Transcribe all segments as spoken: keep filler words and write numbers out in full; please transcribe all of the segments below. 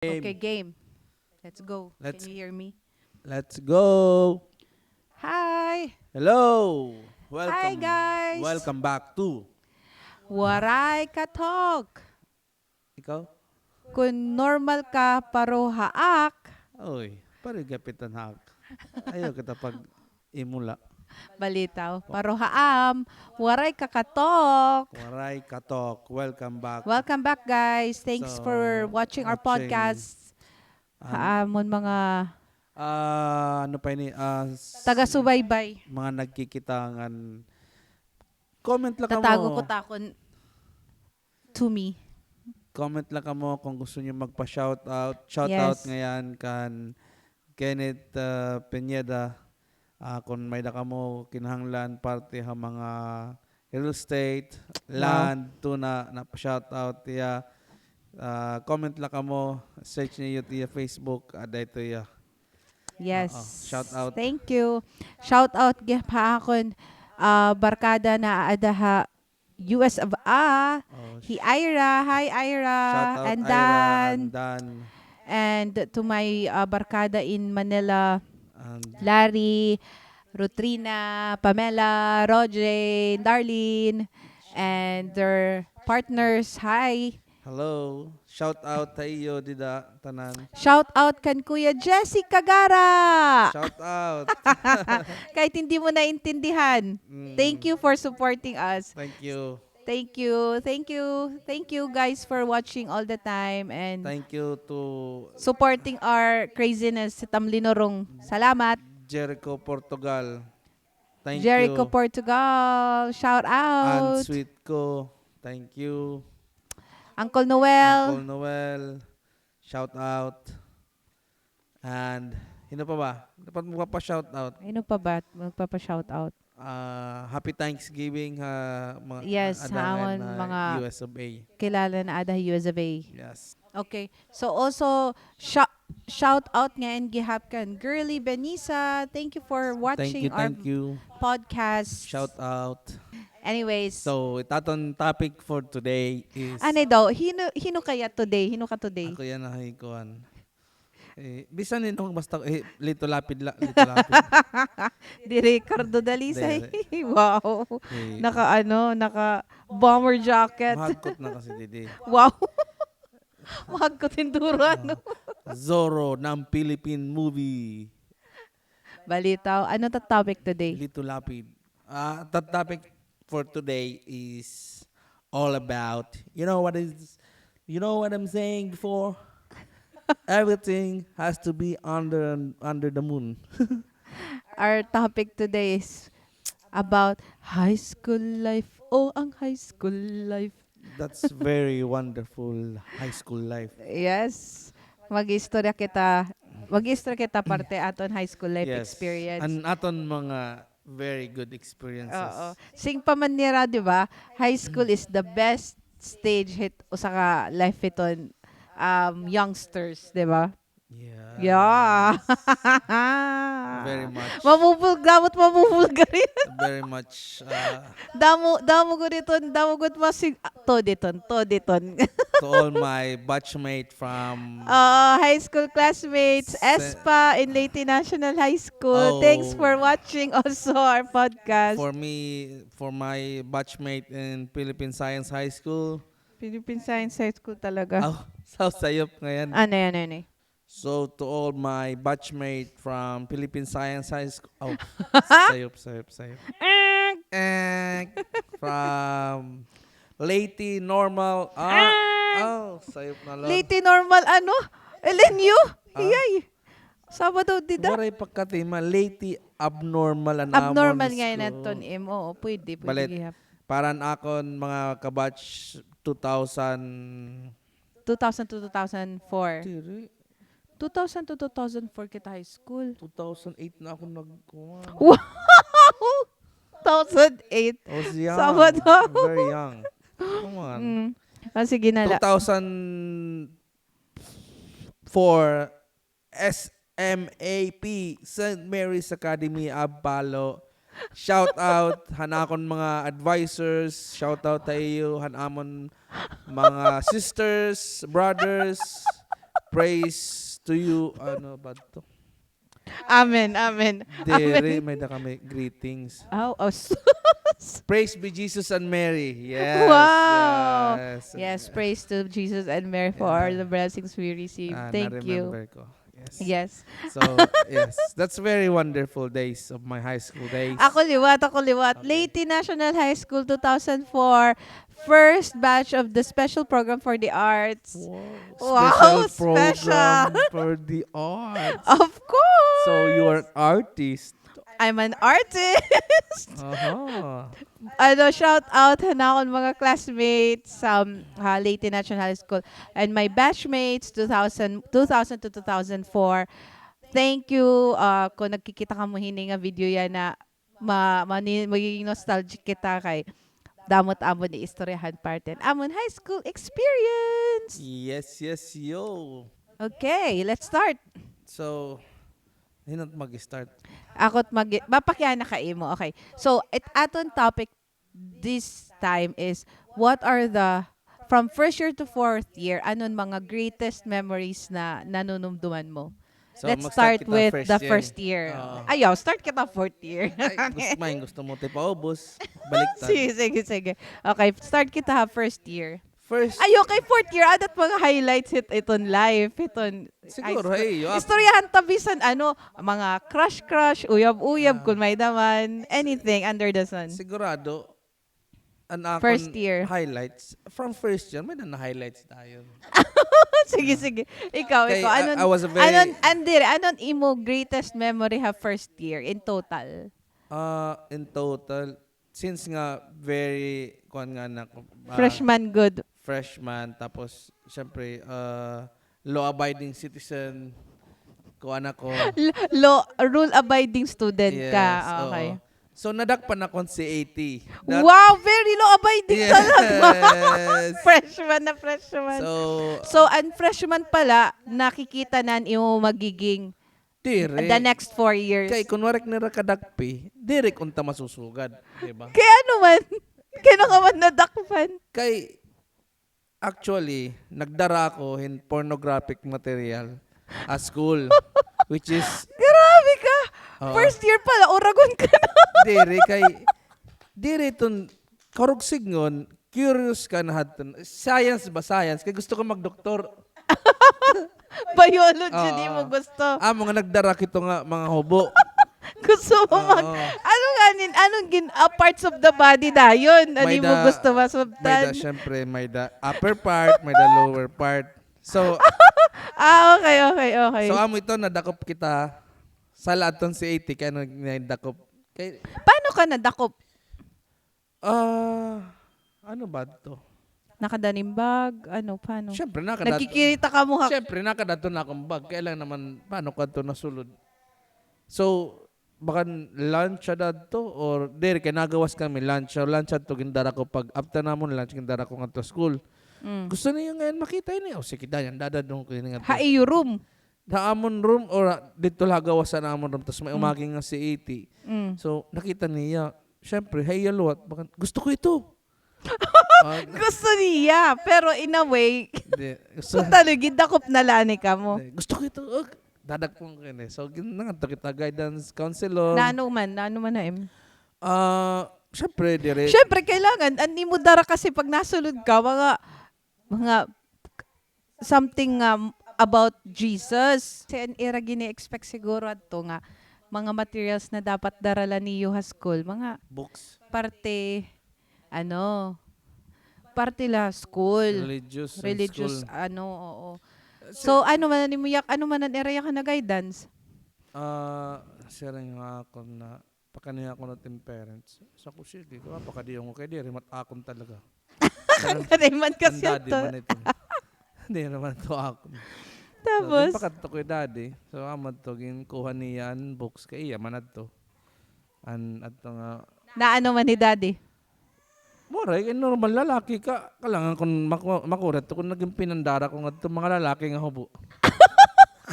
Okay, game. Let's go. Can you hear me? Let's go. Hi. Hello. Welcome. Hi, guys. Welcome back to Waray Ka Talk. Ikaw? Kon normal ka, pareho ha ak. Oy, pareho gihapon ha ak. Ayaw kita pag-imula. Balitaw. Pareho ha am, Waray Ka Katalk. Waray Ka Talk. Welcome back. Welcome back, guys. Thanks for watching our podcast. Ha amon mga, ah, ano pa ini, ah, s-, taga-subaybay. Mga nagkikita ngan comment la kamo. Tatago ko ta kon to me. Comment la kamo kon gusto niyo magpa-shoutout. Shoutout ngayan kan Kenneth, ah, Pineda. Ah, kon may-ada kamo kinahanglan parte ha mga real estate, land, tuna, napa-shoutout hiya. Ah, comment la kamo, search niyo it iya Facebook, ah, didto hiya. Yes. Oo, shoutout. Thank you. Shoutout gihap ha akon, ah, barkada na aada ha U S of A. Oh, hi Ira. Hi, Ira. Shoutout, Andan. Ira, Andan. And to my, uh, barkada in Manila, Larry, Rutrina, Pamela, Roje, Darlene, and their partners. Hi. Hello. Shoutout ha iyo dida tanan. Shoutout kan Kuya Jesse Kagara. Shoutout. Kahit hindi mo naintindihan. Mm. Thank you for supporting us. Thank you. Thank you. Thank you. Thank you, guys, for watching all the time and supporting our craziness, si Tamlinurong. Salamat. Jericho Portugal. Thank you. Jericho Portugal, shout out. Aunt Sweet ko, thank you. Uncle Noel. Uncle Noel, shout out. And, hin-o pa ba? Dapat magpapa-shout out. Hin-o pa ba magpapa-shout out? Ah, happy Thanksgiving ha mga, yes, ha amon mga U S of A. Kilala na aada ha U S of A. Yes. Okay. So also, shou-, shout out ngayan gihap kan Girly Benisa. Thank you for watching our podcast. Shout out. Anyways. So, it aton topic for today is, ano daw? Hin-o, hin-o kaya today? Hin-o ka today? Ako yana hi kuan. Eh, bisan hin-o, basta, eh, Lito Lapid la, Lito Lapid. Di Ricardo Dalisay. Wow. Naka, ano, naka bomber jacket. Mahagkot na kasi didi. Wow. Mahagkot hin dura, no? Zorro ng Philippine movie. Balitaw, ano ta topic today? Lito Lapid. Ah, the topic for today is all about, you know what is, you know what I'm saying before? Everything has to be under, under the moon. Our topic today is about high school life. Oh, ang high school life. That's very wonderful high school life. Yes. Mag-istorya kita, mag-istorya kita parte aton high school life experience. An aton mga very good experiences. Oo. Sing pa man nira, di ba? High school is the best stage hit usa ka life hiton, um, youngsters, di ba? Yes. Yeah. Very much. Mabubul-, dapat mabubulgar yun. Very much, uh, damo, damo gud iton, damo gud masig-, ah, tod iton, tod iton. To all my batchmate from, uh, high school classmates, S P A in Leyte National High School. Oh. Thanks for watching also our podcast. For me, for my batchmate in Philippine Science High School. Philippine Science High School talaga. Oh, sa sayop ngayan. Ano yan, ano yan eh? So, to all my batchmate from Philippine Science High School. Oh, sayop, sayop, sayop. Eh, from Leyte Normal. Ah, oh, sayop na, Lord. Leyte Normal, ano? L N U? Ah. Iyay. Sabado, dida? Waray pagkatima, Leyte Abnormal an amon. Abnormal ngayon aton, M. Oo, pwede, pwede gihap. Para an akon mga kabatch, two thousand. Two thousand to two thousand four. Diri. Two thousand to two thousand four kita high school. Two thousand eight na ako nagkuha. Wow! Two thousand eight. I was young. Sabado. Very young. Come on. Mm. Ah, sige na la. Two thousand four, S M A P, Saint Mary's Academy of Palo. Shout out han akon mga advisors, shout out ha iyo, han amon mga sisters, brothers, Praise to you, ano ba to? Amen, amen. Diri, amen. May da kami greetings. Oh, oh, s- Praise be Jesus and Mary. Yes, wow. Yes, yes, praise to Jesus and Mary for all the blessings we receive. Ah, thank you. Na-remember ko. Yes. Yes. So, yes, that's very wonderful days of my high school days. Ako liwat, ako liwat. Okay. Leyte National High School, two thousand four, first batch of the special program for the arts. Wow, wow, special program for the arts. Of course. So, you are an artist. I'm an artist. Aha. Ano, shout out ha akon mga classmates sa, um, ha Leyte National High School and my batchmates, two thousand, two thousand to two thousand four. Thank you. Ah, kung nagkikita kamo hini nga video yana, ma-, mani-, magiging nostalgic kita kay damo it amon iistoryahan parte han amon high school experience. Yes, yes, yo. Okay, let's start. So, hin-o it mag-start? Ako it mag-, mapakiana ka imo. Okay. So, it aton topic this time is, what are the, from first year to fourth year, ano an mga greatest memories na nanunumduman mo? So, let's start with the first year. Oo. Ayaw, start kita fourth year. Ay, gusto, may gusto mo, ti paubos. Baliktad. Sige, sige, sige. Okay, start kita ha first year. First. Ayaw, kay fourth year, ada it mga highlights hit iton life, hiton high school. Siguro, hey, yo, istoryahan ta bisan ano, mga crush-crush, uyab-uyab, kun may-ada man, anything under the sun. Sigurado, an akon first year highlights, from first year, may-ada na highlights dayon. Sige, sige. Ikaw, ikaw, ano, ano an imo greatest memory ha first year in total? Ah, in total, since nga very, kuan nga na ko, ah, freshman gud. Freshman, tapos, syempre, ah, law-abiding citizen, kuan ako. L-, law, rule-abiding student ka. Yes, oo. Okay. So, nadakpan ako hin C A T. Wow, very law-abiding talaga. Yes. Freshman na freshman. So, so, an freshman pala, nakikita na an imo magiging Diri. The next four years. Kay kun waray nira kadakpi, diri unta masusugad, di ba? Kay ano man? Kay ano ka man nadakpan? Kay, actually, nagdara ako hin pornographic material ha school, which is, grabe ka! Oo. First year pa la, uragon ka na. Diri, kay, diri iton, karuyag sidngon, curious ka na hadton. Science ba, science? Kay gusto ko magdoktor. Biology, di mo gusto. Amo nga nagdara kito nga mga hubo. Gusto mo mag-, ano nga nin, anong gin-, ah, parts of the body dayon? Ano mo gusto masabtan? May-ada, syempre, may-ada upper part, may-ada lower part. So, ah, okay, okay, okay. So, amo ito, nadakop kita. Sala adton C A T, kay ano, nadakop. Kay, paano ka nadakop? Ah, ano ba adto? Nakada nim bag, ano, paano? Syempre, nakada adto. Nagkikita kamo ha- Syempre, nakada adto na akon bag. Kay alangan naman, paano ko adto nasulod? So, baka lunch ada adto, or diri, kay nagawas kami, lunch. So, lunch adto, gindara ko pag, after namon lunch, gindara ko ngadto school. Mm. Gusto niyo ngayon makita ini? O, sige, dayon, dadadon ko ini ngadto. Ha iyo room? Ha amon room or didto la ha gawas han amon room, tas may umagi nga C A T. Mm. So, nakita niya, syempre, ha iya liwat, baka, "Gusto ko ito." Ah, gusto niya, pero in a way, di, gusto, totally, gindakop na la ni kamo. Di, "Gusto ko ito." Oh, dadakpon ko ini. So, gin-, nangadto kita guidance counselor. Naano man, naano man na, em? Ah, syempre, diri. Syempre, kailangan, an imo dara kasi pag nasulod ka, mga, mga something, um, about Jesus. Kasi an ira gini-expect siguro adto nga mga materials na dapat dara la niyo ha school, mga books. Parte, ano, parte la school. Religious, religious, school. Ano, oo. So, ano man an imo yak-, ano man an ira yakan na guidance? Ah, siring nga akon na pakaniha ko na it im parents. Sa ko, sige, pakadiyong ko kay diri man it akon talaga. Kay man kasi an daddy man ito. Diri man ito akon. Tapos? So, pakadto ko hi daddy. So, amo adto, ginkuha niya an books kay iya man adto. An, adto nga. Naano man hi daddy? Mura, kay normal, lalaki ka. Kailangan kon maku-, makuri adto kon nagin pinandara ko ngadto mga lalaki nga hubo.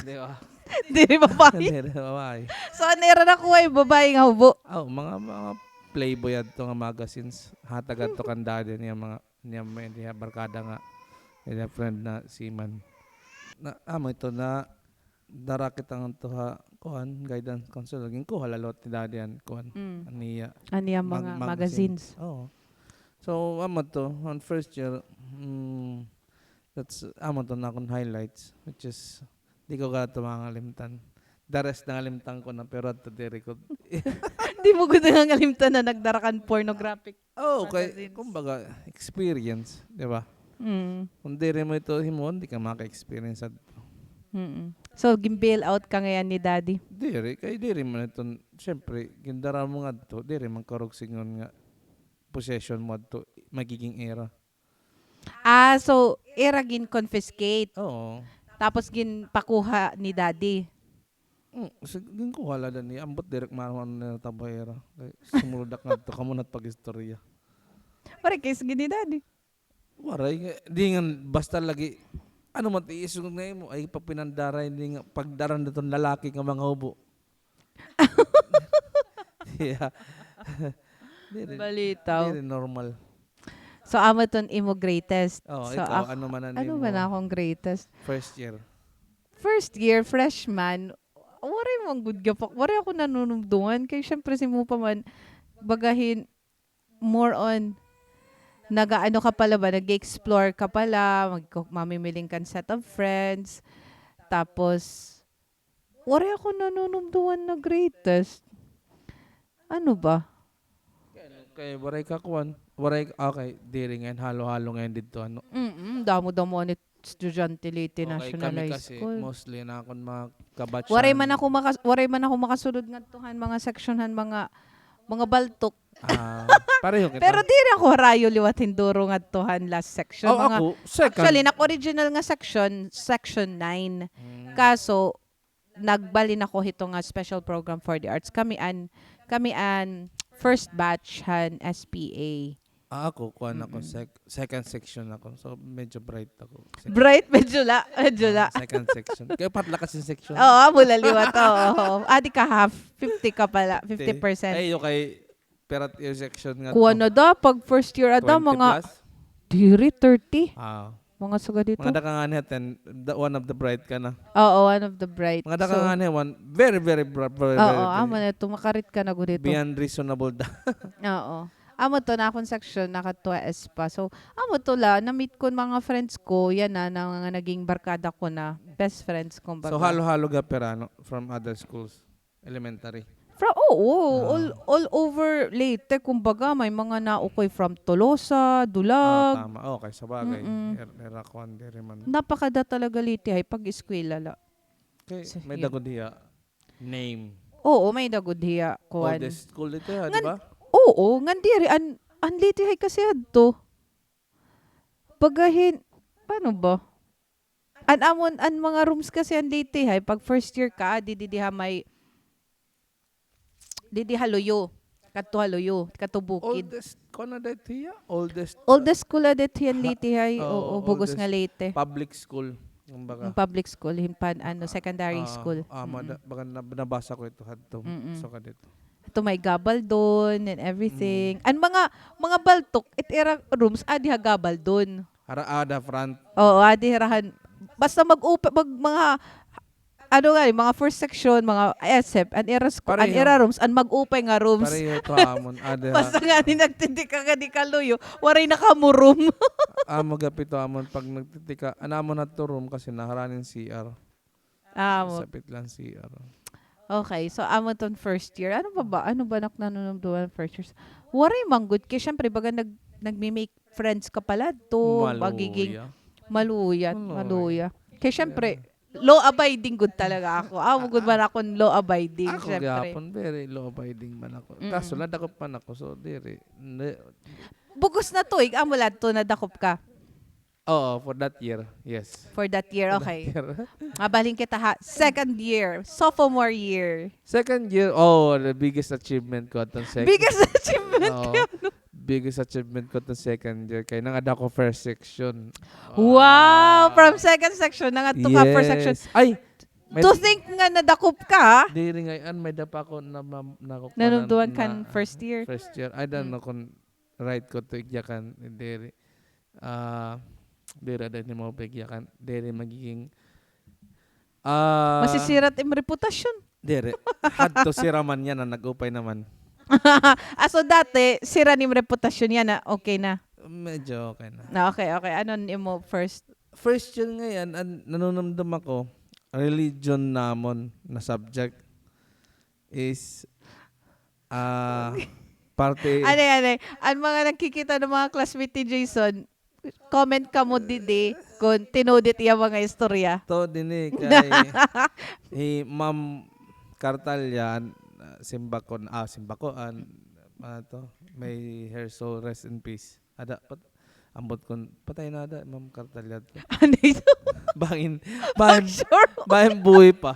Di ba? Diri babae. Diri babae. So, an ira nakuha babae nga hubo? Oh, mga, mga Playboy adto nga magazines. Hatag adto kan daddy niya mga, niya may, niya barkada nga, niya friend na seaman. na, amo ito na, dara kita ngadto ha, kuan, guidance counselor. Ginkuha la liwat ni Daddy an, kuan, an iya. An iya mga magazines. Oo. So, amo to, on first year, mm, that's, amo to na akon highlights, which is, di ko gad to mangalimtan. The rest, nangalimtan ko na, pero adto diri ko. Di mo gud nangalimtan na nagdara kan pornographic magazines. Oo, kay, kumbaga, experience, di ba? Mm. Kung diri mo ito himuon, di ka maka-experience adto. Mm-mm. So, gin-bail out ka ngay-an ni Daddy? Diri, kay diri man ito, syempre, gindara mo ngadto, diri man karuyag sidngon nga possession mo adto, magiging ira. Ah, so, ira gin-confiscate? Oo. Tapos ginpakuha ni Daddy? Mm, sig-, ginkuha la da niya. Ambot diri ko maaram ano natabo ha ira. Kay sumulod ak ngadto, kamo na it pag-istorya. Waray kay sidngon ni Daddy? Waray. Di ngan, basta lagi, ano man, iisog na imo, ay, papinandara, di nga, pagdara na iton lalaki nga mga hubo. Yeah. Diri, balitaw. Diri normal. So, amo iton imo greatest. Oh, so, ikaw, ano man an imo? Ano man akon greatest? First year. First year, freshman, waray man gud gapak, waray ako nanunumduman. Kay syempre, simo pa man, baga hin, more on, nag-aano ka pala ba, nag-explore ka pala, mag-, mamimiling kan set of friends. Tapos, waray ako nanunumduman na greatest. Ano ba? Kay, kay waray ka kuan, waray, okay, diri ngay-an, halo-halo ngay-an didto, ano? Mm-mm, damo-damo an estudyante Leyte National High School. Okay, kami kasi, mostly na akon mga kabatch. Waray man ako makas-, waray man ako makasulod ngadto han mga section han mga, mga baltok. Ah, pareho kita. Pero diri ako harayo liwat hin duro ngadto han last section. Oh, mga, ako, second. Actually, nak original nga section, section nine. Hmm. Kaso, nagbalhin ako hito nga special program for the arts. Kami an, kami an first batch han S P A. Ah, ako, kuan ako, sec-, second section ako. So, medyo bright ako. Second. Bright? Medyo la, medyo la. Ah, second section. Kay upat la kasi section. Oo, amo la liwat, oo. Adi ka half, fifty ka pala, fifty percent. Ay, okay. Pero at your section nga kuan na da, pag first year ada, mga twenty plus? Diri, thirty. Ah. Mga sugad dito. Mga daka ngani ha ten, the, one of the bright ka na. Oo, one of the bright. Mga daka ngani, one, very, very bra-, very, very, very. Oo, amo na ito, makarit ka na gud ito. Beyond reasonable da. Oo. Amo to, na akon section, nakadto ha S P A. So, amo to la, na-meet ko mga friends ko, yana na, na mga naging barkada ko na, best friends, kumbaga. So, halo-halo ga pira, no? From other schools. Elementary. From, oo, all, all over Leyte, kumbaga, may mga naukay from Tolosa, Dulag. Ah, tama. Okay, sabagay. Mm-mm. Er-, era kuan diri man. Napakada talaga Leyte High pag-eskwela la. Kay may da gud hiya name. Oo, may da gud hiya kuan. Oldest school dito, ha, di ba? Oo, ngan diri, an, an Leyte High kasi adto. Baga hin, paano ba? An amon, an mga rooms kasi an Leyte High, pag first year ka, adi didi ha may, didi ha luyo. Kadto ha luyo, kadto bukid. Oldest, kuan na dito hiya? Oldest, oldest school na dito hiya an Leyte High. Oo, bug-os nga Leyte. Public school, kumbaga. Public school, hin pan, ano, secondary school. Ah, baga nabasa ko ito hadto. So, kadito. Ito may gabaldon and everything. An mga, mga baltok, it ira rooms, adi ha gabaldon. Hara ada front. Oo, adi hira han. Basta mag-open, mag-, mga, ano nga, mga first section, mga S F, an ira sc-, an ira rooms, an mag-open nga rooms. Pareho to amon, ada. Basta nga ni nagtitika ka di kaluyo, waray na kamo room. Amo gapito amon pag nagtitika, an amon hadto room kasi naharanin C R. Amo. Sapit lang C R. Okay, so amo ton first year. Ano pa ba? Ano ba nak nanunumduman first years? Waray man gud kay syempre baga nag-, nagmi-make friends ka pala to, magiging maluya. Maluya, maluya. Kay syempre, law abiding gud talaga ako. Amo gud man akon law abiding, syempre. Ako gihapon, very law abiding man ako. Kaso nadakop man ako, so diri. Bug-os na tuig, amo la to nadakop ka. Oo, for that year, yes. For that year, okay. Mabalhin kita ha, second year, sophomore year. Second year, oh, the biggest achievement ko aton sec-, biggest achievement ko, no? Biggest achievement ko aton second year. Kay nangadto ako first section. Wow! From second section, nangadto ka first section. Yes. Ay! To think nga nadakop ka, ha? Diri ngay-an, may da pa ako na, na, nanumduman kan first year. First year. I don't know kung right ko to igyakan, diri. Ah, diri, diri mo pa igyakan. Diri, magiging Ah, masisira it im reputasyon. Diri. Hadto sira man yana, nag-upay naman. Ah, so dati, sira it im reputasyon yana, okay na? Medyo okay na. Na, okay, okay. Ano an imo first? First year ngay-an, an nanunumdum ako, religion namon na subject is, ah, parte. Anay, anay. An mga nagkikita nga mga classmate ni Jason, comment kamo didi kon tinuod it iya mga istorya. To, dini kay hi Ma'am Cartalian, ah, Simbakon, ah, Simbakoan, ano to, may her soul rest in peace. Ada, pat-, ambot kon patay na ada, Ma'am Cartalian to. Ano ito? Bangin, bangin, sure, bangin buhi pa.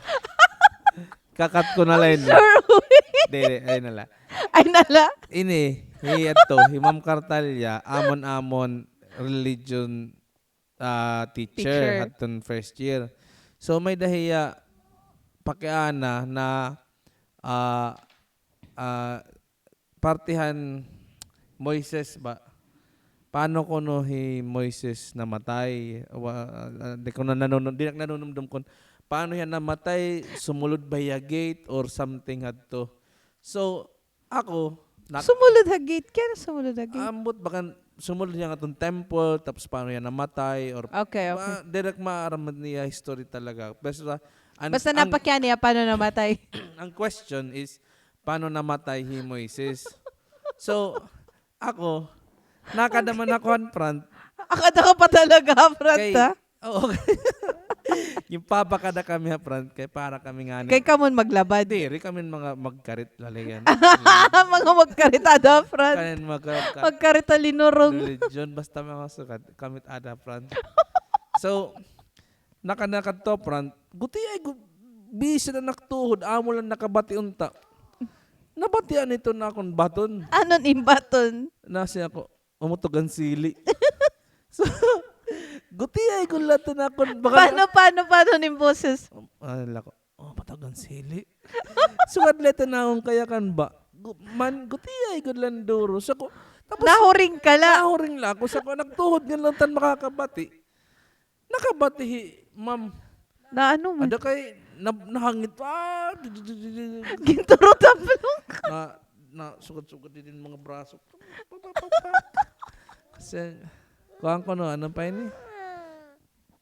Kakat ko na la ini. Sure, uy. Dili, ay na la. Ay na la. Ini, hi adto, hi Ma'am Cartalia, amon-amon religion, ah, teacher, teacher, hadton first year. So, may-ada hiya pakiana na, ah, ah, parte han Moises ba? Paano kuno hi Moises namatay? Wa-, ah, di ko na nanunum-, di na nanunumdum kon paano hiya namatay, sumulod ba hiya gate or something hadto. So, ako, nak- Sumulod ha gate? Kay ano sumulod ha gate? Ambot, bagan sumulod hiya ngadton temple, tapos paano hiya namatay, or okay, okay. Ma-, diri ko maaram an iya history talaga. Basta, an-, basta an-, napakiana hiya paano namatay. An question is, paano namatay hi Moises. So, ako, nakada man ako han front. Akada ka pa talaga ha front, kay, ha? Oo. Ginpapakada kami ha front, kay para kami ngani. Kay kamo an maglabad. Diri kami mga magkarit laligan. Mga magkarit ada ha front. Kami an magka-, magkarit ha linurong. Religion, basta mga sugad, kami it ada ha front. So, Nakada nakadto ha front, gutiay gud, busy na nagtuhod, amo la nakabati unta. Nabatian ito na akon baton. Ano an im baton? Nasiring ako, umutog an sili. So, gutiay gud la ito na akon, baka paano, paano, paano an im boses? Um, ano la ako, oh, umutog an sili. Sugad la ito na akon kayakan ba? Gu-, man, gutiay gud la duro. Sa ko, tapos, nahuring ka la. Nahuring la ako. Sa ko, nagtuhod nga la unta an makakabati. Nakabati hi ma'am. Na ano man? Ada kay na-, nahangit. Ah! Ginturutaplong ka. Na, na, sugad-sugad didi an mga braso. Kasi, kuan ko, no, ano pa ini?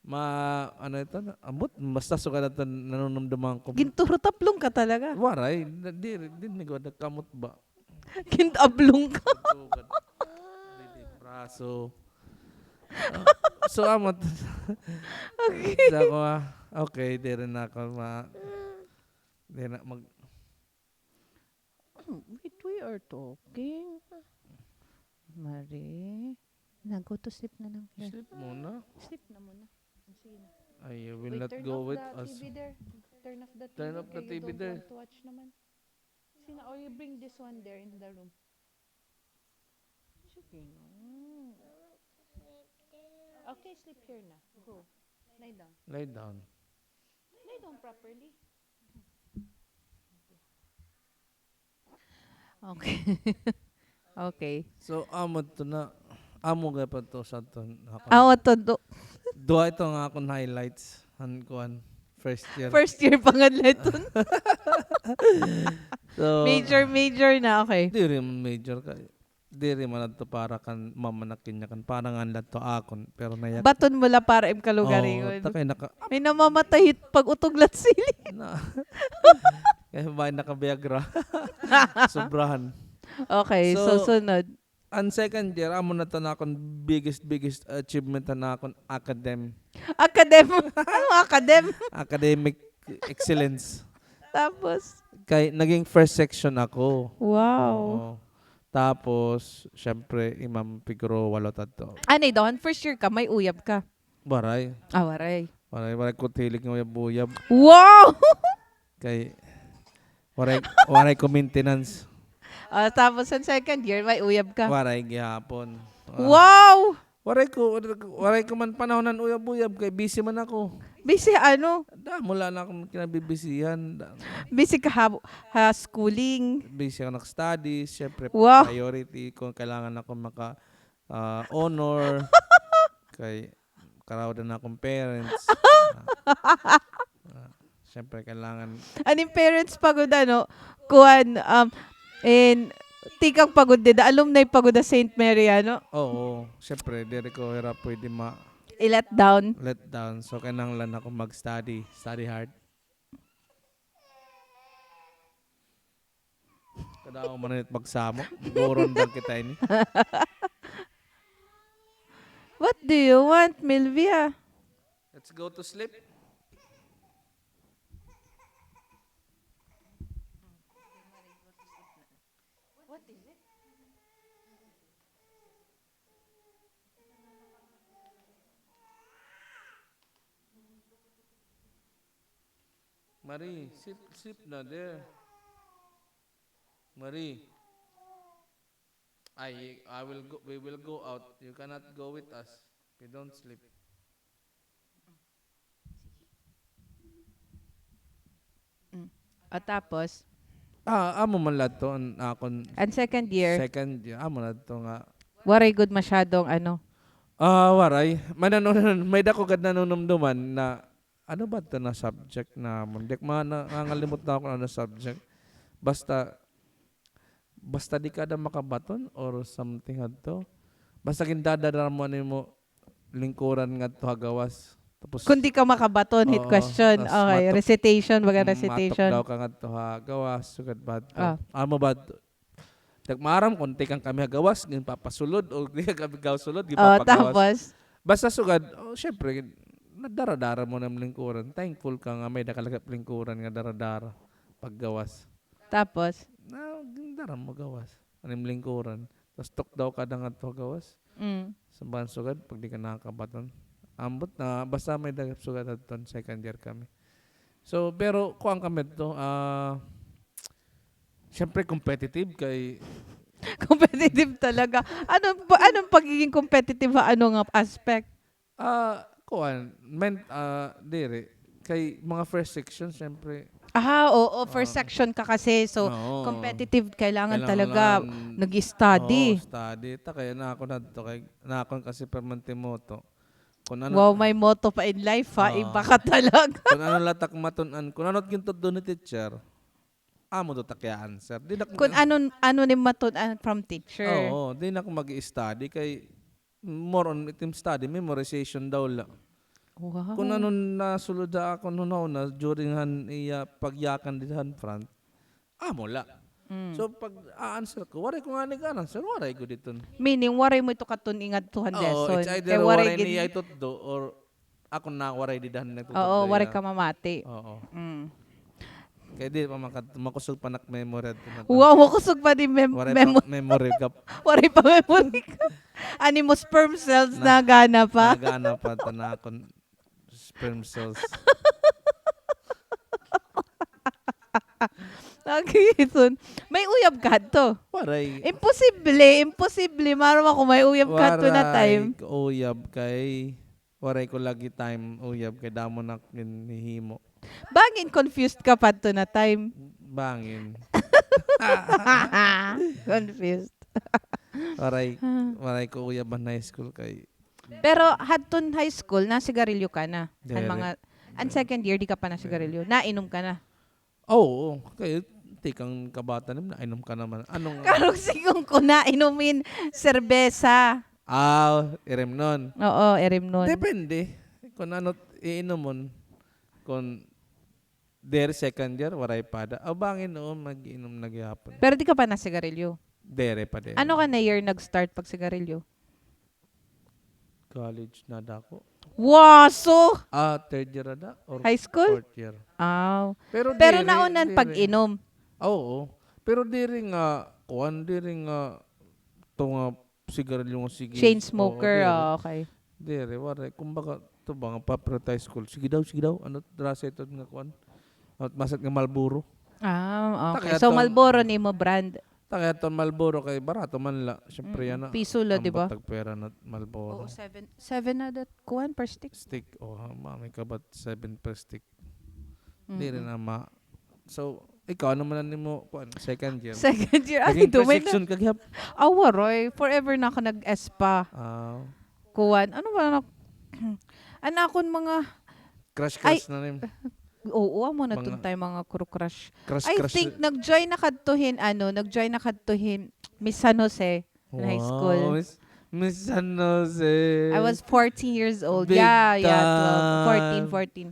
Ma-, ano ito? Ambot, basta sugad ato nanunumduman ko. Ginturutaplong ka talaga? Waray, na-, di, di, di, nagkamot ba? Gintablong ka. Sugad. Didi, braso. Ah, so, amo. Okay. Sa ako, ah, okay, diri na ako ma-, diri na mag- Wait, we are talking. Mari, na, go to sleep na lang here. Sleep muna. Sleep na muna. Sige na. I will not go with us. Wait, turn off the T V there. Turn off the T V there. Turn off the T V there. Kay you don't want to watch naman. Sina, or you bring this one there in the room. Sige na. Okay, sleep here na. Go. Lie down. Lie down. Lie down properly. Okay. Okay. So, amo to na, amo gihapon to sa aton, ako. Amo to, do- Duha ito nga akon highlights. Han kuan, first year. First year pa nga la iton. So, major, major na, okay. Diri man major kay, diri man adto para kan mama na kanya kan, para nga adto akon, pero nayak. Baton mo la para im kalugaringon. Oo, takay naka- May namamatay hit pag-utog la it sili. Na. Kay ba naka-Viagra. Sobrahan. Okay, so, so sunod. An second year, amo na to na akon biggest, biggest achievement na akon academ-, academ-, ano academ-, academic excellence. Tapos? Kay naging first section ako. Wow. Oo. Tapos, syempre, hi Ma'am Figueroa, walo tadto. Ano daw, first year ka, may uyab ka? Waray. Ah, waray. Waray, waray ko hilig nga uyab-uyab. Wow! Kay, waray, waray ko maintenance. Ah, tapos sa second year, may uyab ka? Waray gihapon. Ah. Wow! Waray ko, waray ko man panahon han uyab-uyab kay busy man ako. Busy ano? Damo la an akon kinabibisihan. Da- Busy ka ha, ha schooling? Busy ako nag-study, syempre, wow, priority ko, kailangan ako maka- ah, honor, kay karaod an akon parents. Ah, ah, Siyempre, kailangan. An im parents pa gud, ano, kuan, um, in, tikang pa gud dida, alumni pa gud ha Saint Mary, ano? Oo, siyempre, diri ko hira pwede ma- I-let down. Let down. So, kinahanglan ako mag-study, study hard. Kadaw man it magsamok. Buron lang kita ini. What do you want, Milvia? Let's go to sleep. What is it? Marie, sleep, sleep na there. Marie. I, I will go, we will go out. You cannot go with us if you don't sleep. Mm. O, tapos? Ah, amo man la adto an akon. An second year? Second year, amo na adto nga. Waray gud masyadong ano? Ah, waray. May nanunan, may dako gad nanunumduman na, ano ba ito na subject namon? Di ko ma-, na-, nangalimot na ako ano subject. Basta, basta di ka daw makabaton or something hadto. Basta gindadara mo an imo lingkuran ngadto ha gawas. Tapos, kon di ka makabaton, hit question. Okay, recitation, baga recitation. Matok daw ka ngadto ha gawas, sugad ba adto? Amo ba adto? Di ak maaram kon tikang kami ha gawas, ginpapasulod, o di kami gawas sulod, ginpapagawas. Tapos? Basta sugad, o, syempre, nadara-dara mo na an lingkuran. Thankful ka nga may-ada ka la lingkuran nga dara-dara paggawas. Tapos? Na, dara mo gawas. An im lingkuran. Tas tukdaw ka da ngadto gawas. Mm. Sa ban sugad, pag di ka nakakabaton. Ambot na, basta may dagap sugad hadton, second year kami. So, pero, kuan kami to, ah, syempre, competitive kay. Competitive talaga. Anong, anong pagiging competitive ha ano nga aspect? Ah, kuan, men-, ah, diri. Kay mga first section, syempre. Ah, oo, first section ka kasi. So, competitive, kailangan talaga nag-study. Oo, study. Ta, kay nakon hadto, kay nakon kasi permanente motto. Wow, may motto pa in life, ha? Iba ka talaga. Kon ano la tak matun-an, kon ano it gintutdo ni teacher, amo to tak i-answer. Di na kon ano, ano it im matun-an from teacher. Oo, di na ako mag-study kay more on it im study, memorization daw la. Wow. Kon ano nasulod ha akon hunahuna during han iya pagyakan dida han front, amo la. Mm. So, pag a-answer ko, waray ko ngani ga-answer, waray gud iton. Meaning, waray mo ito katun-i ngadto han lesson. Oo, it's either waray niya itutdo or ako na waray dida han nagtutugtog. Oo, waray ka mamati. Oo. Mm. Kay di pa maka-, makusog pa nak memory adto na. Wow, makusog pa di mem-, waray pa memory gap. Waray pa memory gap. An imo sperm cells nagana pa. Nagana pa, ta nakon sperm cells. Okay, so, may uyab ka hadto? Waray. Imposible, imposible. Maaram ako may uyab ka hadto na time. Waray ko uyab kay Waray ko lagi time uyab kay damo na ginhihimo. Bangin confused ka pa adto na time. Bangin. Confused. Waray, waray ko uyab han high school kay. Pero hadton high school, nasigarilyo ka na? Diri. An mga, an second year, di ka pa nasigarilyo? Nainom ka na? Oo, kay tikang kabata nim, nainom ka naman. Anong karong sigon ko nainom hin serbesa. Ah, irimnon. Oo, irimnon. Depende. Kon ano iinomon. Kon diri second year, waray pa da. Aw, bangin, oo, mag-iinom na gihapon. Pero di ka pa nasigarilyo? Diri pa, diri. Ano ka na year nag-start pagsigarilyo? College na da ako. Waso! Ah, third year na da? Or high school? Fourth year. Aw. Pero diri, naunan pag-inom. Oo. Pero diri nga, kuan, diri nga, to nga sigarilyo nga sige. Chain smoker, oo, diri. Ah, okay. Diri, waray. Kumbaga, to ba nga, pa-prioritize ko. Sige daw, sige daw. Ano, drasa ito nga kuan? At masat nga Marlboro. Ah, okay. So, Marlboro nimo brand? Ta kay aton Marlboro kay barato man la. Siyempre, yana. Piso la, di ba? Ambot tagpera na Marlboro. Oo, seven, seven na dat kuan per stick. Stick, o, ha, mami ka ba't seven per stick? Diri na ma-, so, ikaw, ano man an imo, kuan, second year? Second year, ay, naging duman na. Section ka gihap? Ah, waray. Forever na ako nag-espa. Ah. Kuan, ano ba na, an akon mga crush, crush na nim. Oo, amo na tun time mga kru-crush. I think nag-join na kadto hin, ano, nag-join na kadto hin Miss San Jose in high school. Wow, Miss, Miss San Jose. I was fourteen years old. Yeah, yeah, twelve, fourteen, fourteen.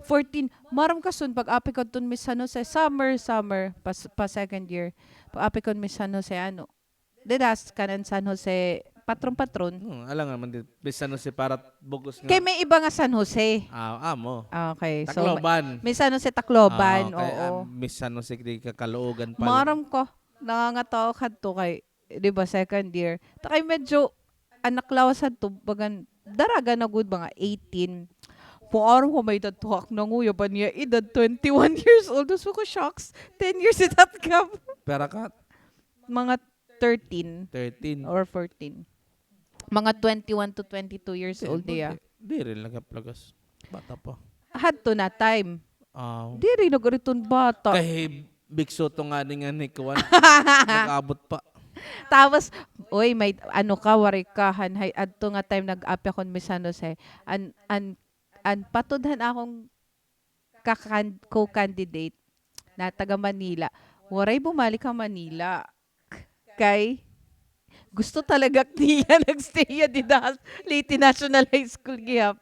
Fourteen. Maaram ka, son, pag-api ko adton Miss San Jose, summer, summer, pa, pa second year. Pag-api ko Miss San Jose, ano, dida kanan San Jose, patron-patron. Hmm, alangan man dida, Miss San Jose para bug-os nga. Kay may iba nga San Jose. Ah, amo. Okay, so, Tacloban. Miss San Jose, Tacloban, oo. Ah, Miss San Jose, di ka Caloocan pala. Maaram ko, nangangatawa kadto kay, di ba, second year. Ta kay medyo, an lawas hadto, bagan, daraga na gud, mga eighteen. Maaram ko may-ada tuha ak nanguyab an iya edad, twenty-one years old. Tapos ko, shucks, ten years it gap. Pira ka? Mga thirteen. Thirteen. Or fourteen. Mga twenty-one to twenty-two years old iya. Diri la gihap lagas. Bata pa. Hadto na time. Aw. Diri na gud iton bata. Kay bikso to ngani nga ni kuan. Nag-abot pa. Tapos, oy, may ano ka, waray ka, han, hay, adto nga time nag-api akon Miss San Jose. An, an, an patud han akon kakan-, co-candidate na taga Manila. Waray bumalik ha Manila. Kay gusto talaga niya nag-stay hiya dida ha Leyte National High School gihap.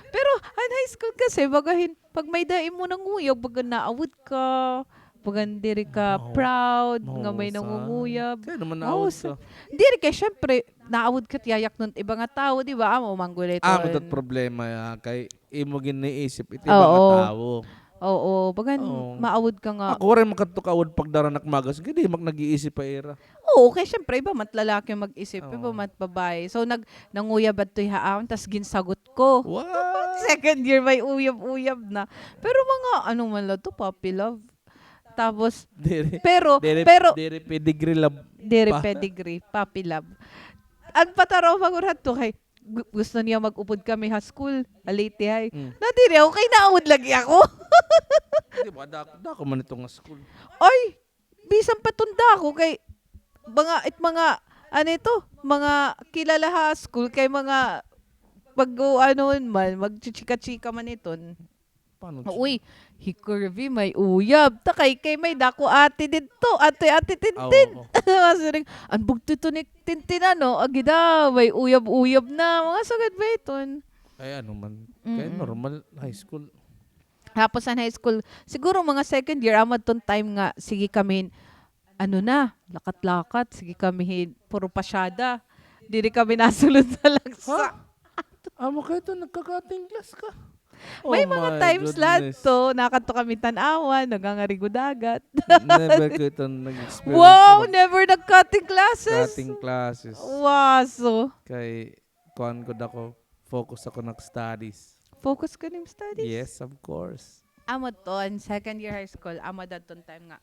Pero an high school kasi, baga hin, pag may-ada imo nanguyab, baga naawod ka, baga diri ka proud nga may nangunguyab. Kay ano man naawod ka? Diri kay, syempre, naawod ka, tiyayaknon iba nga tawo, di ba? Amo man gud iton. Amo it problema, ya, kay imo gin-iisip it iba nga tawo. Oo, bagan maawod ka nga. Ako, waray makadto kaawod pagdara nak magazine, kay di man ak nag-iisip ha ira. Oo, kay syempre, iba man it lalaki mag-isip, iba man it babaye. So, nag-, nanguyab adto hiya ha akon, tas ginsagot ko. What? Second year, may uyab-uyab na. Pero mga, ano man la to, puppy love. Tapos, pero, pero, diri pedigree love. Diri pedigree, puppy love. An patarong pa gud hadto kay, gu-, gusto niya mag-upod kami ha school, ha Leyte High. Mm. Nadiri ako kay naawod lagi ako. Di ba, dako, dako man ito nga school. Ay, bisan pa iton dako kay mga, it mga, ano ito, mga kilala ha school kay mga pag, ano man, magchichika-chika man iton. Paano? Uy, hi Curvy may uyab. Ta kay, kay may dako ate didto. Ate, Ate Tintin. Ah, oo. Masiring, an bugto ito ni Tintin, ano? Agi daw, may uyab-uyab na. Mga sugad ba iton? Ay, ano man. Kay normal, high school. Tapos an high school, siguro mga second year, amo adton time nga, sige kami, ano na, lakat-lakat, sige kami hin, puro pasyada. Diri kami nasulod sa laksa. Ha? Amo kay ito, nagka-cutting class ka? May mga times la adto, nakadto kami Tanauan, nagangarigo dagat. Never ko ito nag-experience. Wow, never nag-cutting classes? Cutting classes. Waso. Kay, kuan gud ako, focus ako nag-studies. Focus ka nim studies? Yes, of course. Amo to, an second year high school, amo adton time nga,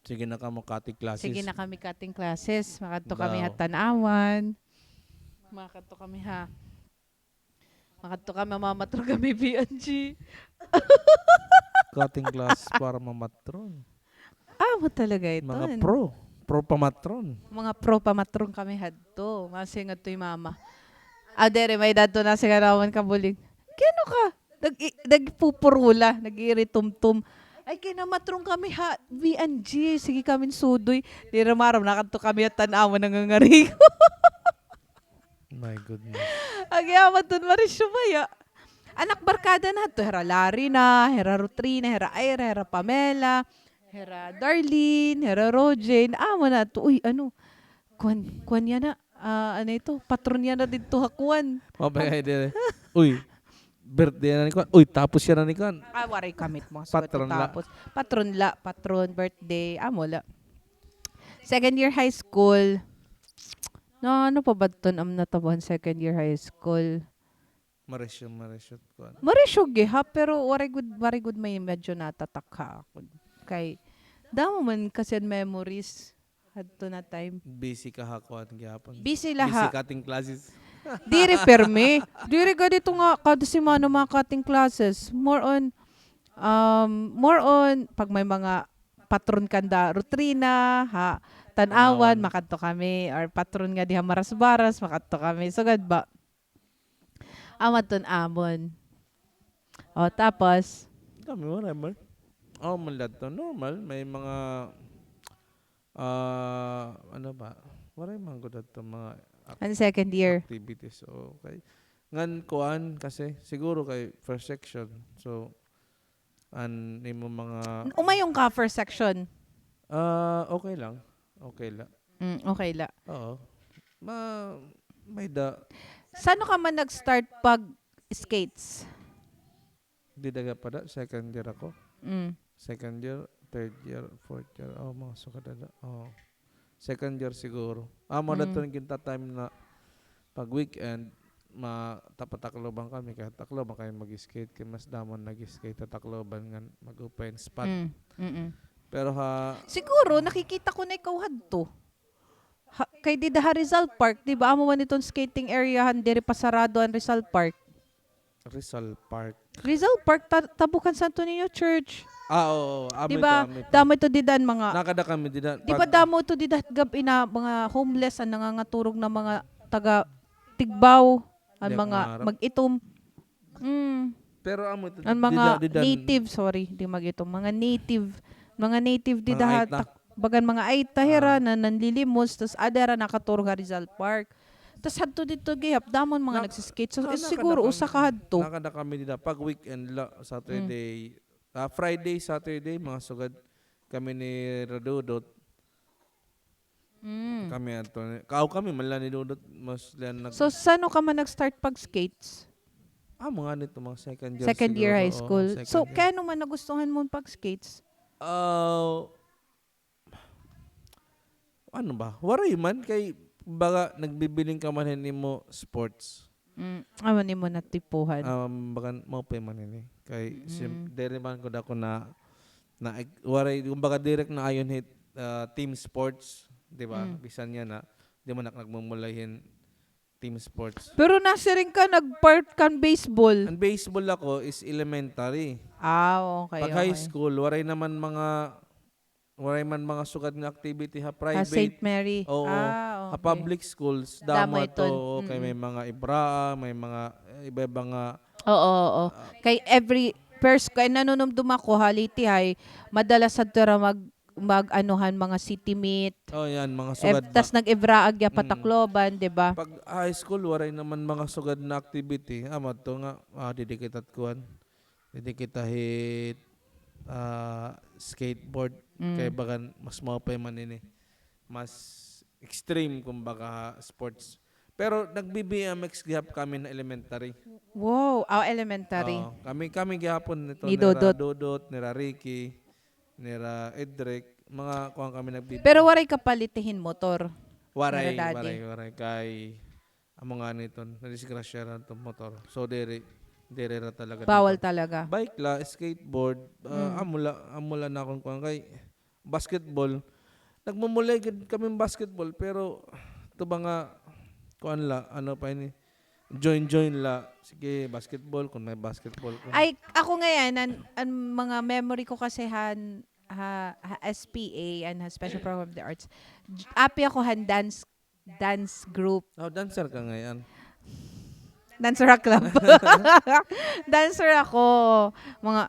sige na kamo cutting classes. Sige na kami cutting classes. Makadto kami ha Tanauan. Makadto kami ha, makadto kami, mamatron kami B N G. Cutting class para mamatron. Amo talaga ito. Mga pro. Pro pamatron. Mga pro pamatron kami hadto. Masiring adto hi mama. Ah, diri, may-ada adto nasiring ha amon kabulig. Kay ano ka? Nag-i-, nagpupurula, nag-iiritumtum. Ay, kay namatron kami ha B N G, sige kami sudoy. Diri maaram, nakadto kami ha Tanauan nangangarigo. My goodness. Agi, amo adton Marisyo baya. An ak barkada na hadto, hira Larry na, hira Rutrina, hira Ira, hira Pamela, hira Darlene, hira Rojane. Amo na adto, uy, ano, kuan, kuan yana, ah, ano ito, patron yana didto ha kuan. Mabay diri. Uy, birthday na ni kuan. Uy, tapos yana ni kuan. Ah, waray kami it mga sugat. Patron la. Tapos, patron la, patron, birthday, amo la. Second year high school. Na, ano pa ba iton am natabo han second year high school? Marisyo, Marisyo, kuan. Marisyo gihap, pero waray gud, waray gud may medyo natatak ha akon. Kay, damo man kasi an memories hadto na time. Busy ka ha kuan gihapon. Busy la ha. Busy cutting classes. Diri pirmi. Diri gad ito nga kada semana mga cutting classes. More on, um, more on, pag may mga patron kanda Rutrina, ha, Tanauan, makadto kami. Or patron nga diha Marasbaras, makadto kami. Sugad ba? Amo adton amon. O, tapos? Kami, waray man. Oh, man adto. Normal, may mga, ah, ano ba? Waray man gud adto mga ac-, An second year? Activities. Okay. Ngan kuan kasi, siguro kay first section. So, an imo mga Umayon ka first section? Ah, okay lang. Okay la. Mm, okay la. Oo. Ma-, may da- San-o ka man nag-start pag-skates? Dida gihap ada, second year ako. Mm. Second year, third year, fourth year. Oh, mga sugad ada. Oh. Second year siguro. Amo na Mm. to ginta-time na pag weekend, ma-, tapatakloban kami, kay Tacloban kami mag-skate, kay mas damo nag-skate ha Tacloban nga mag-open spot. Mm, mm-mm. Pero ha Siguro, nakikita ko na ikaw hadto. Ha, kay dida ha Rizal Park, di ba? Amo man iton skating area han diri pa sarado an Rizal Park. Rizal Park. Rizal Park, ta-, tabok han Santo Niño Church. Ah, oo, oo. Amo Di ito, ba? Amo ito. Damo ito dida an mga Nakada kami dida. Di ba Pag damo ito dida gab-i na mga homeless an nangangaturog na mga taga Tigbao, an Di mga mga harap. Mag-itom. Mm. Pero amo ito, An mga dida, dida. Native, sorry, di Mag-itom. Mga native, mga native Mga dida ha Aita. Tak-, bagan mga Aita hira Ah. na nanlilimos, tas ada hira nakaturog ha Rizal Park. Tas hadto didto gihap, damo an mga Na-, nagsiskate. So, na-, is-, nakada siguro, kami, usa ka hadto. Nakada kami dida pag weekend la, Saturday. Mm. Ah, Friday, Saturday, mga sugad kami ni Radudot. Mm. Kami adto ni, kao kami, man la ni Dudot, mas lian nag- So, san-o ka man nag-start pag-skates? Ah, mga nito, mga second year Second year siguro, high oo, school. Second So, year. Kay ano man nagustuhan mo pag-skates? Ah, ano ba? Waray man, kay baga nagbibiling ka man hin imo sports. Mm, amo nimo natipuhan. Um, bagan maupay man ini. Kay, sim-, Mm. diri man ko dako na, na, waray, kumbaga, diri ko naayon hit, ah, team sports, di ba? Mm. Bisan yana, di man ako nagmumulay hin team sports. Pero nasiring ka, nag-part kan baseball. An baseball ako is elementary. Ah, okay, Pag high okay. school, waray naman mga Waray man mga sugad nga activity ha Ha private. Saint Mary. Oo. Ah, Ha okay. public schools, Damo damo ato, iton. Oo, kay Mm-mm. may mga ibraa, may mga, eh, iba-iba nga, Oo, oo. ah, Kay every first, kay nanunumdum ako ha Leyte High, madalas adto ra mag, mag-anuhan mga city meet. Oh, yan, mga Ev-, sugad ba? Tas nag-ibraag ya Mm. Patacloban, di ba? Pag high school, waray naman mga sugad na activity. Ah, madto nga, ah, didi kita kuan. Didi kita hit, ah, skateboard. Mm. Kay bagan mas maupay man ini. Mas extreme, kumbaga, ha sports. Pero nagbi-B M X gihap kami na elementary. Wow, ah, elementary. Oo, kami, kami gihapon nito, Ni nira Dodot. Dodot, nira Ricky, nira Edric, mga kuan kami nagbi-, Pero waray ka palitihin motor? Waray, Nira daddy? Waray, waray. Kay Amo ngani iton, nadisgrasya ra iton motor. So, diri, diri ra talaga Bawal dito. Talaga. Bike la, skateboard, ah, Mm. amo la, amo la na akon kuan kay basketball. Nagmumulay gid kami basketball, pero ito ba nga, kuan la, ano pa ini, join-join la. Sige, basketball, kung may basketball. Kung Ay, ako ngayon, an, an mga memory ko kasi han, ha, ha S P A, an ha Special Program of the Arts, j-, api ako han dance dance group. Oh, dancer ka ngay-an? Dancer ha club. Dancer ako. Mga,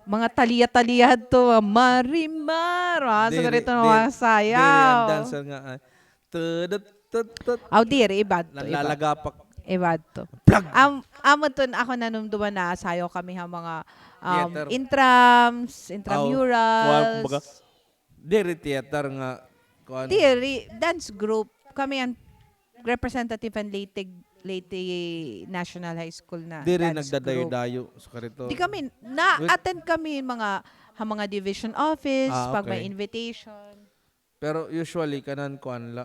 mga taliya-taliya hadto, mga Marimar. Ah, so, Diri, ganito na diri, mga sayaw. Diri, an dancer nga, ah, tudut, tut, tut. Aw, diri, iba adto, iba. Nalalagapak. Iba adto. Plag! Am-, amo ton ako nanumduman na sayaw kami ha mga, um, Theater. Intrams, Aw, intramurals. Kuwan, kumbaga, Diri theater nga, kuan. Diri, dance group. Kami an representative han Leyte, Leyte National High School na diri dance group. Nagdadayo-dayo sa karito. Di kami, na-attend kami mga, ha mga division office, Ah, pag may okay. Invitation. Pero usually, kanan kuan la.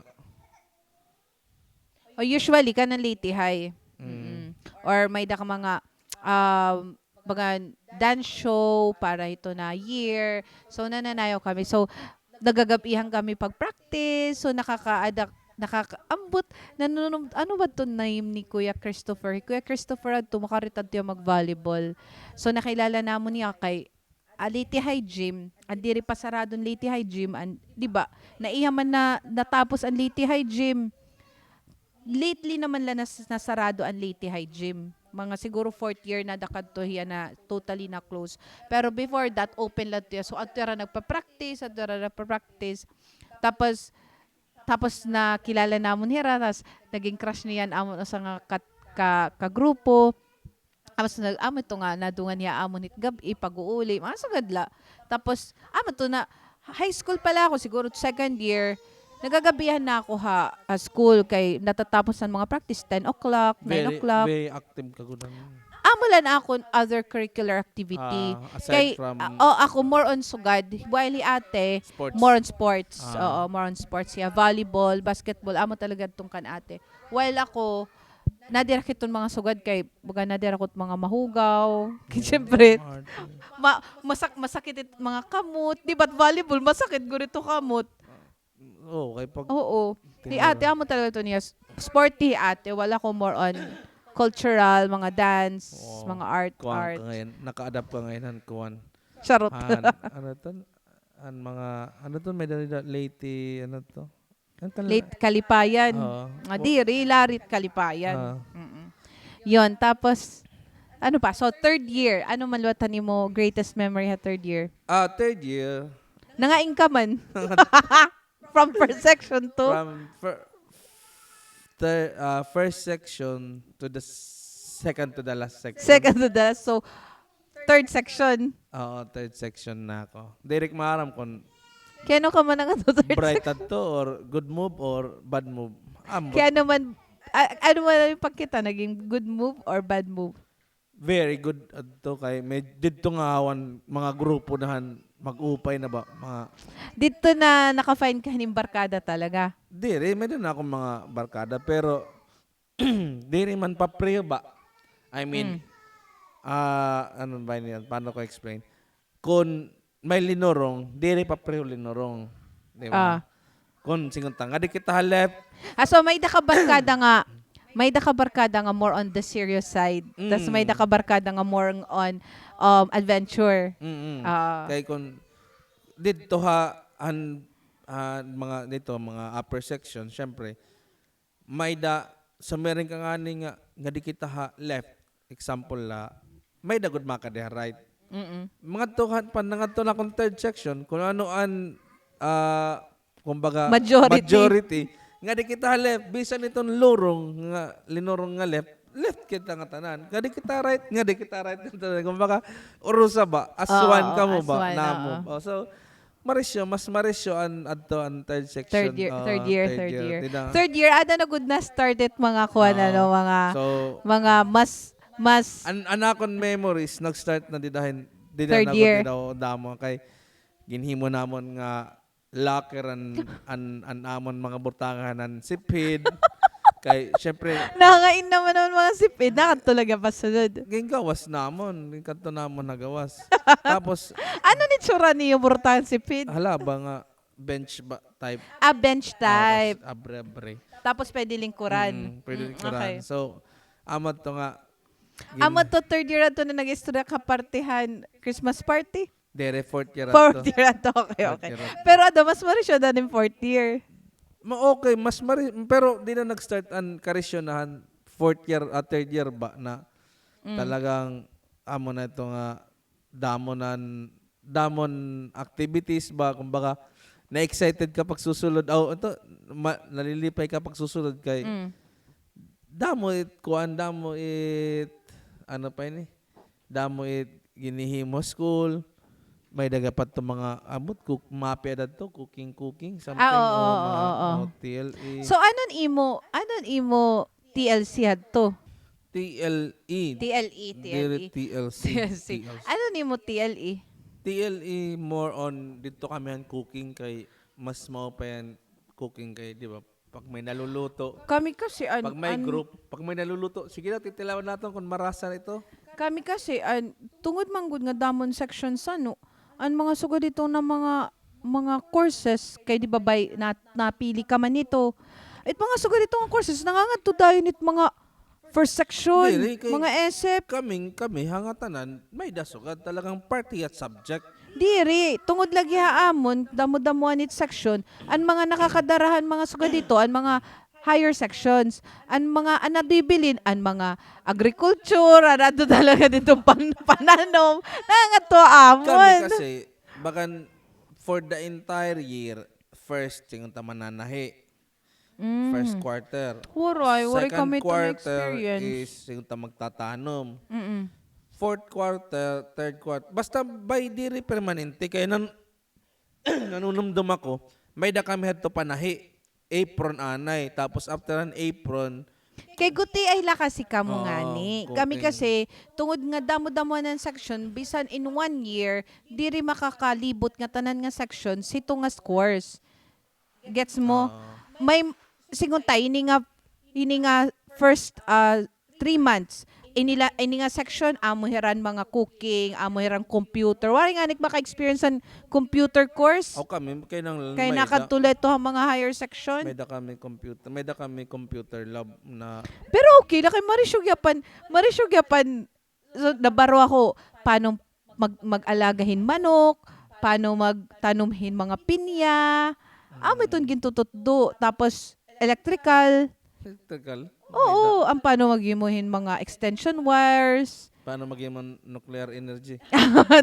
O, usually, kanan Leyte High. Mm. Mm-mm. Or may da ka mga, um, mga dance show para hito na year. So, nananayaw kami. So, nagagab-ihan kami pag-practice. So, nakakaada-, nakakaambot. Nanunum-, ano ba to name ni Kuya Christopher? Kuya Christopher, adto, makarit adto hiya mag-volleyball. So, nakilala namon hiya kay an Leyte High Gym, an diri pa sarado an Leyte High Gym, an, di ba, naiha man na natapos an Leyte High Gym. Lately naman la nas-, nasarado an Leyte High Gym. mga siguro fourth year na da kadto hiya na totally na close. Pero before that, open la adto hiya. So, adto hira nagpa-practice, adto hira nagpa-practice. Tapos, tapos nakilala namon hira, tas naging crush niya an amon usa nga kat-, ka-, kagrupo. Tapos nag-, amo ito nga, nadungan hiya amon hit gab-i, pag-uuli, mga sugad la. Tapos, amo ito na, high school pa la ako, siguro second year, nagagabihan na ako ha, ha school, kay natatapos an mga practice, ten o'clock, nine o'clock. Very active ka gud. Amo la an akon other curricular activity. Ah, aside from, ah, oh, ako more on sugad, while hi ate, more on sports. Oo, more on sports siya. Volleyball, basketball, amo talaga adto kan ate. While ako, nadira kiton mga sugad kay, baga nadira ko't mga mahugaw. Kay siyempre, ma-, masak-, masakit it mga kamot. Di ba't volleyball, masakit gud ito kamot. Oo, kay pag Oo. Hi ate, amo talaga ito niya. S-, sporty hi ate, wala ko more on cultural, mga dance, mga art, kuan ka art. Ngayon, naka-adapt ka ngayon, han, kuan. Charot. Han, ano to? An mga, ano to, may dali-dali, late, ano to? Late kalipayan. Oo. Ah, diri, larit kalipayan. Ah. Mm-mm. Yon, tapos, ano pa? So, third year. Ano man liwat an imo greatest memory ha third year? Ah, third year. Nangain ka man. From first section to? From fir-, thir-, ah, first section to the second to the last section. Second to the last. So, third section. Oo, third section na ako. Diri ko maaram kung Kay ano ka man ngadto third bright section? Adto or good move or bad move. Ambot. Kay ano man, a-, ano man an pagkita, naging good move or bad move? Very good adto kay may didto nga awan mga grupo na han mag-upay na ba, mga Didto na naka-find ka hin barkada talaga? Diri, may-ada na akon mga barkada, pero diri man papreho ba? I mean, ah, ano ba niyan? Paano ko explain? Kon may linurong, diri papreho linurong. Di ba? Ah. Kon singon ta, ngadi kita ha left. Ah, so may-ada ka barkada nga, may-ada ka barkada nga more on the serious side. Tas may-ada ka barkada nga more on, um, adventure. Mm-mm. Ah. Kay kon didto ha, an, ah, mga didto, mga upper section, syempre, may-ada, sumiring ka ngani nga, ngadi kita ha left, example la, may-ada gud makadi ha right. Mm-mm. Mangadto ka pa, nangadto na akon third section, kon ano an, ah, kumbaga, majority. Majority, ngadi kita ha left, bisan iton lurong nga, linurong nga left, left kita ngatanan. Ngadi kita right, ngadi kita right ngatanan. Kumbaga, urusa ba? Aswan kamo ba? Aswan, namo. Oo. Oh, so, Marisyo, mas marisyo an adto an third section. Third year, ah, third year, third year. Third year, ada na gud na-start it mga kuan, ano, mga, mga mas, mas an, an akon memories, nag-start na dida hin, dida na gud, dida damo kay ginhimo namon nga locker an, an, an amon mga butangan han sipid. Kay, syempre, nangain naman an mga sipid, nakadto la gihap ha sulod. Gingawas namon, ginkadto namon ha gawas. Tapos, ano an itsura niyo, burtahan sipid? Hala, ba nga bench ba, type? Ah, bench type. Ah, tas abre-abre. Tapos pwede lingkuran. Mm, pwede lingkuran. Mm, okay. So, amo adto nga, amo adto third year adto na nag-istorya ka party han Christmas party? Diri, fourth year adto. Fourth year adto, okay, okay. Fourth year adto. Pero ano, mas marisyo than in fourth year. Ma-, okay, mas mari-, pero di na nag-start an karisyo na han fourth year, ah, third year ba na talagang amo na ito nga damo nan, damon activities ba, kumbaga, na-excited ka pagsusulod. Aw, ito, ma-, nalilipay ka pagsusulod kay damo it, kuan, damo it, ano pa ini? Damo it ginhihimo school. May-ada pa adto mga, ambot, cook, MAPEH adto, cooking, cooking, something, ah, oo, o mga, oo, o T L E. So, ano an imo, ano an imo T L C hadto? T L E. T L E, T L E. Diri T L C. T L C. T L C. Ano an imo T L E? T L E more on, didto kami han cooking kay mas maupay an cooking kay, di ba? Pag may naluluto. Kami kasi an, pag may an group, pag may naluluto, sige daw, titilawan naton kon marasa ito. Kami kasi an, tungod man gud nga damon sections, ano, an mga sugad ito na mga, mga courses, kay di ba bay, na, napili ka man ito. It mga sugad ito nga courses, nangangadto dayon it mga first section, diri, kay mga S F. Kami, kami, ha ngatanan, may-ada sugad talagang party at subject. Diri, tungod lagi ha amon, damo-damoan it section, an mga nakakadara han mga sugad ito, an mga higher sections. An mga, an nabibilin, an mga agriculture, an ato talaga didto pan-, pananom. Nangangadto amon. Kami kasi, bagan for the entire year, first, singon ta mananahi. Mm. First quarter. Waray, waray kami ito na-experience. Second quarter is singon ta magtatanom. Mm-mm. Fourth quarter, third quarter. Basta by diri permanente, kay nan-, nanunumdom ako, may-ada kami hadto panahi. Apron anay. Tapos after an apron, kay gutiay la kasi kamo ngani. Oo, cooking. Kami kasi, tungod nga damo-damo an section, bisan in one year, diri makakalibot nga tanan nga sections, hito nga scores. Gets mo? Ah. May, singon ta, ini nga, ini nga first, ah, three months, ini la, ini nga section, amo hira an mga cooking, amo hira an computer. Waray ngani ka maka-experience han computer course? O, kami, kay nang, kay may-ada, nakadto la ito ha mga higher section. May-ada kami computer, may-ada kami computer lab na. Pero okay la kay marisyo gihapon, marisyo gihapon. So, nabaro ako, paano mag-, mag-alaga hin manok, paano magtanom hin mga pinya. Amo iton gintututdo. Tapos, electrical. Electrical? Oo, an paano maghimo hin mga extension wires. Paano maghimo nuclear energy?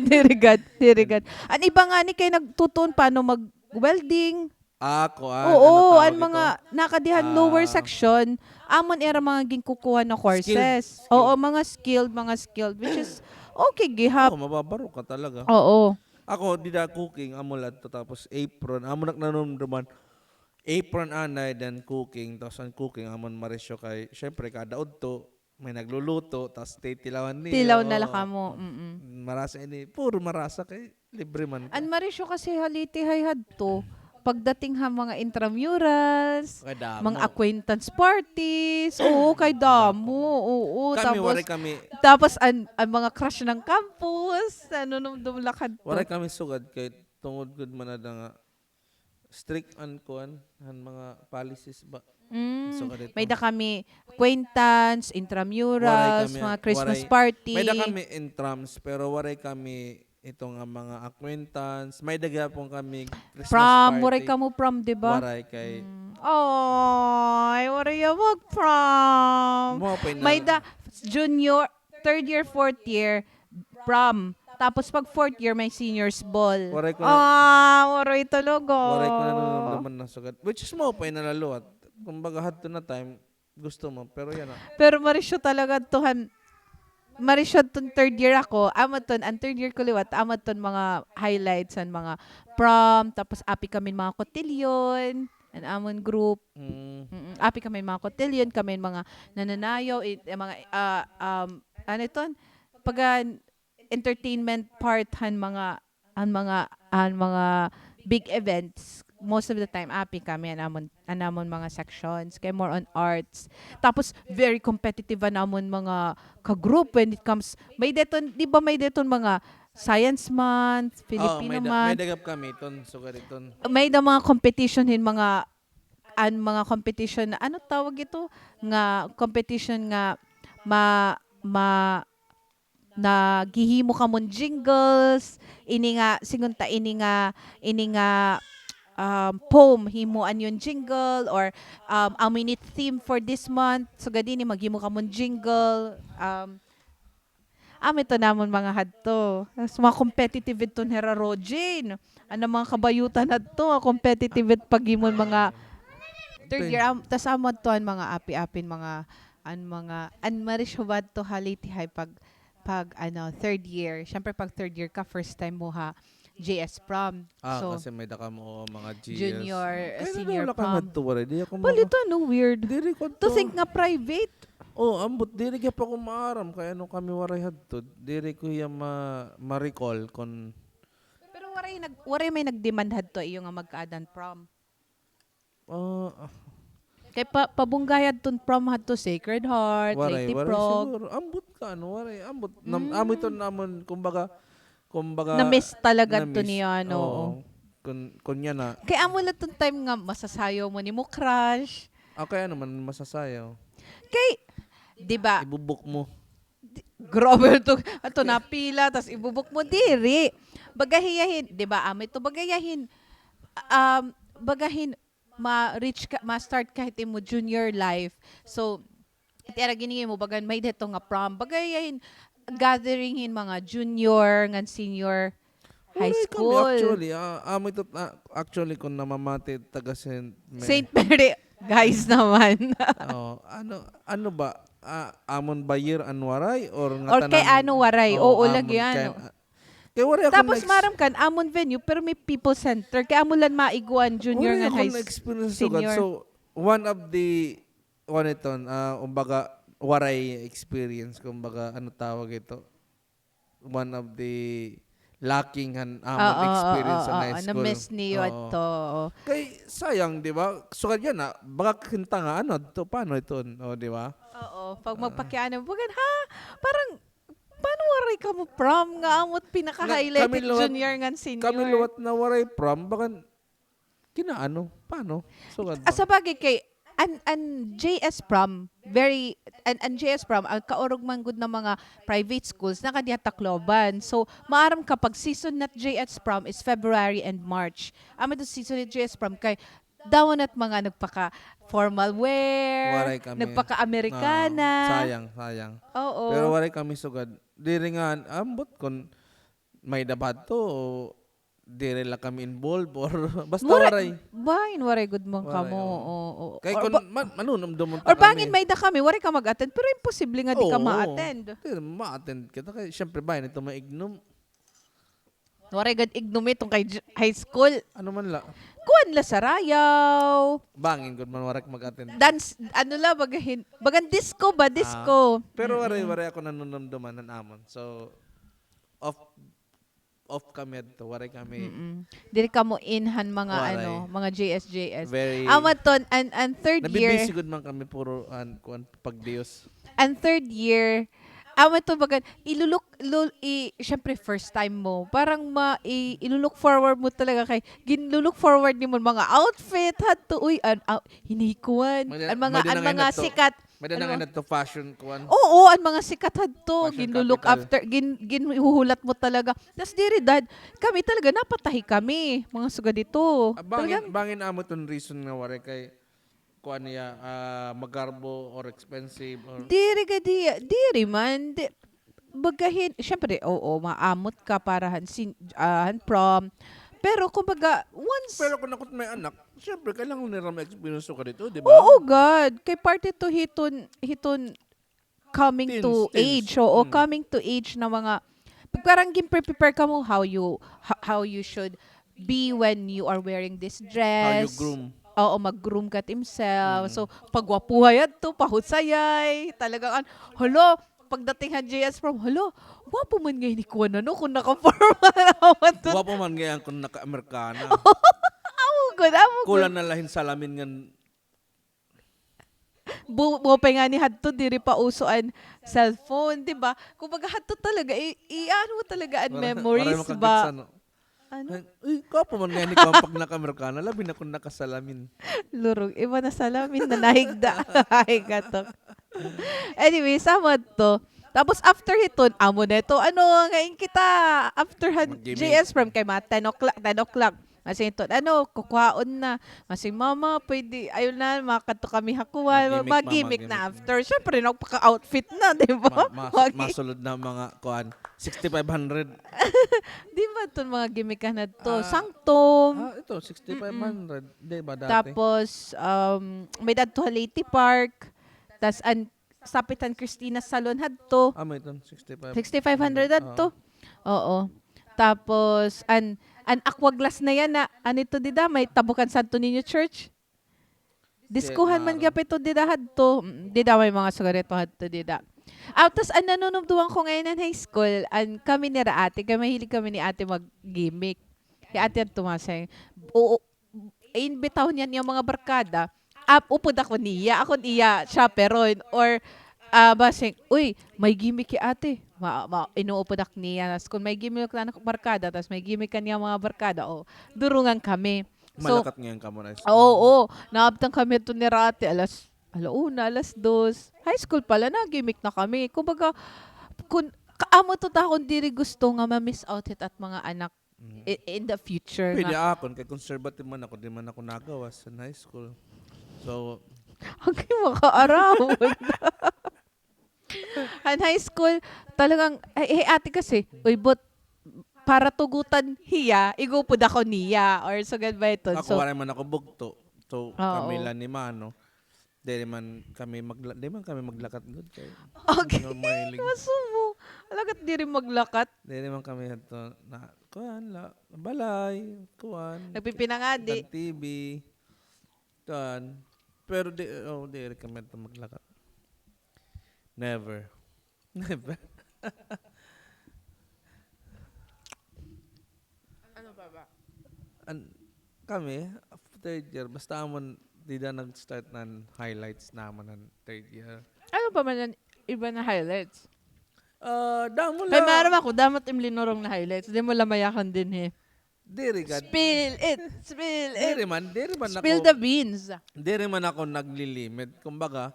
Diri gad, diri gad. An iba ngani kay nagtutuon paano mag-welding. Ah, kuan, oo, ano tawag ito? An mga nakadi han lower section, amon ira mga ginkukuha na courses. Skilled, skilled. Oo, mga skilled, mga skilled, which is okay gihap. Oo, mababaro ka talaga. Oo. Ako, dida cooking, amo la ito, tapos apron, amo naknanumduman. Apron anay, then cooking, tapos an cooking, amon marisyo kay, syempre, kada udto, may nagluluto, tas titilawan niyo. Tilaw na la kamo, mm. Marasa ini, puro marasa kay libre man ka. An marisyo kasi ha Leyte High hadto, pagdating ha mga intramurals, mga acquaintance parties, oo, kay damo, oo. Kami, tapos, waray kami. Tapos an, an mga crush ng campus, nanunumdom la kadto. Waray kami sugad kay tungod gud man ada nga strict an kuan, an mga policies ba? Mm, so, may-ada kami acquaintance, intramurals, mga Christmas party. May-ada kami intrams, pero waray kami ito nga mga acquaintance. May-ada gihapon kami Christmas party. Prom, waray kamo prom, di ba? Waray kay. Mm. Ay, waray ya mag-prom. May-ada junior, third year, fourth year, prom. Tapos pag fourth year, may seniors ball. Waray ko na. Ah, waray talaga. Waray ko nanunumduman na sugad. Which is mao pa inalaluwat. Kumbaga, hadto na time, gusto mo. Pero yana. Pero marisyo talaga tuhan. Marisyo ton third year ako. Amo ton, an third year ko liwat, amo ton mga highlights, an mga prom, tapos api kami mga kotilyon, an amon group. Mm. Mm-mm. Api kami mga kotilyon, kami mga nananayaw, it-, mga, ah, um, ano iton? Pag, ah, entertainment part han mga, an mga, an mga big events, most of the time, api kami an amon, an amon mga sections, kay more on arts. Tapos, very competitive an amon mga ka-group when it comes, may-ada iton, di ba may-ada iton mga Science Month, Filipino Month. Oo, may-ada, may-ada gihap kami iton, sugad iton. May-ada mga competition hin mga an mga competition na, ano tawag ito? Nga competition nga ma-, ma-, naghihimo kamon jingles, ini nga, singon ta, ini nga, ini nga, um, poem, himoan niyo hin jingle, or, um, amo ini theme for this month. Sugad ini, maghimo kamon jingle. Um, Amo ito namon mga hadto. Tas mga competitive ito ni Hera Rojin. Ano mga kabayutan hadto, mga competitive it paghimo hin mga third year. Am-, tas amo adto an mga api-apin mga, an mga, an marisyo ba adto ha Leyte High pag, pag, ano, third year. Siyempre, pag third year ka, first time mo ha J S prom. Ah, so, kasi may-ada kamo, oo, mga G S. Junior, senior prom. Kay wala ka ngadto, waray. Di ako maka-, balita, no? Weird. Diri ko to think nga private. Oh, ambot, diri gihap ako maaram kay ano kami waray hadto. Diri ko hiya ma-, ma-recall kon. Pero waray nag-, waray may nag-demand hadto iyo nga magkaadan prom. Ah, ah. Kay pa-, pabunggahay adton prom hadto, Sacred Heart, Leyte Prog. Waray, waray siguro. Ambot ka, ano, waray, ambot. Nam-, amo ito namon, kumbaga, kumbaga, na-miss talaga adto niya, ano, oo. Kun-, kunya na. Kay amo la ton time nga masasayaw mo nimo crush. Ah, kay ano man masasayaw? Kay, di ba? Ibu-book mo. Di-, grabe to, ato napila, tas ibu-book mo, diri. Baga hiya hin, di ba, amo ito, baga hiya hin, um, baga hin, ma-reach ka, ma-start ka hit imo junior life. So, it ira gin-ihi mo, bagan may-ada hito nga prom. Baga iya hin gathering hin mga junior ngan senior high school. Waray kami, actually, ah, amo ito, ah, actually, kon namamati, taga Saint Mary. Saint Mary, guys naman. Oo, ano, ano ba? Ah, amon ba year an waray or ngatanan? Or kay ano waray? Oo, lagi ano. Kay waray ako. Tapos maaram kan amon venue, pero may people center. Kay amo la maiguan junior ngan high school, senior. So, one of the, ano iton, ah, kumbaga, waray experience, kumbaga, ano tawag ito? One of the lacking han amon experience sa high school. Oo, oo, oo, na-miss niyo adto, oo. Kay sayang, di ba? Sugad yana, baka kita nga, ano, adto, paano iton? O, di ba? Oo, pag magpakiana, bagan, ha? Parang, paano waray kamo prom nga amo it pinaka-highlight, junior ngan senior? Kami liwat na waray prom, bagan, kinaano? Paano? Sugad ba? Ah, sabagay kay, an, an J S prom, very, an, an J S prom, an kaurog man gud na mga private schools, nakadi ha Tacloban. So, maaram ka, pag season na it J S prom is February and March. Amo ito season na it J S prom kay, damo na it mga nagpaka-formal wear, nagpaka-Amerikana. Sayang, sayang. Oo. Pero waray kami sugad. Diri nga, ambot kon may-ada ba adto, o diri la kami involved, or basta waray. Bangin waray gud man kamo, oo. Kay kon manunumdom unta kami. Or bangin may-ada kami, waray ka mag-attend, pero imposible nga di ka ma-attend. Diri, ma-attend kita. Kay, syempre, bangin ito maignom. Waray gad ignom iton kay j-, high school. Ano man la? Kuan la, sarayaw. Bangin gud man waray ka mag-attend. Dance, ano la, baga hin-, bagan disco ba? Disco. Pero waray, waray ako nanunumdoman han amon. So, off, off kami adto. Waray kami. Diri kamo in han mga, ano, mga J S, J S. Amo ton, an, an third year. Nabibisi gud man kami, puro, an, kuan, pagdiyos. An third year, amo to, bagan, iluluk-, lul-, i-, syempre, first time mo. Parang ma-, i-, ilu-look forward mo talaga kay, ginlu-look forward nimo an mga outfit, hadto, uy, an, ah, hinikuan, an mga, an mga sikat. May-ada na ngay-an hadto fashion kuan. Oo, an mga sikat hadto, ginlu-look after, gin-, ginhuhulat mo talaga. Tas diri, dad, kami talaga, napatahi kami, mga sugad ito. Bangin, bangin amo ton reason nga waray kay, kuan niya, ah, magarbo or expensive or... Diri gad iya, diri man. Di, baga hin-, syempre, oo, maamot ka para han sin-, ah, han prom. Pero, kumbaga, once... Pero kon ako it may anak, syempre, kailangan nira ma-experience sugad ito, di ba? Oo gad. Kay parte to hiton, hiton coming to age, oo, coming to age na mga, parang gin-prepare kamo how you, ho-, how you should be when you are wearing this dress. How you groom. Oo, mag-groom ka himself. So, pagwapuhay adto, pahutsayay, talagang an-, hala, pagdating han J S prom, hala, gwapo man ngay-an ni kuan, ano, kon naka-formal. Gwapo man ngay-an kon naka-Amerikana. Amo gud, amo gud. Kulang na la hin salamin ngan Bu-, bupay ngani hadto, diri pa uso an cellphone, di ba? Kumbaga, hadto talaga, i-, i-ano mo talaga an memories ba? Ano? Uy, gwapo man ngani kuan pag naka-Amerikana, labi na kon naka-salamin. Lurog, iba na salamin na nahigda. Ay, gatok. Anyway, sama to. Tapos after hiton, amo na ito, ano, ngain kita, after han J S prom kay mga ten o'clock, ten o'clock. Masing ito, ano, kukuhaon na. Masing, "Mama, pwede, ayun na, makadto kami ha kuan, mag-gimik na after." Syempre, nagpaka-outfit na, di ba? Masulod na mga kuan, sixty-five hundred. Di ba iton mga gimikan hadto? Sangtom. Ah, ito, sixty-five hundred. Di ba dati? Tapos, um, may-ada hadto ha Leyte Park. Tas, an, sapit han Christina Salon hadto. Ah, may-ada iton, sixty-five. Sixty-five hundred hadto. Oo. Tapos, an, an Aqua Glass na yana, an ito dida, may tabukan Santo Niño Church. Diskohan man gihap ito dida hadto. Mm, dida may mga sugad ito hadto dida. Ah, tas an nanunumduman ko ngain han high school, an kami nira ate, kay mahilig kami ni ate mag-gimik. Hi ate hadto masing, oo, iimbitahon niya an iya mga barkada. Ah, upod ako niya. Ako an iya chaperone. Or, ah, basing, "Uy, may gimik hi ate." Ma-, ma-, inuupod ako niya. Tas kon may gimik na barkada, tas may gimik an iya mga barkada, o, durungan kami. So, malakat ngay-an kamo na school. Oo, oo. Naabtan kami hadto nira ate, alas, ala una, alas dos. High school pa la, nagimik na kami. Kumbaga, kun, ka-, amo to ta, kon diri gusto nga ma-miss out hit at mga anak. I- in the future Pwede nga. Akon, kay conservative man ako, di man ako nagawas in high school. So, Okay, makaarawon. An high school, talagang, ay, eh, ate kasi, uy, but, para tugutan hiya, igupod ako niya, or sugad ba iton? Ako, waray man ako bugto. So, kami la ni Mano. Diri man kami magla-, di man kami maglakat gud kay. Okay. Masubo. Alagat diri maglakat. Diri man kami hadto na, kuan la, balay, kuan. Nagpipinangadi. T V. Kuan. Pero di, oh, diri kami hadto maglakat. Never. Never. Ano pa ba? An, kami, third year, basta amon, dida nag-start nan highlights namon han third year. Ano pa man an iba na highlights? Ah, damo la. Kay maaram ako, damo it im linurong na highlights. Di mo lamayakan dinhi. Diri gad. Spill it! Spill it! Diri man, diri man ako. Spill the beans! Diri man ako naglilimit. Kumbaga,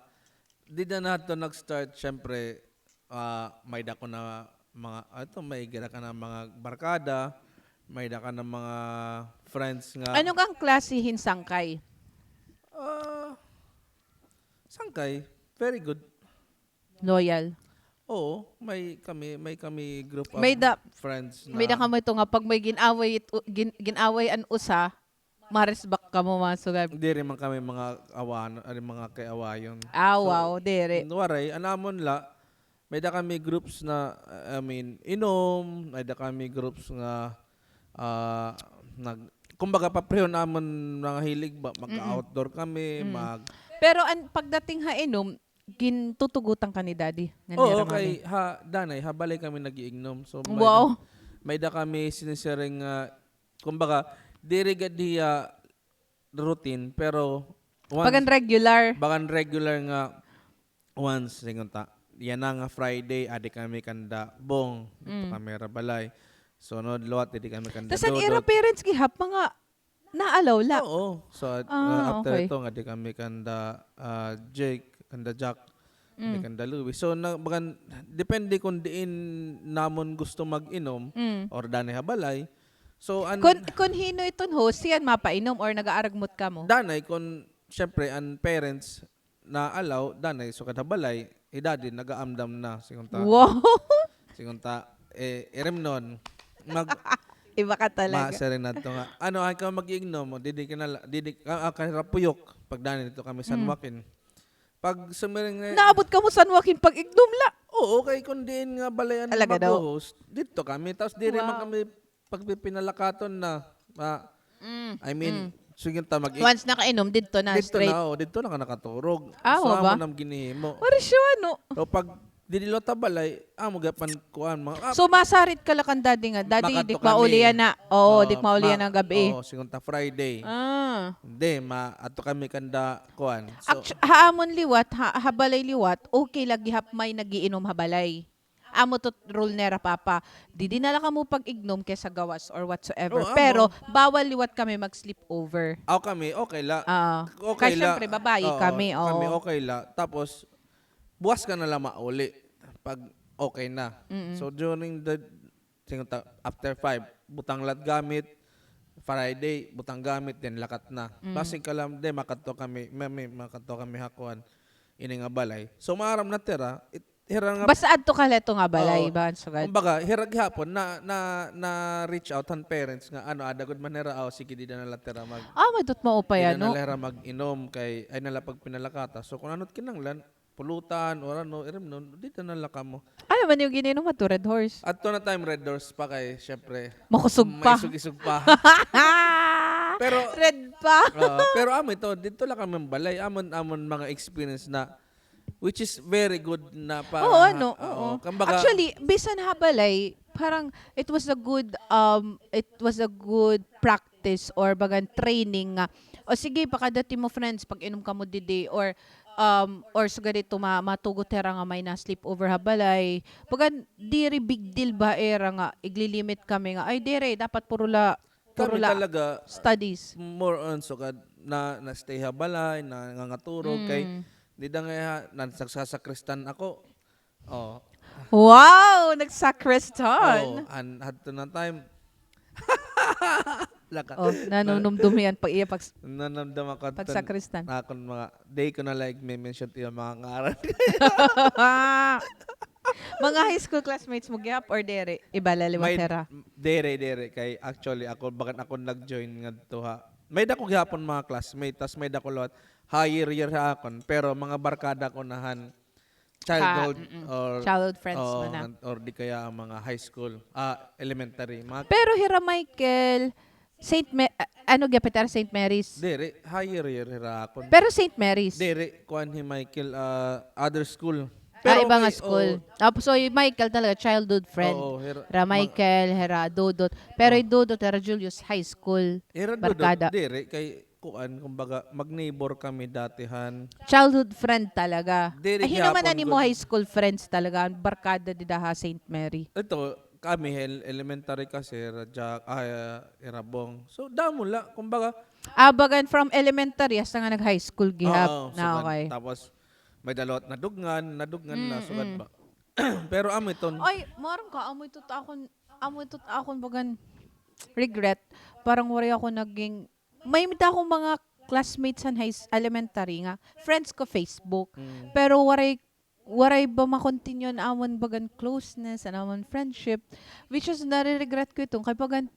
dida na hadto nag-start, syempre, ah, may-ada ko na mga, ato, may-ada ka na mga barkada, may-ada ka na mga friends nga. Ano kang klase hin sangkay? Ah, sangkay, very good. Loyal. Oo, may kami, may kami group of May da- friends na. May-ada kamo ito nga pag may gin-away, it- gin-, gin-away an usa, maresbak kamo mga sugad. Diri man kami mga awan, ari mga kay awayon. Ah, So, wow, diri. Waray, an amon la, may-ada kami groups na, I mean, inom, may-ada kami groups nga, ah, nag, kumbaga, papreho namon mga hilig ba, mag-outdoor kami, mag- Pero an pagdating ha inom, gintutugutan ka ni daddy? Nga Oo, nira kay mami? Ha, danay, ha balay kami nag-iignom. So, may Wow. May-ada kami sinisiring nga, kumbaga, diri gad hiya routine, pero once, Bagan regular. Bagan regular nga once, sigunta. Yana nga Friday, adi kami kanda Bong, didto kami ra balay. Sunod liwat, adi kami kanda Tas an Dodot. Ira parents gihap, mga naalaw la. Oo. So, at, Ah, uh, after okay. Ito, nga di kami kanda, ah, Jake, kanda Jack, di kanda Louie. So, na, bagan, depende kung diin namon gusto mag-inom Mm. or danay ha balay. So, an, Kun, kun hino iton host, siya an mapainom or nag-aaragmot kamo? Danay, kung, syempre, an parents na allow, danay, sugad ha balay, hi daddy, nag-aamdam na, sigunta. Wow! Sigunta, eh, irimnon. Mag, Iba ka talaga. Masiring nadto nga, ano, ay ka mag-iignom mo, didi ka na la-, didi ka, ah, kay Rapuyok, pagdani didto kami San Mm. Joaquin. Pag sumiring na, Naabot kamo San Joaquin pag-ignom la? Oo, kay kun diin nga balay an Talaga daw? mag-host, didto kami. Tapos diri man Wow. kami pagpipinalakaton na. Ma, Mm, I mean, mm. sige ta mag- Once nakainom, didto na, didto straight. Na, oh, didto na ka nakatulog. Ah, So, wa ba? Amo nam ginhimo. Wari siya, ano? So, pag didilo ta balay, amo gapan kuan, mga, ah, So, masarit ka la kan daddy nga, "Daddy, Makadto di ko mauli kami. yana." Oo, Oh, di ko mauli ma-, yana gabi. Oh, sigunta Friday. Ah. Hindi, ma-, ato kami kanda kuan. So, Actu-, ha amon liwat, ha, ha balay liwat, okay la gihap may nag-iinom ha balay. Amo to rule nira papa. Didi na la kamo pag-ignom kay sa gawas or whatsoever. Oh, amo. Pero, bawal liwat kami mag-sleepover. Aw kami, okay la. Ah, Okay kay la. syempre, babayi Oo, kami, oo. Kami okay la. Tapos, buwas ka na la mauli. Pag okay na. Mm-mm. So, during the, sigunta, after five, butang lat gamit, Friday, butang gamit, then lakat na. Mm. Basig ka lang, di, makadto kami, may, may, makadto kami ha kuan, ini nga balay. So, maaram na tira, it, hira nga Basta adto ka la ito nga balay, Oo. Ba, sugad. Kumbaga, hira gihapon na, na, na reach out han parents nga, ano, ada gud man hira, aw, sige, dida na la tira mag, Ah, madot maupay, dida na ano? La hira mag-inom kay, ay na la pagpinalakata. So, kung ano't kinanglan, pulutan, or ano, irimnon, dida na la kamo. Ano man yung gininom mo to, Red Horse? At to na time, Red Horse pa kay, syempre, Makusog pa. Isog-isog pa. Pero, Red pa. Oo, pero amo ito, dito lang kami balay. Amon, amon mga experience na which is very good na pa. Oo, ano, Oo, oo. Kumbaga, Actually, bisan ha balay, parang it was a good, um, it was a good practice or bagan training nga, o sige, pakadati mo friends, pag-inom kamo didi, or, um, or sugad ito, ma-, matugot hira nga may na-sleepover ha balay. Bagan, diri big deal ba, era nga, iglilimit kami nga, ay, diri, dapat puro la, puro kami la talaga, studies. More on, sugad na, na-stay ha balay, na nangaturog, kay, Mm. Dida nga ha, nagsasakristan ako. Oh. Wow! Nagsakristan! Oh, an, hadto na time. Laka. Oh, nanunumdom hiya pag iya pag Nanamdam ako adton pagsakristan. Akon mga, di ko na la igme-mention it iya mga ngaran. Mga high school classmates mo gihap or diri? Iba la liwat hira. Diri, diri. Kay actually, ako, bagan ako nag-join ngadto ha. May-ada ko gihapon mga classmate, tas may-ada ko liwat higher year ha akon. Pero mga barkada ko na han childhood or, childhood friends man na. Or di kaya an mga high school, ah, elementary. Mga Pero hira Michael, Saint Ma-, ah, ano, gihap hira Saint Mary's? Diri, higher year hira akon. Pero Saint Mary's? Diri, kuan hi Michael, ah, other school. Ah, pero iba nga school. Ah, so, hi Michael talaga, childhood friend. Oo, hira, hira Michael, hira Dudot. Pero hi Dudot, hira Julius, high school. Hira Dudot, barkada. Diri, kay kuan, kumbaga, mag-neighbor kami dati han. Childhood friend talaga. Diri gihapon. Ay, hin-o man an imo high school friends talaga, an barkada dida ha Saint Mary? Ito, kami, el-, elementary kasi, hira Jack, ah, hira Bong. So, damo la, kumbaga. Ah, bagan from elementary, hasta nga nag-high school gihap. Oo, na, sugad. Okay. Tapos, may-ada liwat nadugngan, nadugngan na, sugad ba. Pero amo iton. Ay, maaram ka, amo ito akon, amo ito akon bagan regret. Parang waray ako naging May-ada akon mga classmates han high s-, elementary nga friends ko Facebook. Mm. Pero waray, waray ba ma-continue an amon bagan closeness, an amon friendship, which is nare-regret ko iton kay bagan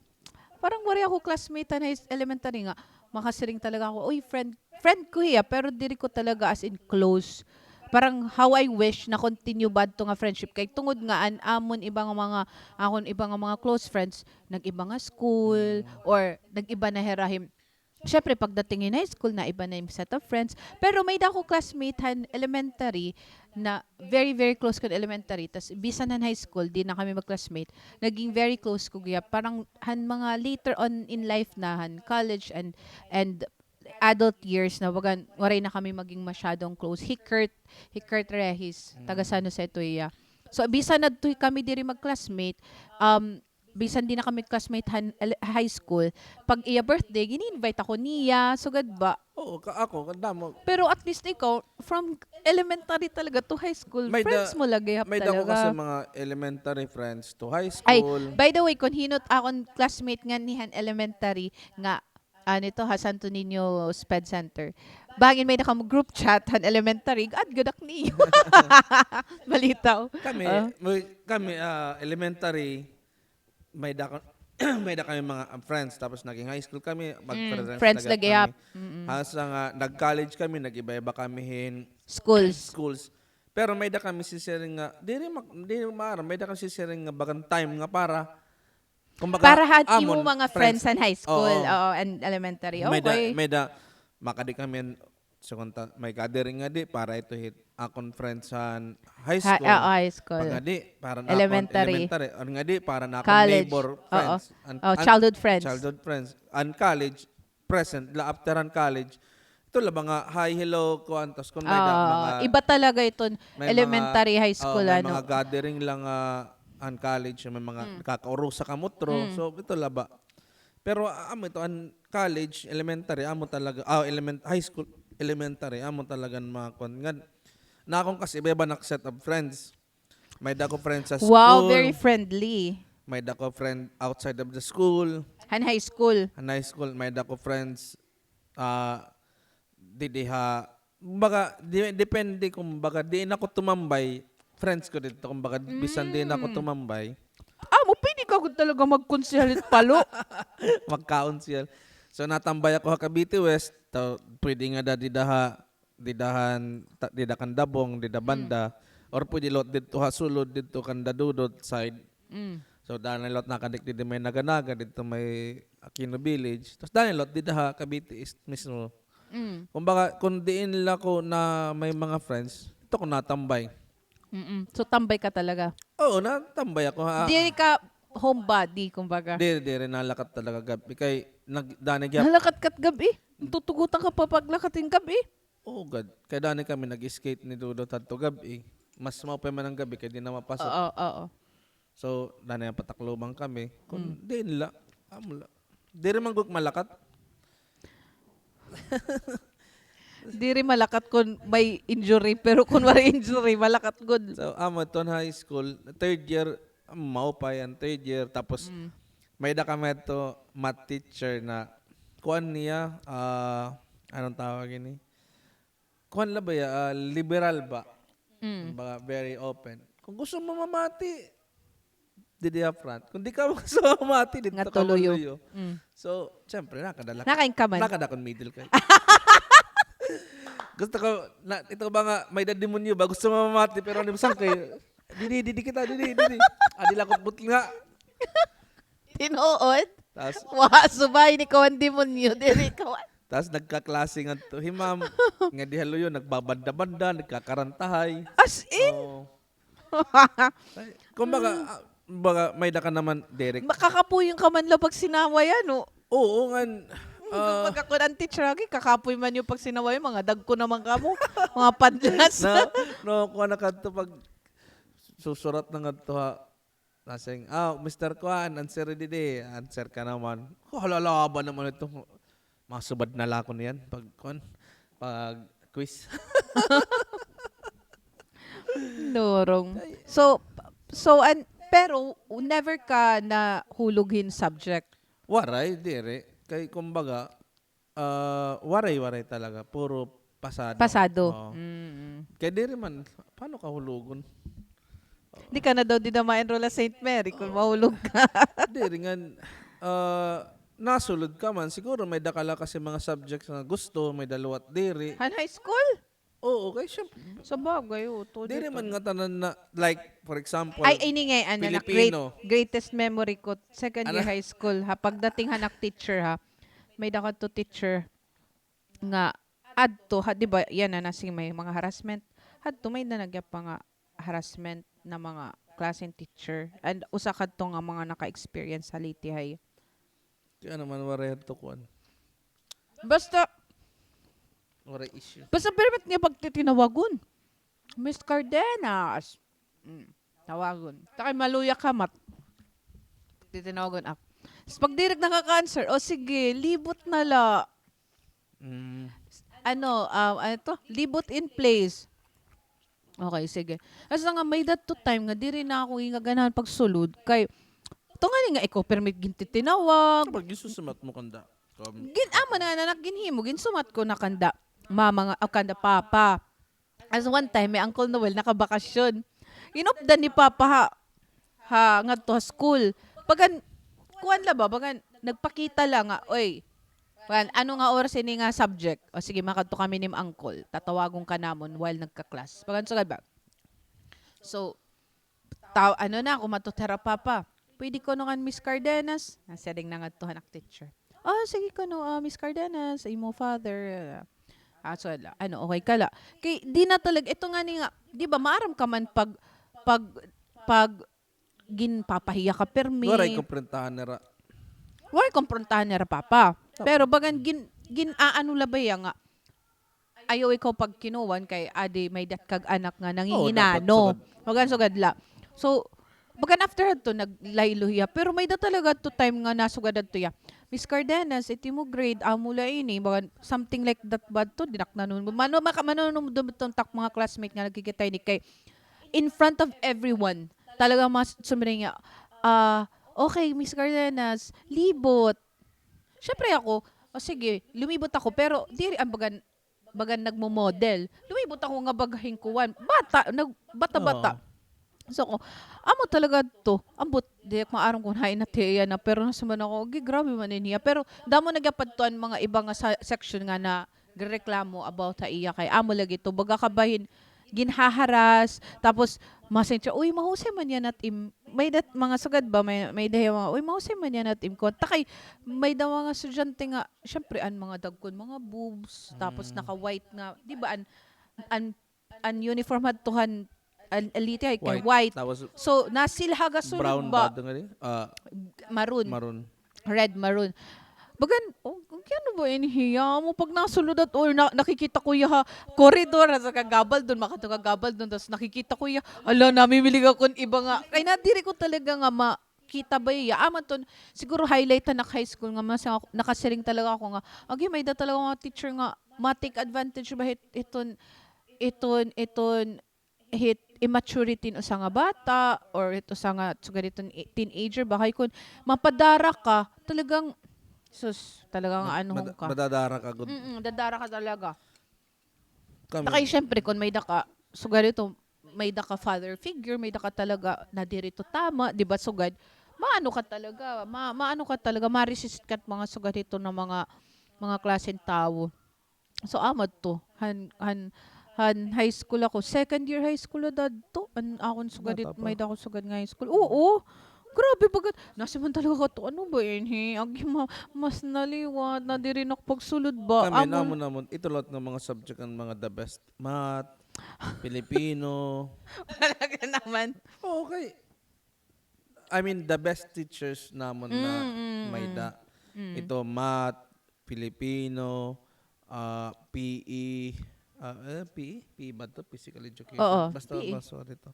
parang waray ako classmate han high s-, elementary nga makasiring talaga ako, "Uy, friend, friend ko hiya," pero diri ko talaga as in close. Parang how I wish na continue ba adto nga friendship kay tungod nga an amon iba nga mga, akon iba nga mga close friends, nag-iba nga school, mm, or nag-iba na hira hin, syempre, pagdating hin high school, naiba na im set of friends. Pero may-ada ako classmate han elementary na very, very close ko han elementary. Tas bisan han high school, di na kami mag-classmate. Naging very close ko gihap. Parang han mga later on in life na, han college and, and adult years na, bagan, waray na kami maging masyadong close. Hi Kurt, hi Kurt Rehis, taga San Jose ito hiya. So, bisan adto kami diri mag-classmate, um, bisan di na kami classmate han ele-, high school, pag iya birthday, gini-invite ako niya, sugad ba? Oo, ka-, ako, kadamo. Pero at least ikaw, from elementary talaga to high school, friends mo la gihap talaga. May-ada ko kasi mga elementary friends to high school. Ay, by the way, kon hin-o it akon classmate nganhi han elementary nga, ano ito, ha Santo Niño Sped Center. Bangin may-ada kamo group chat han elementary, add gad ak niyo. Malitaw. Kami, ah, elementary, may-ada ka-, may-ada kami mga, um, friends, tapos naging high school kami, mag-friends lagi kami. Hasta nga nag-college kami, nag-iba-iba kami hin schools. Pero may-ada kami sisiring nga, diri mak-, diri maaram, may-ada kami sisiring nga bagan time nga para, kumbaga, para han imo mga friends han high school, oo, and elementary. Okay. May-ada, may-ada, makadi kami So, kon ta-, may gathering ngadi para ito hit akon friends han high school. Oo, high school. Pag ngadi, para na akon elementary. An ngadi, para na akon neighbor friends. Oo. Childhood friends. Childhood friends. An college, present la after an college. Ito la mga hi, hello, kuan, tas kon may mga iba talaga iton elementary, high school, may mga gathering la nga an college, may mga nakakaurusa kamo otro. So, ito la ba. Pero, ah, amo ito, an college, elementary, amo talaga, ah, element-, high school, elementary, amo talaga an mga kuan. Ngan, na akon kasi iba-iba na set of friends. May-ada ko friends sa school. Wow, very friendly. May-ada ko friend outside of the school. Han high school. Han high school, may-ada ko friends, ah, didi ha, kumbaga, di-, depende, kumbaga, diin ako tumambay, friends ko didto, kumbaga, bisan diin ako tumambay. Amo, pwede ka gud talaga magkonsehal hit Palo. Magkonsehal. So, natambay ako ha Cavite West, ta-, pwede ngada dida ha, dida han, ta-, dida kan Dabong, dida banda, or pwede liwat didto ha sulod, didto kan Dadudot side. So, danay liwat nakadik didi may Naga-Naga, didto may Aquino Village. Tas danay liwat dida ha Cavite East mismo. Kumbaga, kon diin la ko na may mga friends, didto ko natambay. So, tambay ka talaga? Oo, natambay ako, ha. Diri ka homebody, kumbaga? Diri, diri, nalakat talaga gab-i. Kay, nag-, danay gihap. Nalakat ka gab-i? Tutugutan ka pa paglakat hin gab-i? Oo, gad. Kay danay kami nag-skate ni Dudot hadto gab-i. Mas maupay man an gab-i kay di na mapasok. Oo, oo. So, danay an patakloban kami. Kon diin la, amo la. Diri man gud malakat. Diri malakat kon may injury, pero kon waray injury, malakat gud. So, amo iton high school, third year, maupay an third year, tapos may-ada kami adto math teacher na, kuan niya, ah, anong tawag ini? Kuan la ba ya, ah, liberal ba? Mm. Kumbaga, very open. Kung gusto mo mamati, didi ha front. Kung di ka gusto mamati, didto ka maluyo. Mm. So, siyempre, nakadala. Nakain ka man. Nakada kon middle kay. Gusto ko, na, ito ba nga, may-ada demonyo ba? Gusto mo mamati, pero ano, saan kayo? Didi, didi kita, didi, didi. Adi lakot butl nga. Tinuod? Tas, wa, subay ni kawan demonyo, diri kawan. Tas nagkaklase ngadto hi ma'am, nga di ha luyo, nagbabanda-banda, nagkakarantahay. As in? Oo. Ay, kumbaga, ah, baga, may-ada ka naman, Derek. Makakapuyon ka man la pag sinaway, ano? Oo, ngan, ah, kumbaga, kun an teacher lagi, kakapoy man niyo pag sinaway, mga dagko naman kamo, mga padlas. No, no, kuha na kadto pag susurat na ngadto ha, Nasing, "Ah, Mister Kuan, answer didi." Answer ka naman. Oh, halalaban naman ito. Masubad na la ako niyan pag, kuan, pag quiz. Durong. Ay. So, so, an-, pero never ka nahulog hin subject? Waray, diri. Kay, kumbaga, Ah, waray-waray talaga. Puro pasado. Pasado. Oo. Mm, mm. Kay diri man, paano ka hulugon? Di ka na daw dida ma-enroll ha Saint Mary kung mahulog ka. Diri ngan, ah, nasulod ka man. Siguro may-ada ka la kasi mga subjects nga gusto, may-ada liwat diri. Han high school? Oo, kay siyempre. Sabagay, oo, to, diri man nga tanan na, like, for example, ay, ini nga, ano, na, great, Filipino. Greatest memory ko, second year high school, ha, pagdating han ak teacher, ha, may-ada kadto teacher nga, adto, ha, di ba, yana na, sige, may mga harassment, hadto, may-ada na gihap nga harassment na mga klase hin teacher, and usa kadto nga mga naka-experience ha Leyte High. Kay ano man, waray hadto kuan. Basta, waray issue. Basta permi it niya pagtitinawagon. Miss Cardenas. Mm, tawagon. Ta kay maluya ka, mat-, titinawagon ak. Tas pag diri nakaka-answer, o sige, libot na la. Mm. Ano, um, ano to? Libot in place. Okay, sige. Basta nga may-ada to time nga diri na ako gingaganahan pagsulod kay, ito nga ni nga ikaw permi it gintitinawag. Kapag gisusumat mo kanda. Um, gin-, amo na, na, ginhimo, ginsumat ko na kanda mama nga, o kanda papa. As one time, may Uncle Noel, nakabakasyon. Inupdan ni Papa ha, ha, ngadto ha school. Bagan, kuan la ba, bagan, nagpakita la nga, oy, bagan, ano nga oras ini nga subject? O sige, makadto kami nim Uncle. Tatawagon ka namon while nagka-class. Bagan, sugad ba? So, taw-, ano na, kumadto hira Papa. Pwede kuno kan Miss Cardenas? Nasiring na ngadto han ak teacher. Ah, sige kuno, ah, Miss Cardenas, imo father, ah, so, la, ano, okay ka la. Kay, di na talaga, ito nga ni nga, di ba, maaram ka man pag, pag, pag ginpapahiya ka permi. Waray kumprontahan nira. Waray kumprontahan nira, Papa. Tama. Pero bagan gin-, gin-aano la ba iya nga, ayaw ikaw pagkinuan kay adi may-ada kag anak nga nanginginano. Oo, dapat sugad. Bagan sugad la. So, bagan after hadto, naglaylo hiya. Pero may-ada talaga to time nga nasugad hadto hiya. Miss Cardenas, it imo grade, amo la ini. Bagan something like that ba to? Dinaknanon mo. Mano, maka-, manunumdum to tak mga classmate nga nagkikita ini kay in front of everyone. Talaga mas sumiring niya, ah, okay, Miss Cardenas, libot. Siyempre ako, o sige, lumibot ako, pero diri an bagan bagan nagmo-model. Lumibot ako nga baga hin kuan. Bata, nag-, bata-bata. Oo. So, ko, amo talaga to. Ambot, di ak maaram kon hain na tiya na, pero nasiring man ako, "Gi, grabe man ini hiya." Pero damo na gihap adto an mga iba nga sa-, section nga nagrereklamo about ha iya kay amo lagi to. Baga kabahin, ginhaharas, tapos masensya, "Uy, mahusay man yana it im-," may-ada mga sugad ba, may, may-ada mga, "Uy, mahusay man yana it im-," kuan. Ta kay, may-ada mga estudyante nga, siyempre, an mga dagkon, mga boobs, tapos naka-white nga, di ba, an, an, an uniform hadto han, an, an Leyte High kay white. Tapos so, nasilhag ha sulod brown ba? Ba, nga di? Ah, maroon. Maroon. Red, maroon. Bagan, o, ano ba ini hiya? Amo pag nasulod at, or na-, nakikita ko hiya ha corridor, ha, sa kagabal dun, makadto kagabal dun, tas nakikita ko hiya, ala, namimilig ako kon iba nga. Kay nadiri ko talaga nga ma-, kita ba iya? Amo ton, siguro highlight han ak high school nga mas nakasiring talaga ako nga, agi, may-ada talaga mga teacher nga ma-take advantage ba hit-, hiton, iton, iton, hit-, immaturity hin usa nga bata or it usa nga sugad hiton i-, teenager ba, kay kun mapadara ka, talagang, sus, talagang ano ka. Madadara ka gud. Mm, dadara ka talaga. Kay syempre, kun may da ka, sugad hito, may da ka father figure, may da ka talaga na diri to tama, di ba, sugad, maano ka talaga, ma-, maano ka talaga, ma-resist ka mga sugad hito na mga, mga klaseng tawo. So, amo to. Han, han, han high school ako. Second year high school na dadto. An akon sugad it, may da ko sugad nga high school. Oo. Grabe, bagat. Nasiman talaga ka to. Ano ba ini? Agi, ma-, mas naliwat. Nadiri na pagsulod ba? Kami, namon, namon. Ito lahat ng mga subject ang mga the best. Math, Filipino. Talaga naman. Okay. I mean, the best teachers namon na may da. Ito, math, Filipino, ah, P E, ah, eh, P E? P E ba to? Physical education. Oo, basta, P E. Basta, sorry to.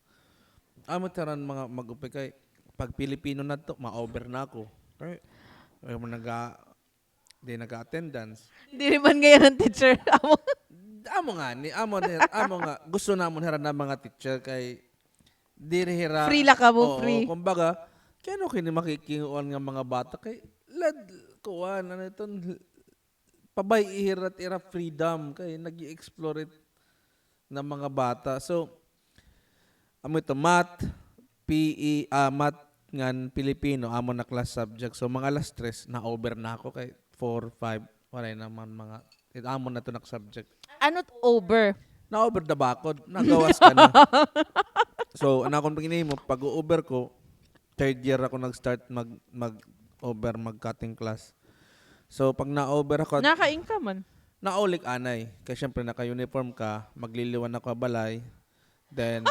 Amo taran mga mag-upay kay pag Filipino na to, ma-over na ako. Kay, kay mo naga-, di naga-attendance. Diri man ngayon ang teacher. Amo. Amo nga ni, amo ni, amo nga. Gusto namon hira na mga teacher kay diri hira. Free la kamo, oo, free. Kumbaga, kay ano kini makikinguan nga mga bata kay lad, kuan, ano iton, pabay-i hira it ira freedom kay nag-i-explore it na mga bata. So, amo ito, math, P E, ah, math ngan Filipino, amo na class subject. So, mga alas tres, na-over na ako kay four, five, waray naman mga, it amo na to nak subject. Ano t-, over? Na-over the bakod, nagawas ka na. So, ano akong panginimo, pag-over ko, third year ako nag-start mag-, mag-over, mag-cutting class. So, pag na-over ako, nakain ka man? Naulik anay. Kay syempre, naka-uniform ka, magliliwan ako ha balay, then,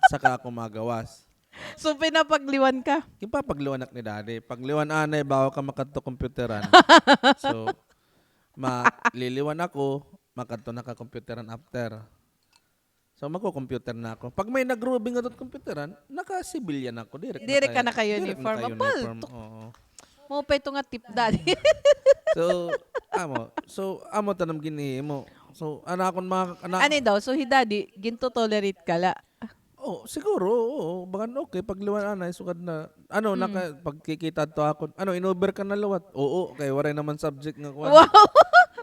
saka ako magawas. So, pinapagliwan ka? Ginpapagliwan ak ni daddy. Pagliwan anay, bago ka makadto computeran. So, maliliwan ako, makadto na ka computeran after. So, magko-computer na ako. Pag may nag-rubbing adto computeran, naka-civilian ako. Diri ka naka-uniform. Diri ka naka-uniform. Paltok. Oo. Maupay to nga tip, daddy. So, amo. So, amo tanan ginhihimo. So, ana akon mga, ana- Ani daw, so hi daddy, ginto-tolerate ka la? Oh, siguro, oo. Bagan okay. Pagliwan anay, sugad na. Ano, naka-, pagkikita to akon. Ano, in-over ka na liwat? Oo, kay waray naman subject nga kuan. Wow!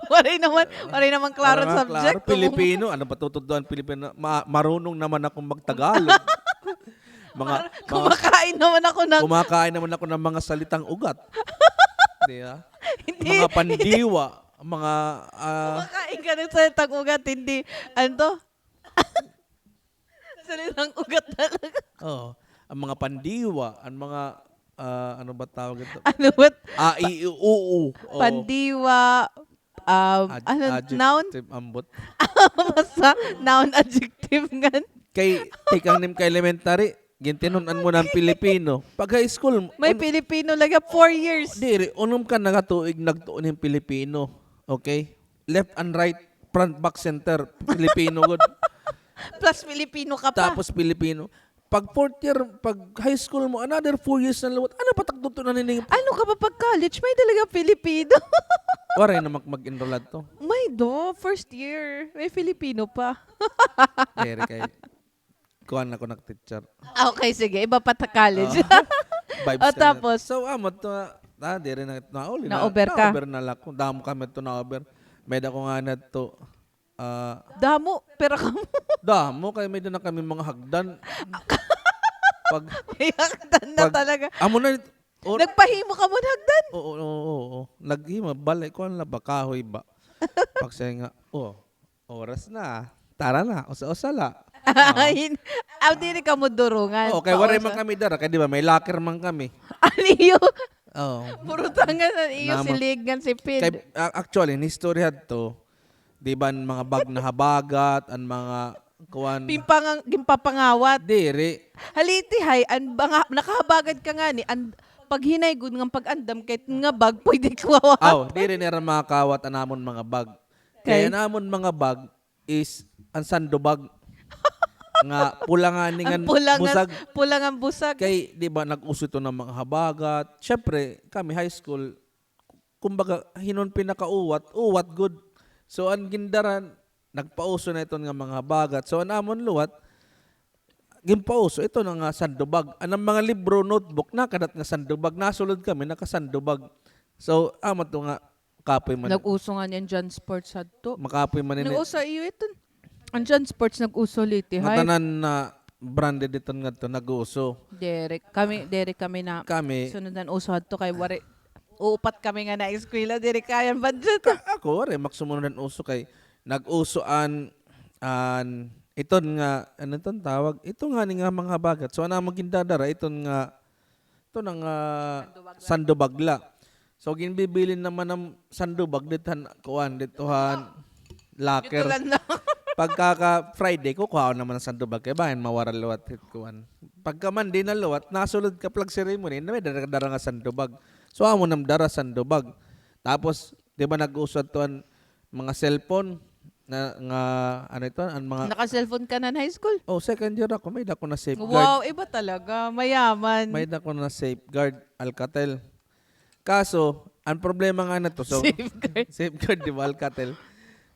Waray naman, waray naman klaro subject. Filipino, ano pa tutudloan Filipino? Ma-, marunong naman akong magtagalog. Mga, kumakain naman ako ng, kumakain naman ako ng mga salitang ugat. Di ba? Hindi. Mga pandiwa, mga, ah, kumakain ka ng salitang ugat, hindi. Ano to? Salitang ugat talaga. Oo. Ang mga pandiwa, ang mga, ah, ano ba tawag ito? Ano ba? A, i, u, u, u. Oo. Pandiwa, um, ano, noun? Adjective, ambot. Basta, noun, adjective, ngan. Kay, tikang nim ka elementary, gintinun-an mo na an Pilipino. Pag high school, may Pilipino lagi, four years. Diri, unom ka na nga tuig nagtuon hin Pilipino. Okay? Left and right, front, back, center, Pilipino gud. Plus Pilipino ka pa. Tapos Pilipino. Pag fourth year, pag high school mo, another four years na liwat. Ano pa tak tutunan ini? Ano ka pa pag college? May talaga Pilipino. Waray na mak-, mag-enroll adto. May do, first year. May Filipino pa. Diri kay kuan ako nak teacher. Ah, okay, sige. Iba pa ta college. Ah, vibes ka na. Tapos? So, amo to, ah, diri na, nauli na. Na-over ka? Na-over na la ko. Damo kami to na-over. May da ko nga na to, ah, damo, pira kamo? Damo, kay may da na kami mga hagdan. Pag, may hagdan na talaga. Amo na, nagpahimo kamo hin hagdan? Oo, oo, oo. Naghimo, balay, kuan la ba, kahoy ba? Pag siya nga, oh, oras na. Tara na, usa-usa la. Aw, diri kamo durungan. Oo, kay waray man kami dara, kay di ba, may locker man kami. Aliyo? Oo. Burutangan an iyo silig ngan sipid. Kay, a-, actually, an istorya hadto, di ba, an mga bag nahabagat, an mga kuan. Pimpangang-, ginpapangawat. Diri. Haliti, hay, an mga, nakahabagat ka ngani, an paghinay gud ngan pag-andam kay nga bag, pwede kawat. Aw, diri nira makawat an amon mga bag. Kay an amon mga bag is an sando bag. Nga pula ngani ngan busag. Pula ngan busag. Kay, di ba, nag-uso ito nga mga habagat. Syempre, kami high school, kumbaga, hinon pinakauwat, uwat gud. So, an gindaran, nagpauso na iton nga mga habagat. So, an amon liwat, ginpauso, ito na nga sandubag. An mga libro, notebook, nakadat nga sandubag. Nasulod kami, nakasandubag. So, amo to nga, kapoy man. Nag-uso ngani an John Sports hadto. Makapoy man ini. Nag-uso iyo iton. An John Sports nag-uso liti, hay. Ngatanan na branded iton ngadto, nag-uso. Diri kami, diri kami na Kami. Sunod an uso hadto kay wari. Uupat kami nga naeskwela, diri kaya an budget. Ka-, ako, wari, maksumunod an uso kay nag-uso an, an, iton nga, ano iton tawag? Ito ngani nga mga habagat. So, an amon gindadara, iton nga, ito na nga sandubag la. So, ginbibilin naman an sandubag didto han, kuan, didto han locker. Didto la na. Pagka ka Friday, kukuhaon naman an sandubag kay bangin mawara liwat hit kuan. Pagka Monday na liwat, nasulod ka flag ceremony, may dara, dara nga sandubag. So, amo nam dara sandubag. Tapos, di ba nag-uso adto an mga cellphone na, nga, ano ito, an mga Naka-cellphone ka na in high school? Oh, second year ako, may-ada ko na safeguard. Wow, iba talaga. Mayaman. May-ada ko na safeguard, Alcatel. Kaso, an problema nga na to, so, Safeguard. Safeguard, di ba, Alcatel?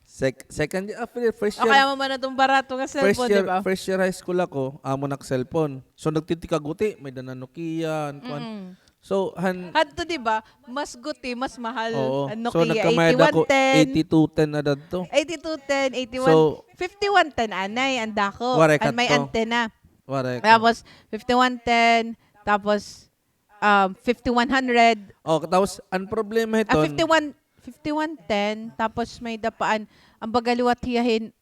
Sec-, second year, ah, fir-, first O year, kaya mo man na itong barato nga first cellphone, year, di ba? First year high school ako, amo nak cellphone. So, nagtitikaguti, may-ada na Nokia, an kuan. Mm. So, han- Hadto, di ba? Mas guti, mas mahal. Oo. An So, Nokia, nagkamayad ako, eighty-one ten. Eighty-two ten na dadto. Eighty-two ten, eighty-one, So, fifty-one ten anay, an dako. Waray An may kadto. Antenna. Waray ko. Tapos, fifty-one ten, tapos, um, fifty-one hundred. Oh, tapos, an problema Ah, hiton, fifty-one, fifty-one ten, tapos may dapaan, an baga liwat hiya hin,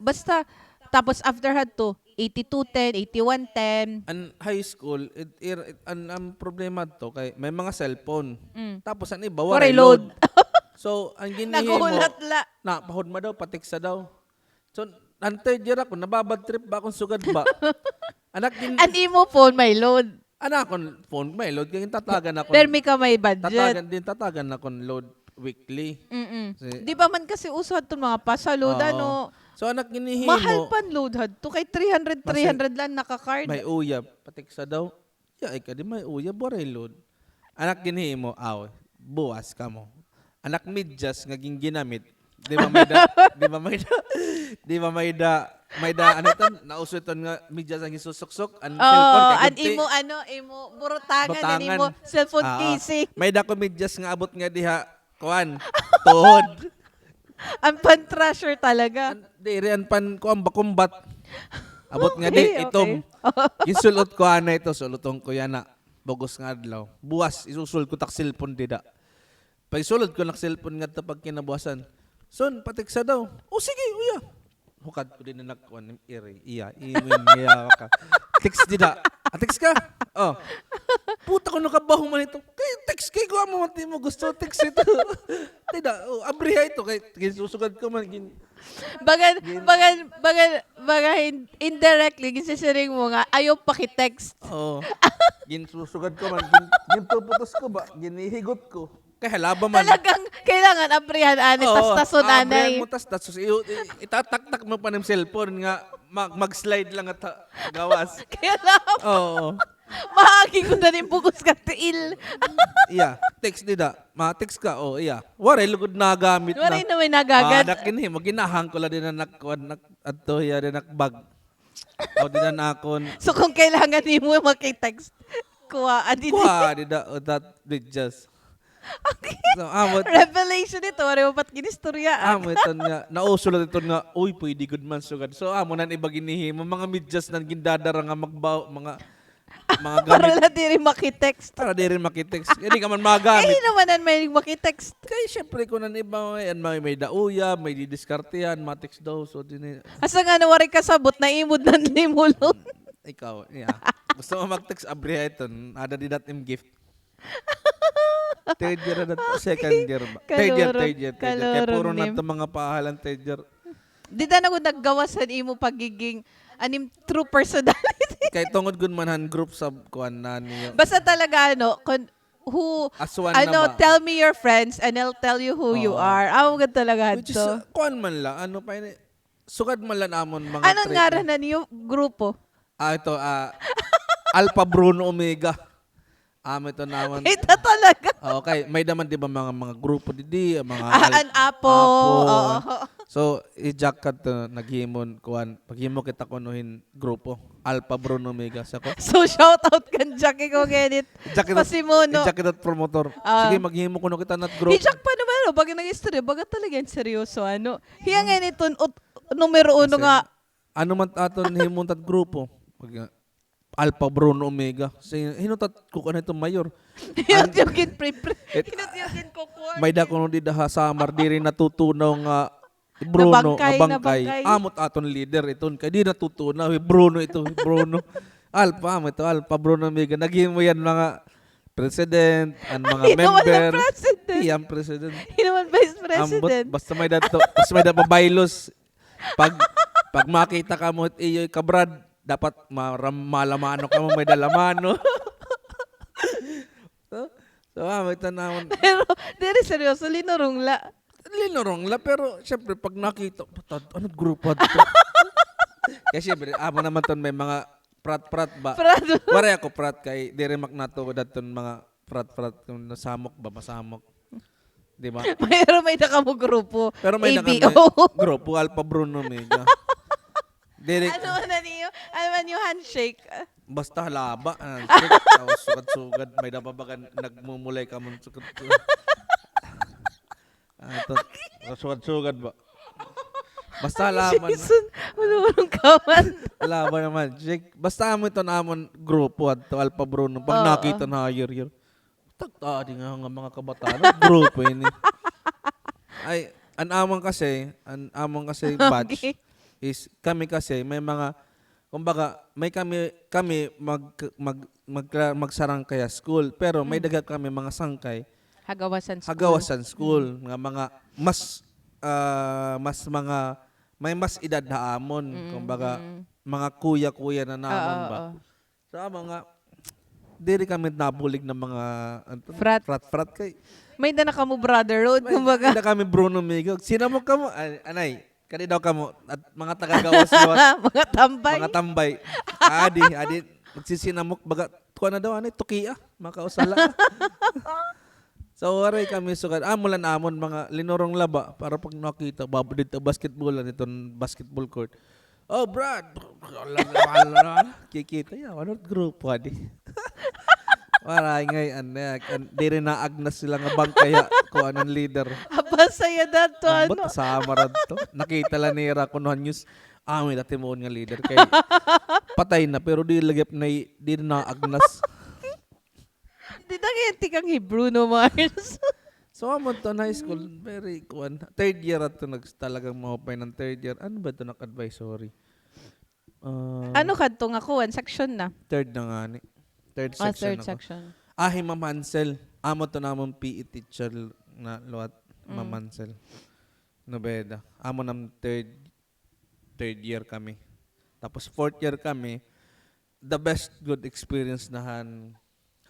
basta, tapos after hadto, eighty-two ten, eighty-one ten. An high school, it, ir-, it, an, an problema to kay may mga cellphone. Mm. Tapos an iba, Waray waray load. Load. So, an ginhihimo, Naghulat la. Na, pahudma daw, patiksa daw. So, an third year ako, nababad trip ba akon sugad ba? Anak, gin- An imo phone may load. An akon phone, may load. Kaya tatagan ako. Permi ka may budget. Tatagan din, tatagan ako load weekly. Mm-mm. Kasi Di ba man kasi uso hadto mga pasaload, Oo. ano? So, anak, ginhihimo. Mahal pan load hadto. Kay three hundred, Mas three hundred lang naka-card. May uyab. Patiksa daw. Ya, ay ka di may uyab, waray load. Anak, ginhihimo, aw, buwas kamo. Anak, medyas nga gin-, ginamit. Di ba may da, di ba may da, di ba may da, may da, ano iton? Nauso iton nga medyas nga ginsusuksok, an Oo, cellphone, kay an gudti. Imo, ano, imo, burutangan, an Butangan. Imo, cellphone Ah, case. May da ko medyas nga abot nga diha, kuan, tuhod. An pan-trasher talaga. An, diri, an pan, kuan ba, kumbat. Abot nga Okay, di, itom. okay. Ginsul-ot ko anay ito, sul-oton ko yana. Bug-os nga adlaw. Buwas, isusul ko tak cellphone dida. Pagsulod ko nak cellphone ngadto pagkinabuwasan. Son, patiksa daw. O, sige, uya. Hukad ko din na nagkuan, iri, iya, iwin, iya ka. Text dida. Ah, text ka? Oh. Puta, ko nakabaho man ito. Kay text kay ko amo, mati mo gusto text ito. Dida, oh, abriha ito kay ginsusugad ko man gin Bagan, Gin- bagan, bagan, baga hin-, indirectly, ginsisiring mo nga, ayaw paki-text. Oo. Ginsusugad ko man, gin-, ginpuputos ko ba, ginihigot ko. Kay halaba man. Talagang kailangan abrihan ani, Oo, tastason abrihan anay. Mo, tas, tas, sus-, i-, i-, itataktak mo pa nim cellphone nga mag-, mag-slide lang at ha-, gawas. Kaya lang. Oo. Maagi ko na rin bugos ka tiil. Iya, text dida. Ma-text ka, oh, iya. Waray lugod nagamit na. Waray na may nagagad. Ah, dakin himo, ginahang ko la din na nak-, kuan, nak-, adto hiya din nak bag. O, din na nakon. So, kung kailangan nimo maki-text, kuha, adi Kuha, dida, o, that, medyas. Okay. So, amo, Revelation ito, waray mo pat ginistorya, ah. Amo, iton nga, nauso la iton nga, uy, pwede gud man sugad. So, amo nan iba ginhihimo, mga medyas nan gindadara nga magbaw, mga, mga Para gamit. La diri maki-text. Para diri maki-text. Kaya di ka man magamit. Eh, naman an may maki-text. Kay, syempre, kung an iba, may, an may, may dauya, may didiskartehan, ma-text daw, so, din eh. Asa nga na waray kasabot, naimod nan limulon. Hmm, ikaw, yeah. Gusto mo mag-text, abriha iton, ada di dat im gift. Third year na to, second year ba? Third year, Kalorom, third year, third year. Kay puro kalorom na nim. To mga pahalan, third year. Di ta na ko naggawas han imo pagiging, an im true personality. Kay tungod gud man han group sa kuan na niyo. Basta talaga, ano, kun-, who, Aswan na ano, ba? Tell me your friends and I'll tell you who you Oo. Are. Amo gud talaga Which is, hadto. Uh, kuan man la, ano pa ini, sugad man la namon mga Anong trait ngaran na. Na niyo grupo? Ah, ito, ah, Alpha Bruno Omega. Amo ito namon. Kita talaga. Okay, may daman, di ba, mga, mga grupo didi, mga Ah, Al-, an Apo. Apo. Oo. So, i-Jack ka to, naghimon, kuan, paghimo kita kuno hin grupo. Alpha Bruno Omega sa ko. So, shout out kan Jack, ikaw, Kenneth. Jack ito, Pasimuno. Jack ito promotor. Ah. Sige, maghimo kuno kita nat group. Hi Jack pa naman, no? Baga nag-istorya, baga talaga hin seryoso, ano? Hiya nga ini iton ut-, numero uno Kasi, nga. Ano man aton himo nat grupo? Mag-, Alpha Bruno Omega. Si, hinutat ko ka na ito, Mayor. Hinutyugin, pre, pre. It-, Hinutyugin ko kuan. May da kuno dida ha Samar, diri natutunaw nga Bruno, Nabangkay, nga bangkay. Nabangkay. Amo it aton leader iton, kay di natutunaw, hi Bruno ito, hi Bruno. Alpha, amo ito, Alpha Bruno Omega. Naghimo yan mga president, an mga Hino man member. President? Iya an president. Hino man vice Ambot, president? Basta may da to, basta may da pa bylaws. Pag, pag makita kamo it iyo kabrad, dapat maram-, malamano kamo, may da lamano. So, so, ah, may tan-awon. Pero, diri seryoso, linurong la. Linurong la, pero, syempre, pag nakita, "Patad, ano grupo adto?" Kay, syempre, amo naman ton may mga prat-prat ba? Prat. Waray ako prat kay, diri mak natuod adton mga prat-prat, kon nasamok ba, masamok. Di ba? Pero may da kamo grupo. Pero may da kami A B O. Grupo, Alpha Bruno Omega. Diri. Ano na niyo? Ano man yung handshake? Basta halaba, handshake. Tapos sugad-sugad. May da pa baga nagmumulay ka mo. Sugad-sugad. Ah, to. Sugad-sugad ba? Basta laban. Jason, wala, walang kaman. Laban naman, Jake. Basta amo ito na amon grupo adto, Alpha Bruno. Pag Oo. Nakita na, yer, yer. Tagtaadi nga nga mga kabataan, grupo ini. Ay, an amon kasi, an amon kasi batch Okay. is kami kasi may mga, kumbaga, may kami, kami mag, mag, magkla-, magsarangkay ha school, pero may Mm. daghan kami mga sangkay Hagawasan school. Hagawasan school, Mm. nga mga mas, ah, mas mga, may mas edad ha amon, Mm, kumbaga, mm. mga kuya-kuya na namon Oo, ba? oo. So, amo nga, diri kami nabulig ng mga, ano to, Frat. Frat-frat kay May da na kamo brotherhood, may, kumbaga. May da kami Bruno Migo. Sinamok kamo, an-, anay, kani daw kamo, at mga taga-gawas liwat. Mga tambay. Mga tambay. Adi, adi, magsisinamok, baga, kuha na daw, anay, tukia, makausala. So, waray kami sugad. Amo la an amon, mga linurong la ba, para pag nakita, bab-, dito, basketball, iton basketball court. Oh, Brad! Kikita, ya, ano grupo, adi? Waray ngay, an, an, diri na agnas sila nga bangkay, ha, kuan an leader. Aba, saya dato, Ambot, ano? Sama ra to. Nakita la nira kuno han news. Ah, may dati mo nga leader kay patay na, pero di lagi na, di na agnas. Di na kaya tikang hi Bruno Mars. So, amo to, high school, very, kuan. Third year ato, nags-, talagang maupay ng third year. Ano ba ito, nag-advisory? Ah, Ano kadto nga kuan, section na? Third na nga ni. Third Ah, section third ako. Section. Ah, hi Ma'am Hansel. Amo to namon P E teacher na liwat, Ma'am Mm. Hansel Nobeda. Amo nam third, third year kami. Tapos fourth year kami, the best good experience na han,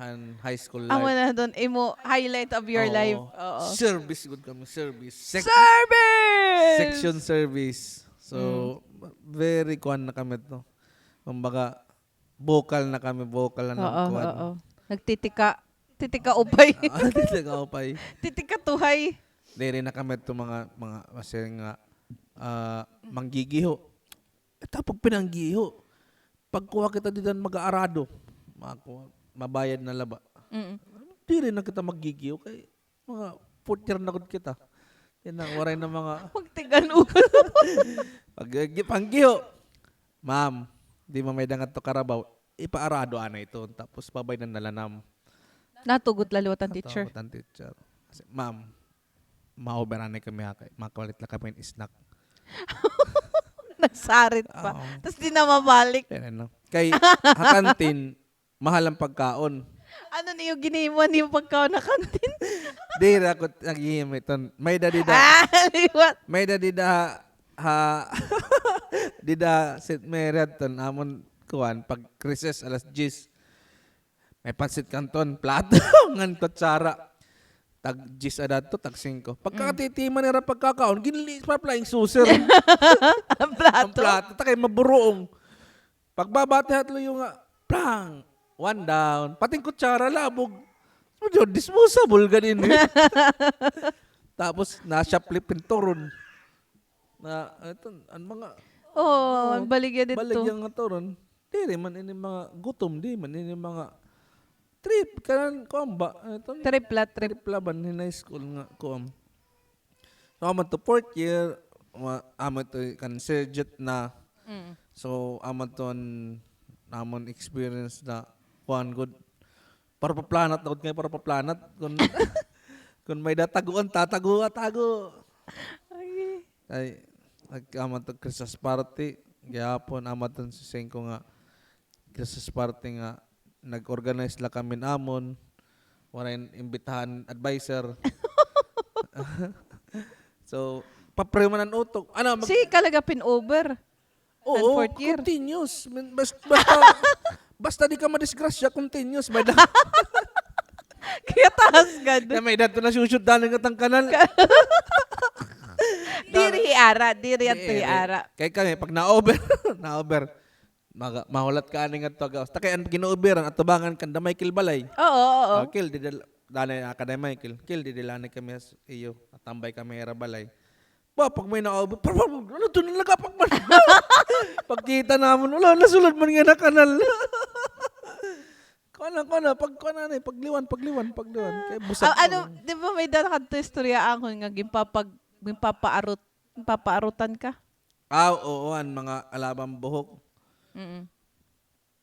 han high school life. Amo na don, imo highlight of your Oo. Life. Oo. Service good kami, service. Sec-, Service! Section service. So, Mm. very kuan na kami to. Kumbaga, vocal na kami, vocal na ng Oo, kuan. Oo. Nagtitika, titika upay. Ah, titika upay. Titika tuhay. Diri na kami to mga, mga, kasi nga, ah, manggigiho. Ito, pag pinanggiho, pagkuha kita didan mag-aarado, makuha, mabayad na laba. Mm. Diri na kita maggigiho kay mga fourth year na gud kita. Yan ang waray na mga Magtigan ulo. Pag, eh, gi-, panggiho, "Ma'am, di mo may dangat to karabaw, ipaarado anay ito." Tapos pabaydan na la nam. Natugot la liwat an teacher. Natugot an teacher. Kasi, "Ma'am, ma-over anay kami ha, kay makapalit la kami hin snack." Nagsarit pa. Oo. Tas di na mabalik. Yan, ano. Kay, ha kantin, mahal an pagkaon. Ano niyo, ginhimo niyo pagkaon ha kantin? Diri ako naghihimo iton. May da dida. Ah, liwat. May da dida ha, ha, dida Saint Mary adton amon kuan, pag recess alas diyes. May pansit canton, plato, ngan kutsara. Tag diyes ada to, tag singko. Pagkakatitima nira pagkakaon, ginli pa flying saucer. An plato. An plato, ta kay maburuong. Pagbabati ha luyo nga, plang! One down. Pati an kutsara, labog. Medyo disposable gad ini. Tapos, na-shoplift hin turon. Na, ito, an mga, Oo, oo, baligya dito. Baligya nga turon. Diri man ini mga gutom, di man ini mga trip, kanan, kuan ba? Ano to? Tripla, trip. Tripla ba hin high school nga, kuan. So, amo to fourth year, wa-, amo to kan Sir Jet na. Mm. So, amo to an amon experience na, kuan gud. Para paplanat na gud kay, para paplanat. Kun, kun may-ada taguan, tatago, tago. Ay. Ay, nag-, amo to Christmas party. Gihapon, amo to si Singko nga Christmas party nga nag-organize la kami namon. Waray imbitahan adviser. So, papre man an utok. Ano, mag- Sige ka la gapin-over. Oo, an fourth year. Continuous. Min-, bas-, basta, basta di ka madisgrasya, continuous. May da- Kaya taas gad. Kaya may-ada to na shoot-shoot dalan nga tangkanal. Diri ara, diri adto ara. Kay kami, pag na-over, na-over. Maga-, mahulat ka ani ngadto, aga. Basta kay an gin-overan, atubangan kan Da Michael balay. Oo, oo. Oh, Kel, dida-, danay na ka Da Michael. Kel, dida la ni kami sa iyo. Natambay kami hira balay. Ba, pag may na-over, pa, pa, pa, ano to, nalagapag man. Pagkita namon, wala, nasulod man nga na kanal. Kuan na, kuan na, pag, kuan na, eh, pagliwan, pagliwan, pagliwan. Kay busag. Ah, ano, di ba may-ada kadto istorya akon nga ginpapag-, ginpapaarot, ginpapaarotan ka? Ah, oo, an mga alabang buhok. Mm.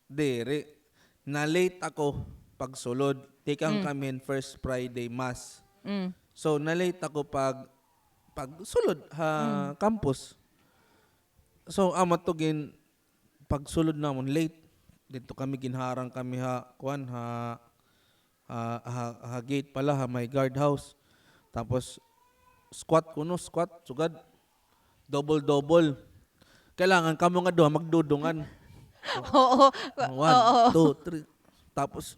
Diri. Na-late ako pagsulod. Tikang Mm. kami hin first Friday mass. Mm. So, na-late ako pag, pagsulod ha Mm. campus. So, amo to gin-, pagsulod namon, late. Didto kami, ginharang kami ha, kuan, ha, ha, ha, ha gate pala, ha may guard house. Tapos, squat kuno, squat, sugad. Double-double. Kailangan kamo nga duha magdudungan. Oo. One, Oo. two, three. Tapos,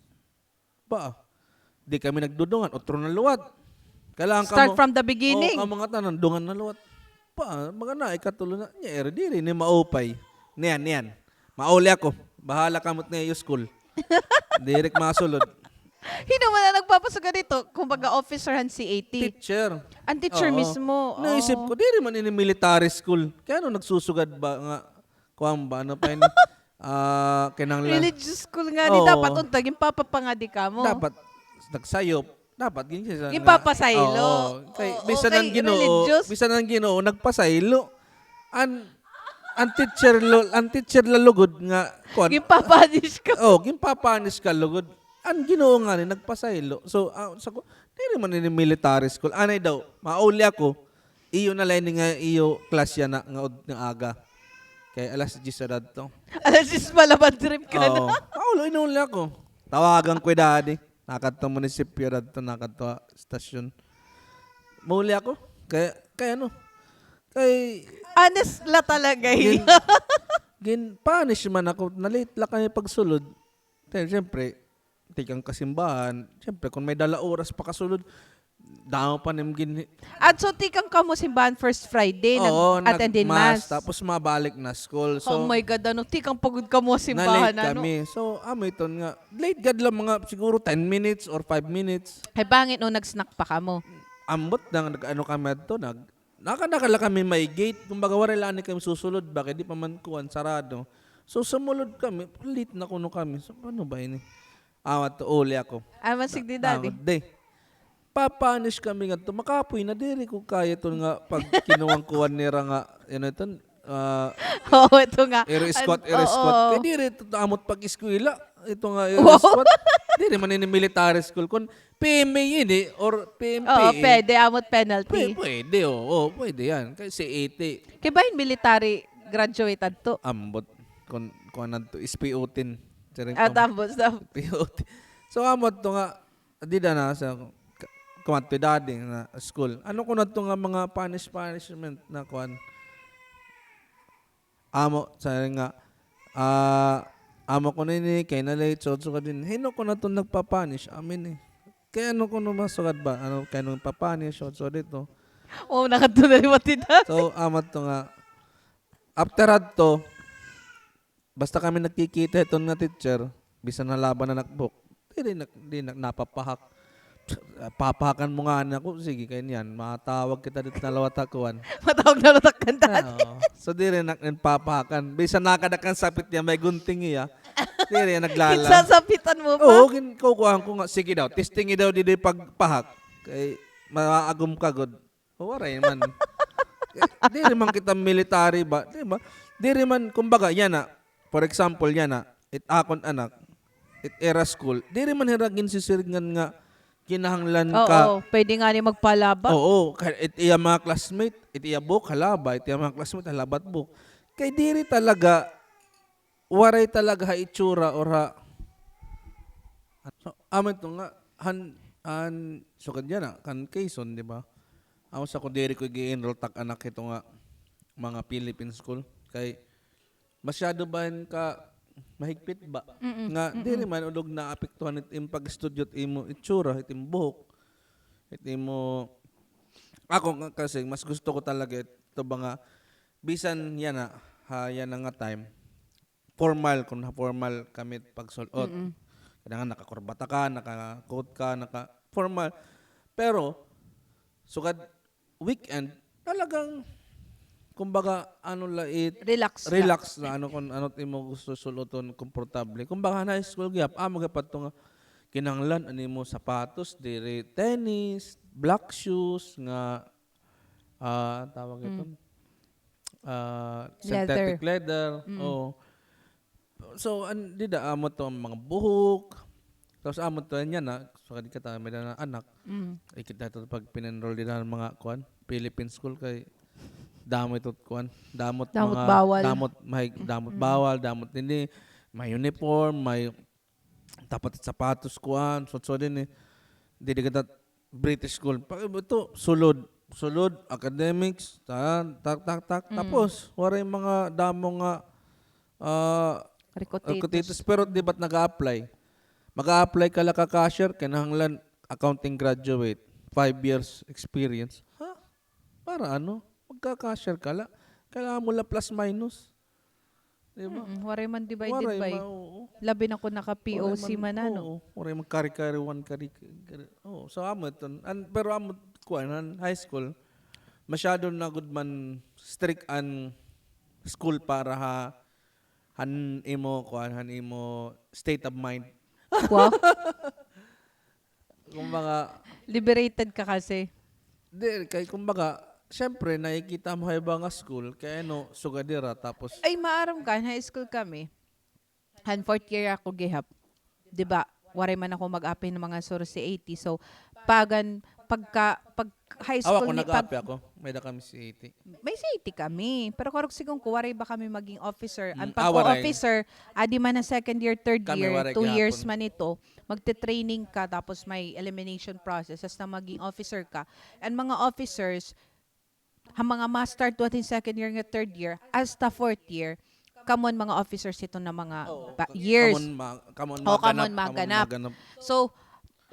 ba, di kami nagdudungan, utro na liwat. Kailangan Start kamo, from the beginning. Oo, kamo nga tanan, dungan na liwat. Pa, mga na, ikatulo na, nya, eri, diri ni maupay. Niyan, niyan. Mauli ako. Bahala kamo it niyo school. Diri ak masulod. Hin-o man an nagpapasugad hito? Kumbaga, officer han C A T. Teacher. An teacher Oo. mismo. Naisip Oo. ko, diri man ini military school. Kay ano nagsusugad ba nga, kuan ba, ano pa ini? Ah, kinahanglan. Religious school ngani, Oo. dapat unta, ginpapapangadi kamo. Dapat nagsayop. Dapat gin-, gin-, Ginpapasaylo. Oo. Kay, Oo, bisan okay, an Ginoo, religious. bisan an Ginoo nagpasaylo. An, an teacher lo-, an teacher la lugod nga, kuan. Ginpapunish ka. Oh, ginpapunish ka lugod. An Ginoo ngani nagpasaylo. So, ah, sa ko, diri man ini military school. Anay daw, mauli ako. Iyo na la ini nga iyo class yana nga ud-, nga aga. Kay alas diyes na dadto. Alas diyes pala, bad trip ka na. Oo. Mauli, inuli ako. Tawagan ko hi Daddy. Nakadto munisipyo dadto, nakadto ha estasyon. Mauli ako. Kay, kay ano? Kay Honest la talaga, eh. Gin-, gin-punish man ako. Na-late la kami pagsulod. Kay, siyempre, tikang ka simbahan. Siyempre, kon may dala oras pakasulod, damo pa nim gin- Adto tikang kamo simbahan first Friday, Oo, nag-attend hin nag-mass, mass. tapos mabalik na school. So, Oh my God, ano, tikang pa gud kamo simbahan, na-late ano? kami. So, amo iton nga, late gad la mga siguro ten minutes or five minutes. Kay bangin, no, nag-snack pa kamo. Ambot na, nag-ano kami adto, nag-, naka-naka la kami may gate. Kumbaga, waray la ani kami susulod ba, kay di pa man kuan, sarado. So, sumulod kami, late na kuno kami. So, ano ba ini? Awat, uli ako. Aman, sige, Daddy. Ako, di. Pa-punish kami ngadto. Makapoy na, diri ko kaya iton nga pagkinuwang-kuwan nira nga, ano iton, ah, Oo, ito nga. Air squat, An-, air oo. squat. Kay diri ito amot pag-eskwela. Ito nga air Wow. squat. Diri man ini military school. Kon P M A ini or P M P A. Oo, pwede, amot penalty. Pwe-, pwede, oo, pwede yan. Kay C A T. Kay bahin military graduate adto. Ambot. Kon, kon adto, S P O ten. Siring Ah, ko. tambos, tambos. S P O ten. So, amot to nga, dida na sa, ka-, kuwan to, Daddy na school. Ano kuno adto nga mga punish-, punishment na kuwan? Amo, sa nga, ah, amo kuno ini, kay na-late, so, so, din. Hin-o kuno adto nagpa-punish? Amin, eh. Kay ano kuno masugad ba? Ano, kay ano nagpa-punish, so, so, dito. Oh, nakadto na liwat ito. So, amo to nga, after adto, basta kami nagkikita hiton nga teacher, bisan nalaban na nakbuk, diri na, di na, napapahak. Papahakan mo ngani ako, sige, kay niyan, matawag kita didto na liwat ha kuan. Matawag na liwat ha kuan. Oo. So, diri na ak niyan papahakan. Bisan nakada kan sapit niya, may gunting hiya. Diri, naglala. Ginsasapitan mo pa? Oo, gin-, kukuhaan ko nga, sige daw, testingi daw didi pagpahak. Kay, maagom ka gud. O, waray man. Eh, diri man kita military ba? Di ba? Diri man, kumbaga, yana. For example, yana. It akon anak. It ira school. Diri man hira ginsisiringan nga kinahanglan ka. Oo, pwede ngani magpalaba. Oo, kay it iya mga classmate, it iya buhok, halaba. It iya mga classmate, halaba it buhok. Kay diri talaga waray talaga ha itsura or ha, so, amo ito nga, han, han, sugad yana, kan Quezon, di ba? Amo sa ko diri ko gi-enroll tak anak hito nga mga Philippine school. Kay, masyado ba yan ka mahigpit ba? Mm-mm, nga, mm-mm. Diri man, ulog naapektuhan it im pag-study it imo itsura, it im buhok, it imo, ako nga kasi, mas gusto ko talaga ito ba nga, bisan yana, ha, yana nga time, formal, kon ha-formal kami pagsul-ot. Mm-mm. Kailangan nakakurbata ka, naka-coat ka, naka-formal. Pero, sugad weekend, talagang, kumbaga, ano la it, relax la. Relax la, ano, kon ano it imo gusto sul-oton, komportable. Kumbaga, han high school gihap, amo gihap adto nga, kinahanglan, an imo sapatos, diri tennis, black shoes, nga, ah, tawag ito? Mm. Ah, synthetic leather. Mm. Oo. So, an, dida, amo to an mga buhok. Tapos amo to, yana, sugad kita, may-ada na anak. Mm. Ikit na ito pag pin-enroll dida han mga, kuan, Philippine school kay damo ito, kuan, damo it mga, damo it bawal. Damo it, may, damo it bawal, damo it ini, may uniform, may dapat sapatos, kuan, suot-suot ini. Diri kita British school. Pag ito, sulod. Sulod, academics, ta-, tak, tak, tak. Mm. Tapos, waray mga damo nga, ah, recruiters. Recruiters, pero di ba't nag-a-apply? Mag-a-apply ka la ka cashier, kinahanglan accounting graduate, five years experience. Ha? Para ano? Magka-cashier ka la. Kailangan mo la plus minus. Di ba? Mm-mm, waray man divided by. Waray man, oo. Labi na kon naka-P O C man, ano? Oo, waray man kari-kari one, kari, kari, oo, so amo iton. An, pero amo, kuan, han high school, masyado na gud man strict an school para ha, han imo, kuan, han imo state of mind. Wow. Kumbaga, liberated ka kasi. Di, kay kumbaga, syempre, nakikita mo ha iba nga school, kay ano, sugad dira, tapos. Ay, maaram ka, high school kami. Han fourth year ako gihap. Di ba, waray man ako mag-apply hin mga sur-CAT. So, pagan, pagka, pag high school ni, pag nag-apply ako, may-ada kami CAT. May CAT kami. Pero karuyag siring ko, waray ba kami maging officer? An pagka-officer, adi man ha second year, third year, two years man ito. Magte-training ka, tapos may elimination process, hasta maging officer ka. An mga officers, ha mga master two aton second year nga third year, hasta fourth year, kamo an mga officers hiton nga mga years. Oo, kamo an maganap. So,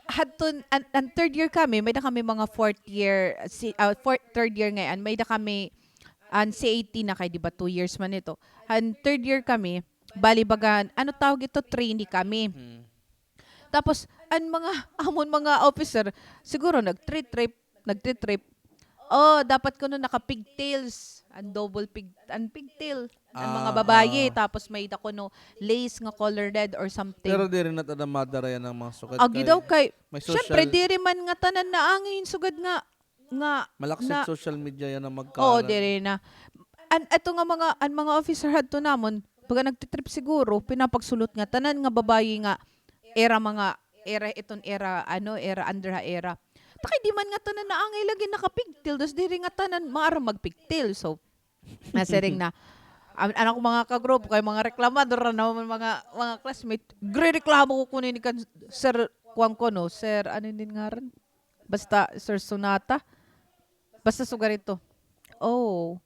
hadton, an, an third year kami, may-ada kami mga fourth year, si, ah, fourth, third year ngay-an, may-ada kami, an CAT na kay, di ba, two years man ito. An third year kami, bali baga, ano tawag ito, trainee kami. Hmm. Tapos, an mga, amon mga officer, siguro nagtritrip, nagtritrip. Oh, dapat kuno naka-pigtails, an double pig, an pigtail, an mga babaye, tapos may-ada kuno lace nga color red or something. Pero diri na tada madara yana nga mga sugad. Agi daw kay, syempre, diri man ngatanan naangay hin sugad nga nga malaksi it social media yana magkalat. Oo, diri na. An, ato nga mga, an mga officer hadto namon, pagka nagtitrip siguro, pinapagsul-ot ngatanan nga babaye nga ira mga, ira iton ira, ano, ira under ha ira. Ta kay di man ngatanan naangay lagi naka-pigtail, tas diri ngatanan maaram mag-pigtail. So, nasiring na. An, an akon mga kagrupo kay mga reklamador na man mga, mga classmate. Grereklamo ko kuno ini kan Sir, kuan kuno, Sir, ano ini ngaran? Basta, Sir Sonata. Basta sugad ito. Oh.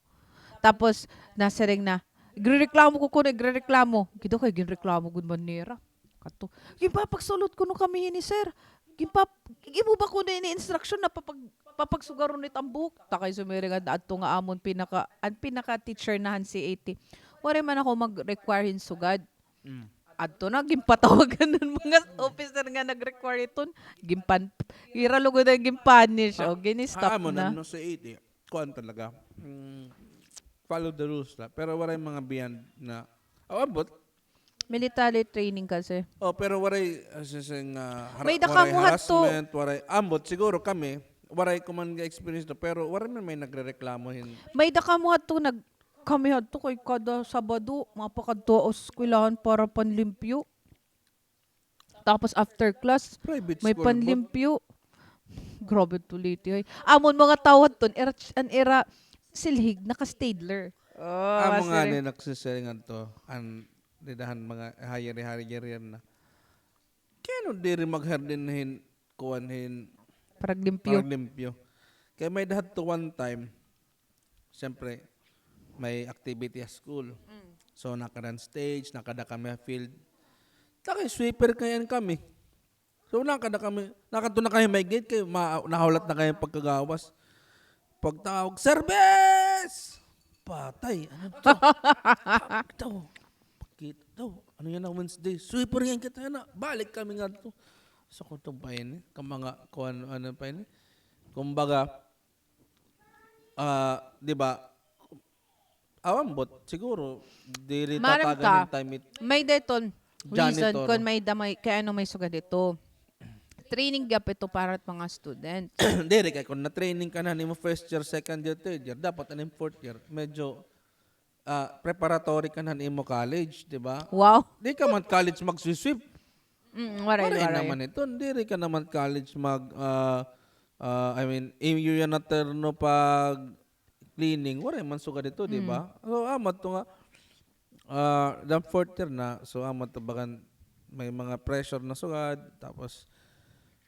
Tapos, nasiring na, "Igrereklamo ko kuno, igrereklamo." Agi daw kay ginreklamo gud man nira. Kadto. "Ginpapagsul-ot kuno kami hini, sir. Ginpap-, imo ba kuno ini instruction na papag-, papagsugaron it am buhok?" Ta kay sumiring an adto nga amon pinaka, an pinaka-teacher na han CAT. Waray man ako mag-require hin sugad. Mm. Adto na, ginpatawagan an mga officer nga nag-require iton. Ginpan-, ira lugod an ginpunish. O, gin-stop na. Amo na, no, sa eighty. Kuan talaga. Mm, follow the rules la. Pero waray mga beyond na, aw, ambot. Military training kasi. O, pero waray, ah, sising, ah, hara-, may da kamo hadto, waray harassment, waray, ambot, siguro kami, waray ko man ga-experience to, pero waray man may nagrereklamo hin. May da kamo hadto nag-, kami hadto kay kada Sabado, mapakadto ako sa eskwelahan para panlimpyo. Tapos after class, may panlimpyo. Grabe to, Liti, ay. Amon mga tawad ton, ira, an ira silhig, naka-stadler. Amo ngani nagsisiring adto, an dida han mga higher, higher na. Kay ano diri mag-hire hin, kuan hin paraglimpyo. Kay may da hadto one time, siyempre, may activity ha school. So, nakada han stage, nakada kami ha field. Takay sweeper kay an kami. So, nakada kami, nakadto na kami may gate, kay ma-, nahulat na kami pagkagawas. Pagtawag, "Service!" Patay, ano to? Ito, pakita daw. Ano yana, Wednesday? Sweeper yana kita yana. Balik kami ngadto. So, kuan pa ini, ka mga, kuan, ano pa ini? Kumbaga, ah, di ba, aw, ambot, siguro, diri tatagan hin time it. May da iton reason kon may da may, kay ano may sugad ito. Training gihap ito para mga student. Diri kay kon na-training ka na han imo first year, second year, third year, dapat an imo fourth year, medyo, ah, preparatory ka na han imo college, di ba? Wow. Di ka man college magsisweep. Mm, waray, waray naman ito. Diri ka naman college mag, ah, ah, I mean, iyo yana terno pag cleaning, waray man sugad ito, di ba? So, amo to nga, ah, dam fourth year na, so, amo to bagan may mga pressure na sugad, tapos,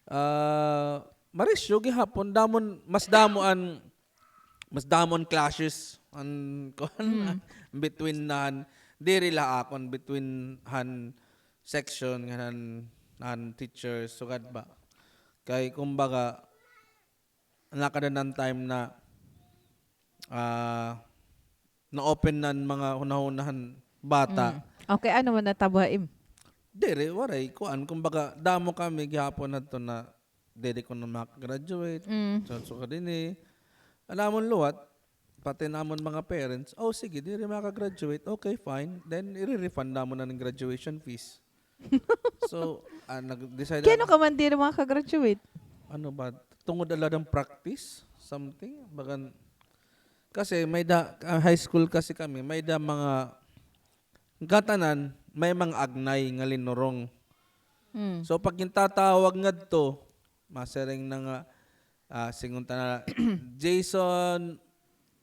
ah, marisyo gihapon, damon, mas damo an, mas damo an clashes, an, kuan, between nan, diri la akon, between han section, ngan han, han teachers, sugad ba? Kay, kumbaga, nakada nan time na, ah, na-open nan mga hunahuna han bata. Mm. Okay, ano man natabo ha im? Diri, waray, kuan, kumbaga, damo kami gihapon hadto na diri kuno maka-graduate. Mm. So, so, kadini, an amon liwat, pati namon mga parents, "Oh, sige, diri maka-graduate. Okay, fine." Then, ire-refund namon an graduation fees. So, ah, nag-decide. Kay ano ka man diri maka-graduate? Ano ba? Tungod ala dang practice? Something? Bagan, kasi may da, ah, high school kasi kami, may da mga, ngatanan, may mga agnay nga linurong. Mm. So, pag gintatawag ngadto, masiring na nga, ah, singon ta na, Jason,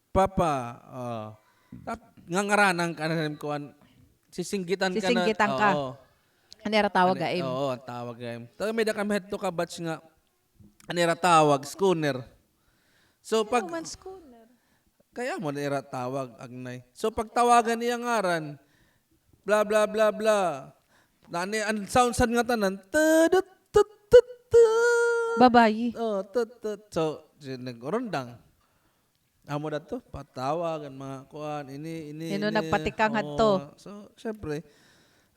Papa, oh. Tap-, ngangaranan ka na, kuan, sisinggitan ka na. Sisinggitan ka. Oo. Ano ira tawag ha im? Oo, tawag ha im. Taga may da kami hadto ka batch nga, ano ira tawag, schooner. So, pag, ano man schooner? Kay amo na ira tawag, agnay. So, pag tawagan iya ngaran, bla, bla, bla, bla. Nani, an sound sad nga tanan, tudut, tut, tut, tut. Babayi. Oh, tut, tut. So, si-, nag-urundang. Amo da to, patawag an mga kuan, ini, ini, ini. Nagpatikang hadto. Oo. So, syempre,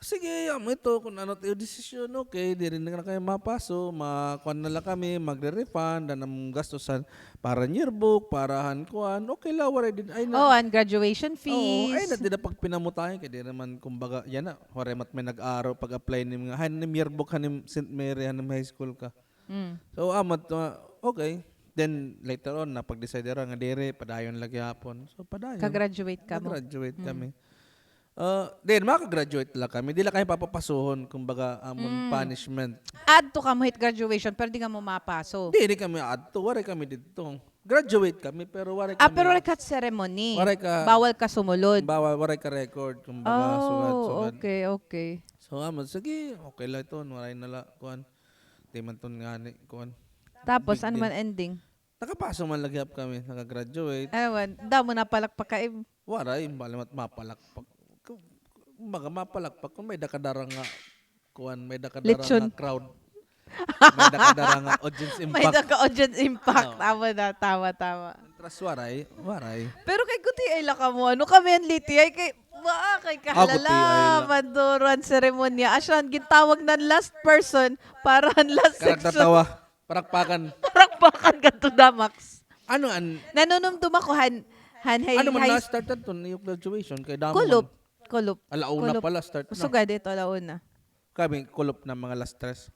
sige, amo ito, kun ano it iyo desisyon, okay, diri na kami mapaso, ma-, kuan na la kami, magre-refund, an am gastusan, para an yearbook, para han kuan, okay la, waray dida, ay na. Oh, an graduation fees. Oo, ay na dida pagpinamutayan, kay diri man, kumbaga, yana, waray man it may nag-aro, pag-apply nim nga, han nim yearbook, han nim Saint Mary, han nim high school ka. Mm. So, amo it, uh, okay. Then, later on, napag-decide hira nga diri, padayon la gihapon. So, padayon. Ka-graduate kamo? Ka-graduate kami. Uh, then, maka-graduate la kami. Di la kami papapasohon, kumbaga, amon punishment. Adto kamo hit graduation, pero di kamo mapaso? Diri kami adto, waray kami didto. Graduate kami, pero waray kami. Ah, pero waray ka ceremony. Waray ka. Bawal ka sumulod. Bawal, waray ka record, kumbaga, sugad, sugad. Oh, okay, okay. So, amo, sige, okay la iton, waray na la, kuan. Di man ton ngani, kuan. Tapos, ano man ending? Nakapaso man la gihap kami, naka-graduate. Ewan, damo napalakpak ka, im? Waray, bali mat-, mapalakpak. Ku-, kumbaga, mapalakpak kun may-ada ka dara nga, kuan, may-ada ka dara nga crowd. May-ada ka dara nga audience impact. May-ada ka audience impact. Oo. Tama na, tama, tama. Tras waray, waray. Pero kay gutiay la kamo, ano kami an Liti, ay kay Ba, kay kahalala, manduro an seremonya. Asya, gintawag na an last person para an last section. Palakpakan. Palakpakan ngadto, Damax. Ano an nanunumdom ako han, han high, ano man high na-start adto, an iyo graduation, kay damo man. Kulop, kulop. Ala una pala start na. Sugad ito, ala una. Kami, kulop na mga alas tres.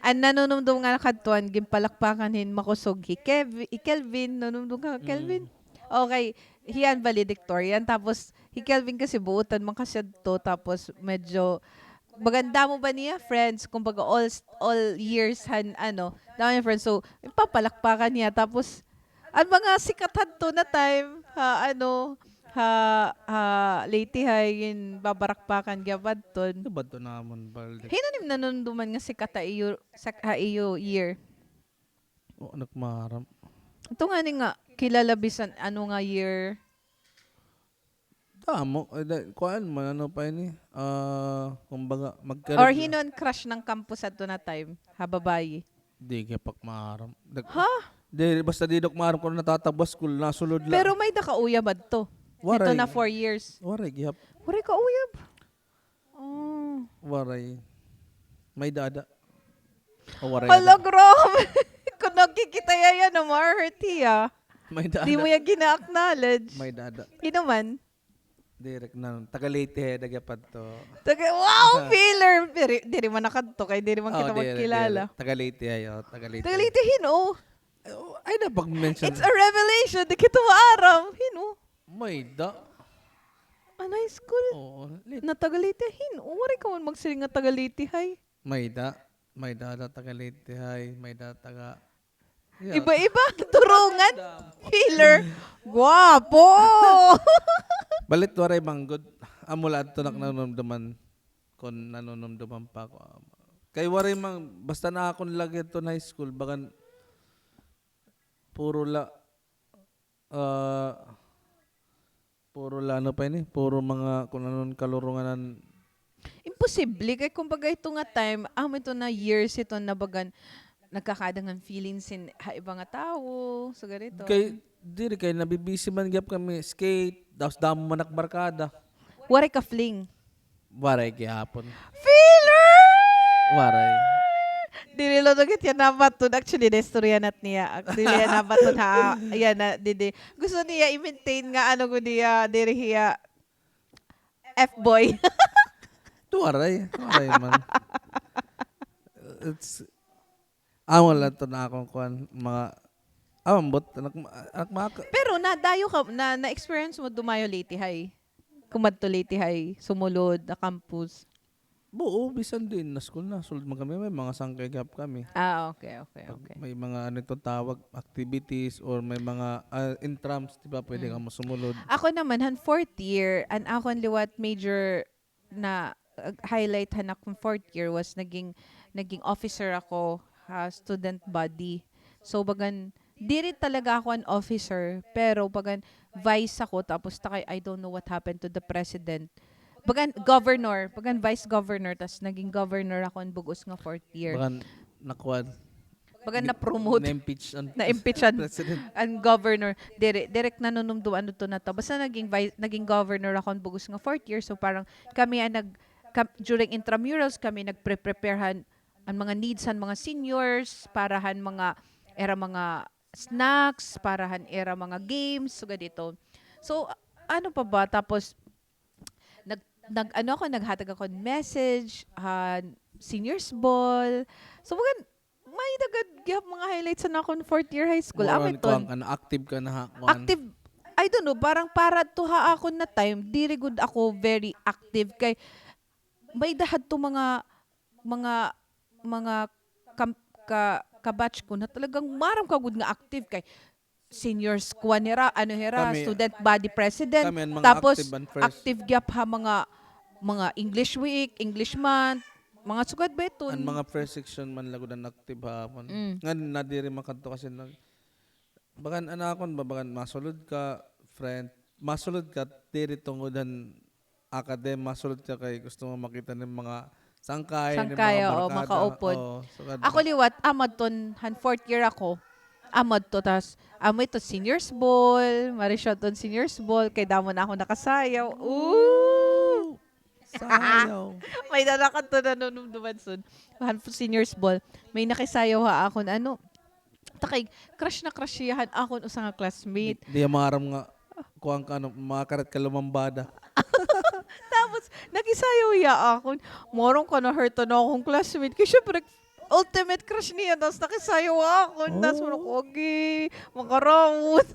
An nanunumdom nga nakadto, an ginpalakpakan hin makusog hi Kev-, hi Kelvin, nanunumdom ka, Kelvin? Mm. Okay, hiya an valedictorian. Tapos, hi Kelvin kasi buotan man kasi adto. Tapos, medyo, bagan damo ba niya friends? Kumbaga, all, all years han, ano, damo niya friends. So, papalakpakan niya. Tapos, an mga sikat hadto na time, ha, ano, ha, ha, Leyte High, ginbabarakpakan, gihap adton. Gihap adton namon, balde. Hin-o an im nanunumdoman nga sikat ha iyo, sa, ha iyo year? O, anak maaram. Ito ngani nga, kilala bisan ano nga year? Damo, eh, da-, kuan man, ano pa ini? Ah, kumbaga, magkaroon. Or hin-o an crush han campus adto na time? Ha, babayi? Di gihap ak maaram. Ha? Di, basta diri ak maaram kon ano natatabo ha school, nasulod la. Pero may-ada ka uyab adto? Waray. Ito na four years. Waray gihap. Waray ka uyab? Oh. Waray. May-ada. O, waray. Hala, grabe. Kon nakikita hiya yana, ma-hurt hiya. May-ada. Di mo hiya gina-acknowledge. May-ada. Hin-o man? Diri ak na, taga Leyte, taga padto. Taga, wow, feeler. Diri, diri man nakadto, kay diri man kita magkilala. Taga Leyte, ay, o, taga Leyte. Taga Leyte hin-o? Ay, na pag-mention. It's a revelation. Di kita maaram. Hin-o? May-ada. An high school? Oo, Leyte. Na taga Leyte hin-o? Waray ka man magsiring nga taga Leyte High. May-ada. May-ada, ada taga Leyte High. May-ada taga Iba-iba, turungan. Feeler. Guwapo. Balit waray man gud. Amo la adto nak nanunumdoman. Kon nanunumdoman pa ako. Kay waray man, basta na akon lagi adto high school, bagan puro la, ah, Puro la ano pa ini, puro mga kun ano an kalurungan. Imposible kay kumbaga ito nga time, amo ito na years ito na bagan nagkakaada ngan feelings hin ha iba nga tawo, sugad ito. Kay diri kay nabibisi man gihap kami skate, tapos damo man ak barkada. Waray ka fling. Waray gihapon. Feeler! Waray. Diri la gud hiya nabaton. Actually, naistorya nat niya. Diri hiya nabaton ha, yana, didi. Gusto niya i-maintain nga ano gud hiya, diri hiya F-boy. Waray. Waray man. It's Amo la ito na akon kuan, mga, ah, ambot, anak, anak, mga ka- Pero nadayo ka, na, na-experience mo dumayo Leyte High? Kumadto Leyte High, sumulod, na campus? Oo, bisan diin na school, nasulod man kami, may mga sangkay gihap kami. Ah, okay, okay, okay. Pag may mga, ano ito tawag, activities or may mga, ah, intrams, di ba, pwede ka masumulod. Ako naman, han fourth year, an akon liwat major na, uh, highlight han akon fourth year was naging, naging officer ako ha student body. So, bagan, diri talaga ako an officer, pero bagan vice ako, tapos takay, I don't know what happened to the president. Bagan governor, bagan vice governor, tas naging governor ako an bug-os nga fourth year. Bagan nakuan. Bagan na-promote. Na-impeach an, na-impeach an president. An governor. Diri, diri ak nanunumdom ano to na to. Basta naging vi-, naging governor ako an bug-os nga fourth year. So parang kami an nag-, kam-, during intramurals, kami nagpre-prepare han, an mga needs han mga seniors, para han mga, ira mga snacks, para han ira mga games, sugad ito. So, a-, ano pa ba? Tapos, nag-, nag-, ano ako, naghatag ako hin message han seniors ball. So, bagan, may-ada gad gihap mga highlights han akon fourth year high school. Amo iton. Kuan ka na, active ka na ha, kuan. Active, I don't know, parang para to ha akon na time, diri gud ako very active kay may-ada hadto mga, mga, mga kam-, ka, ka-batch ko na talagang maaram ka gud nga active kay seniors, kuan hira, ano hira, student body president. Tapos, active gihap ha mga, mga English Week, English Month, mga sugad ba iton? An mga first section man la gud an active ha amon. Mm. Ngan nadiri makadto kasi nag-, bagan an akon ba, bagan masulod ka, friend, masulod ka, diri tungod han academ, masulod ka kay gusto mo makita nim mga sangkay, nim mga barkada. Sangkay, oo, makaupod. Oo, sugad. Ako liwat, amo adton, han fourth year ako, amo adto, tas, amo ito, seniors ball, mari siya adton seniors ball, kay damo na ako nakasayaw. Ooh! Sayaw. May-ada nakadto nanunumduman sun. Han seniors ball. May nakisayaw ha akon, ano, ta kay crush na crush hiya han akon usa nga classmate. Di, di maaram nga kuan ka, ano, makarit ka lumambada. Tapos, nakisayaw hiya akon. Maaram ka, na-hurt an akon classmate. Kay syempre, ultimate crush niya. Tapos nakisayaw akon. Tapos, oh, ako, agi, makarawot.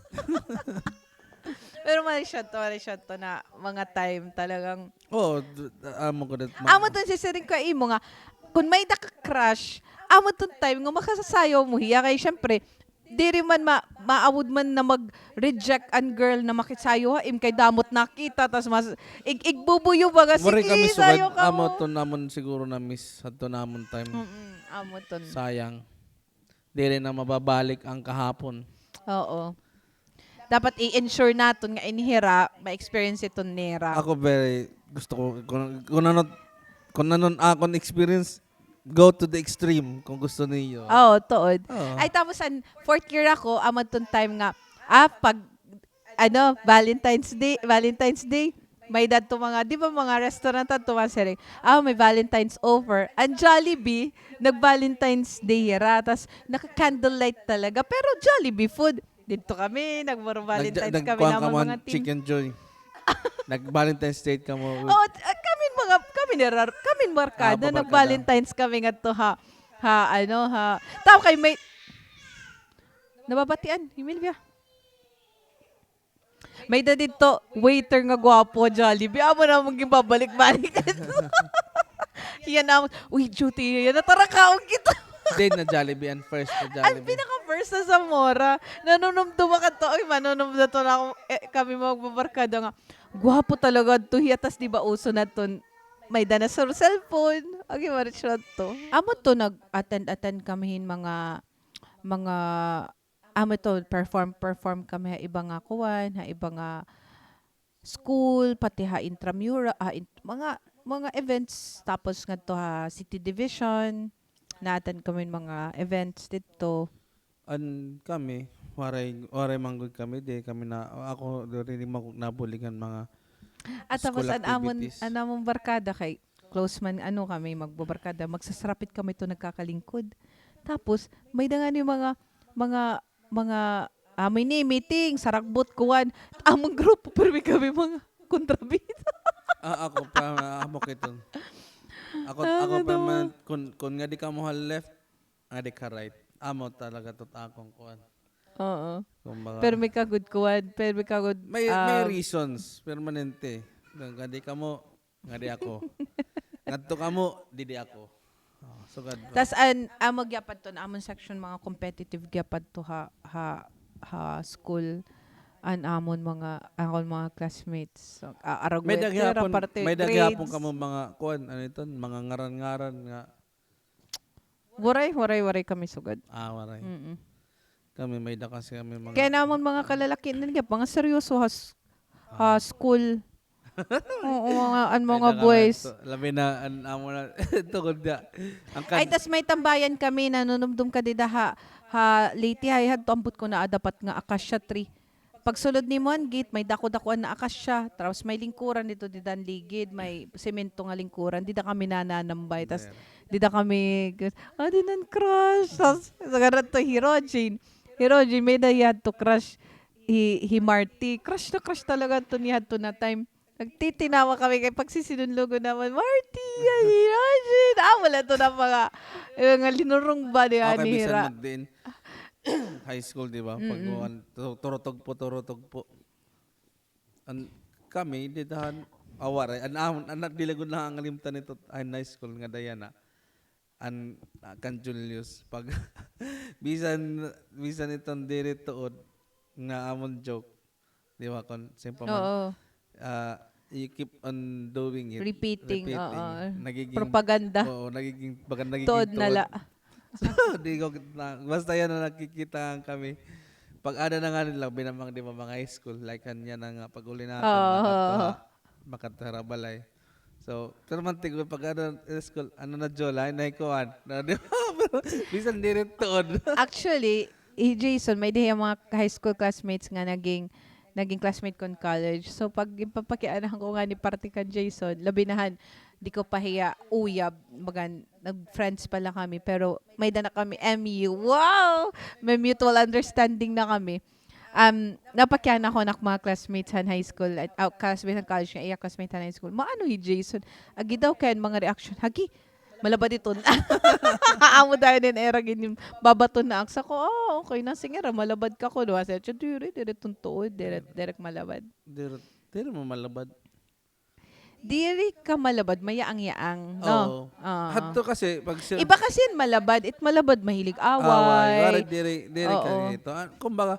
Pero mali siya to, mali siya to na mga time talagang. Oo, d-, amo ko dat ma- Amo ton sisiring ko ha imo nga, kon may-ada ka crush, amo ton time nga makasasayaw mo hiya. Kay syempre, diri man ma-, maawod man na mag-reject an girl na makisayaw ha im kay damo it nakita, tas mas ig-, igbubuyo baga, sige, sayaw kamo. Waray kami sugad, amo ton amon siguro na-miss hadto namon time. Mm, amo ton. Sayang. Diri na mababalik an kahapon. Oo. Dapat i-ensure naton nga ini hira, ma-experience iton nira. Ako very, gusto ko, kon, kon ano, kon ano an akon experience, go to the extreme kon gusto niyo. Oo, tuod. Oo. Ay, tapos an fourth year ako, amo ton time nga, ah, pag ano, Valentine's Day, Valentine's Day. May-ada adto mga, di ba, mga restaurant adto, mga siring, ah, may Valentine's offer. An Jollibee, nag-Valentine's Day hira, tas naka-candlelight talaga. Pero Jollibee food. Didto kami, nag-Valentine's kami namon mga team. Chicken Joy. Nag-Valentine's Day kamo. Oo, kami mga, kami ni Rar-, kami barkada, nag-Valentine's kami ngadto ha, ha, ano, ha. Tao kay may, nababatian, Emilvia. May-ada didto, waiter nga gwapo, Jollibee. Amo namon ginbabalik-balik. Hiya namon, uy, duty, hiya, natarakaon kita. Di na Jollibee, an first na Jollibee. An pinaka-first sa Zamora. Nanunumdom ako to, ay, manunumdom to na ako, eh, kami magbabarkada nga, gwapo talaga to hiya, tas di ba uso na ton, may-ada na sa cellphone. Agi, marit siya to. Amo to, nag-attend-attend kami hin mga, mga amo to, perform, perform kami ha iba nga kuan, ha iba nga school, pati ha intramural, ah, in-, mga, mga events, tapos ngadto ha City Division, na-attend kami mga events didto. An kami, waray, waray man gud kami, di kami na, ako, diri man ko nabulig han mga school activities. At tapos an amon, an amon barkada kay close man, ano, kami magbabarkada, magsasarapit kami to nagkakalingkod. Tapos, may-ada ngani mga, mga, mga, ah, mini meeting, saragbot, kuan. Amon grupo, pirmi kami mga kontrabida. Ah, ako, pa, amo kiton. Ako, ako, pirmi, kun, kun ngadi kamo ha left, ngadi ka right. Amo talaga tot akon kuan. Oo. Kumbaga, pirmi ka gud kuan, pirmi ka gud, may, may reasons, permanente. Ngadi kamo, ngadi ako. Ngadto kamo, didi ako. Oh, sugad ko. Tas an, amo gyapon to, an amon section, mga competitive gyapon to ha, ha, ha school. An amon mga, akon mga classmates. So, a-, aragwetera, parte grades. May-ada gihapon kamo mga, kuan, ano iton, mga ngaran-ngaran nga. Waray, waray, waray kami sugad. Ah, waray. Mm-mm. Kami, may-ada kasi kami mga. Kay an amon mga kalalakihan gihap, mga seryoso ha s-, ha school. Oo, mga, an mga boys. Labi na, an, amo na, tungod na. Ay, tas may tambayan kami, nanunumdom ka dida ha, ha Leyte, hay hadto, ambot ko na dapat nga acacia tree. Pagsulod nimo han gate, may dako-dakuan na akasya. Tapos may lingkuran didto, dida an ligid, may semento nga lingkuran. Dida kami nananambay. Tas dida kami, adi nan crush. Tas, sugad to hi Rojin. Hi Rojin, may-ada hiya hadto crush hi, hi Marty. Crush na crush talaga to niya hadto na time. Nagtitinawa kami kay pagsisinunlogon namon, Marty, ay, Rajin. Ah, wala to na mga, eh, mga linurong ba niya ni Hira? Bisan magdiin. High school, di ba? Pag kuan, tu-, turutog po, turutog po. An, kami, di tahan, ah, waray. An, an, an, dili ko nangangalimtan ito, an high school nga Diana. An, ah, kan Julius. Pag, bisan, bisan iton diri tuod, nga amon joke. Di ba, kon simple man. Oo. Ah, you keep on doing it. Repeating, oo. Nagiging propaganda. Oo, nagiging, baga nagiging tuod na la. So, di ko na, basta yana nakikita kami. Pag ada na nga nila, binamang, di ba, mga high school, like, kanya na nga, pag uli natin, makadto ha, makadto ha balay. So, pero man, tigol, pag ano, school, ano na, July, na ikuan. Na, di ba? Pero, bisan diri tuod. Actually, hi Jason, may-ada hiya mga high school classmates nga naging, naging classmate ko in college. So, pag ginpapakianahan ko ngani parte kan Jason, labi na han, di ko pa hiya uyab, bagan, nag-friends pa la kami, pero may-ada na kami M U. Wow! May mutual understanding na kami. Um, napakiana ko an ak mga classmates han high school, at, ah, classmates han college nga iya classmate han high school. Maano hi Jason? Agi daw kay an mga reaction. Hagi, malabad iton. Amo dayon in ira ginbabaton na ak. Sa ko, "Ah, okay na, sige ra, malabad ka kuno." Asa siya, "Diri, diri iton tuod, diri, diri ak malabad." Diri, diri mo malabad. Diri ka malabad, mayaang-yaang, no? Oo. Ah. Hadto kasi, pag si- Iba kasi an malabad, it malabad mahilig away. Away, wala diri, diri ka Oo. Dito. Ah, kumbaga,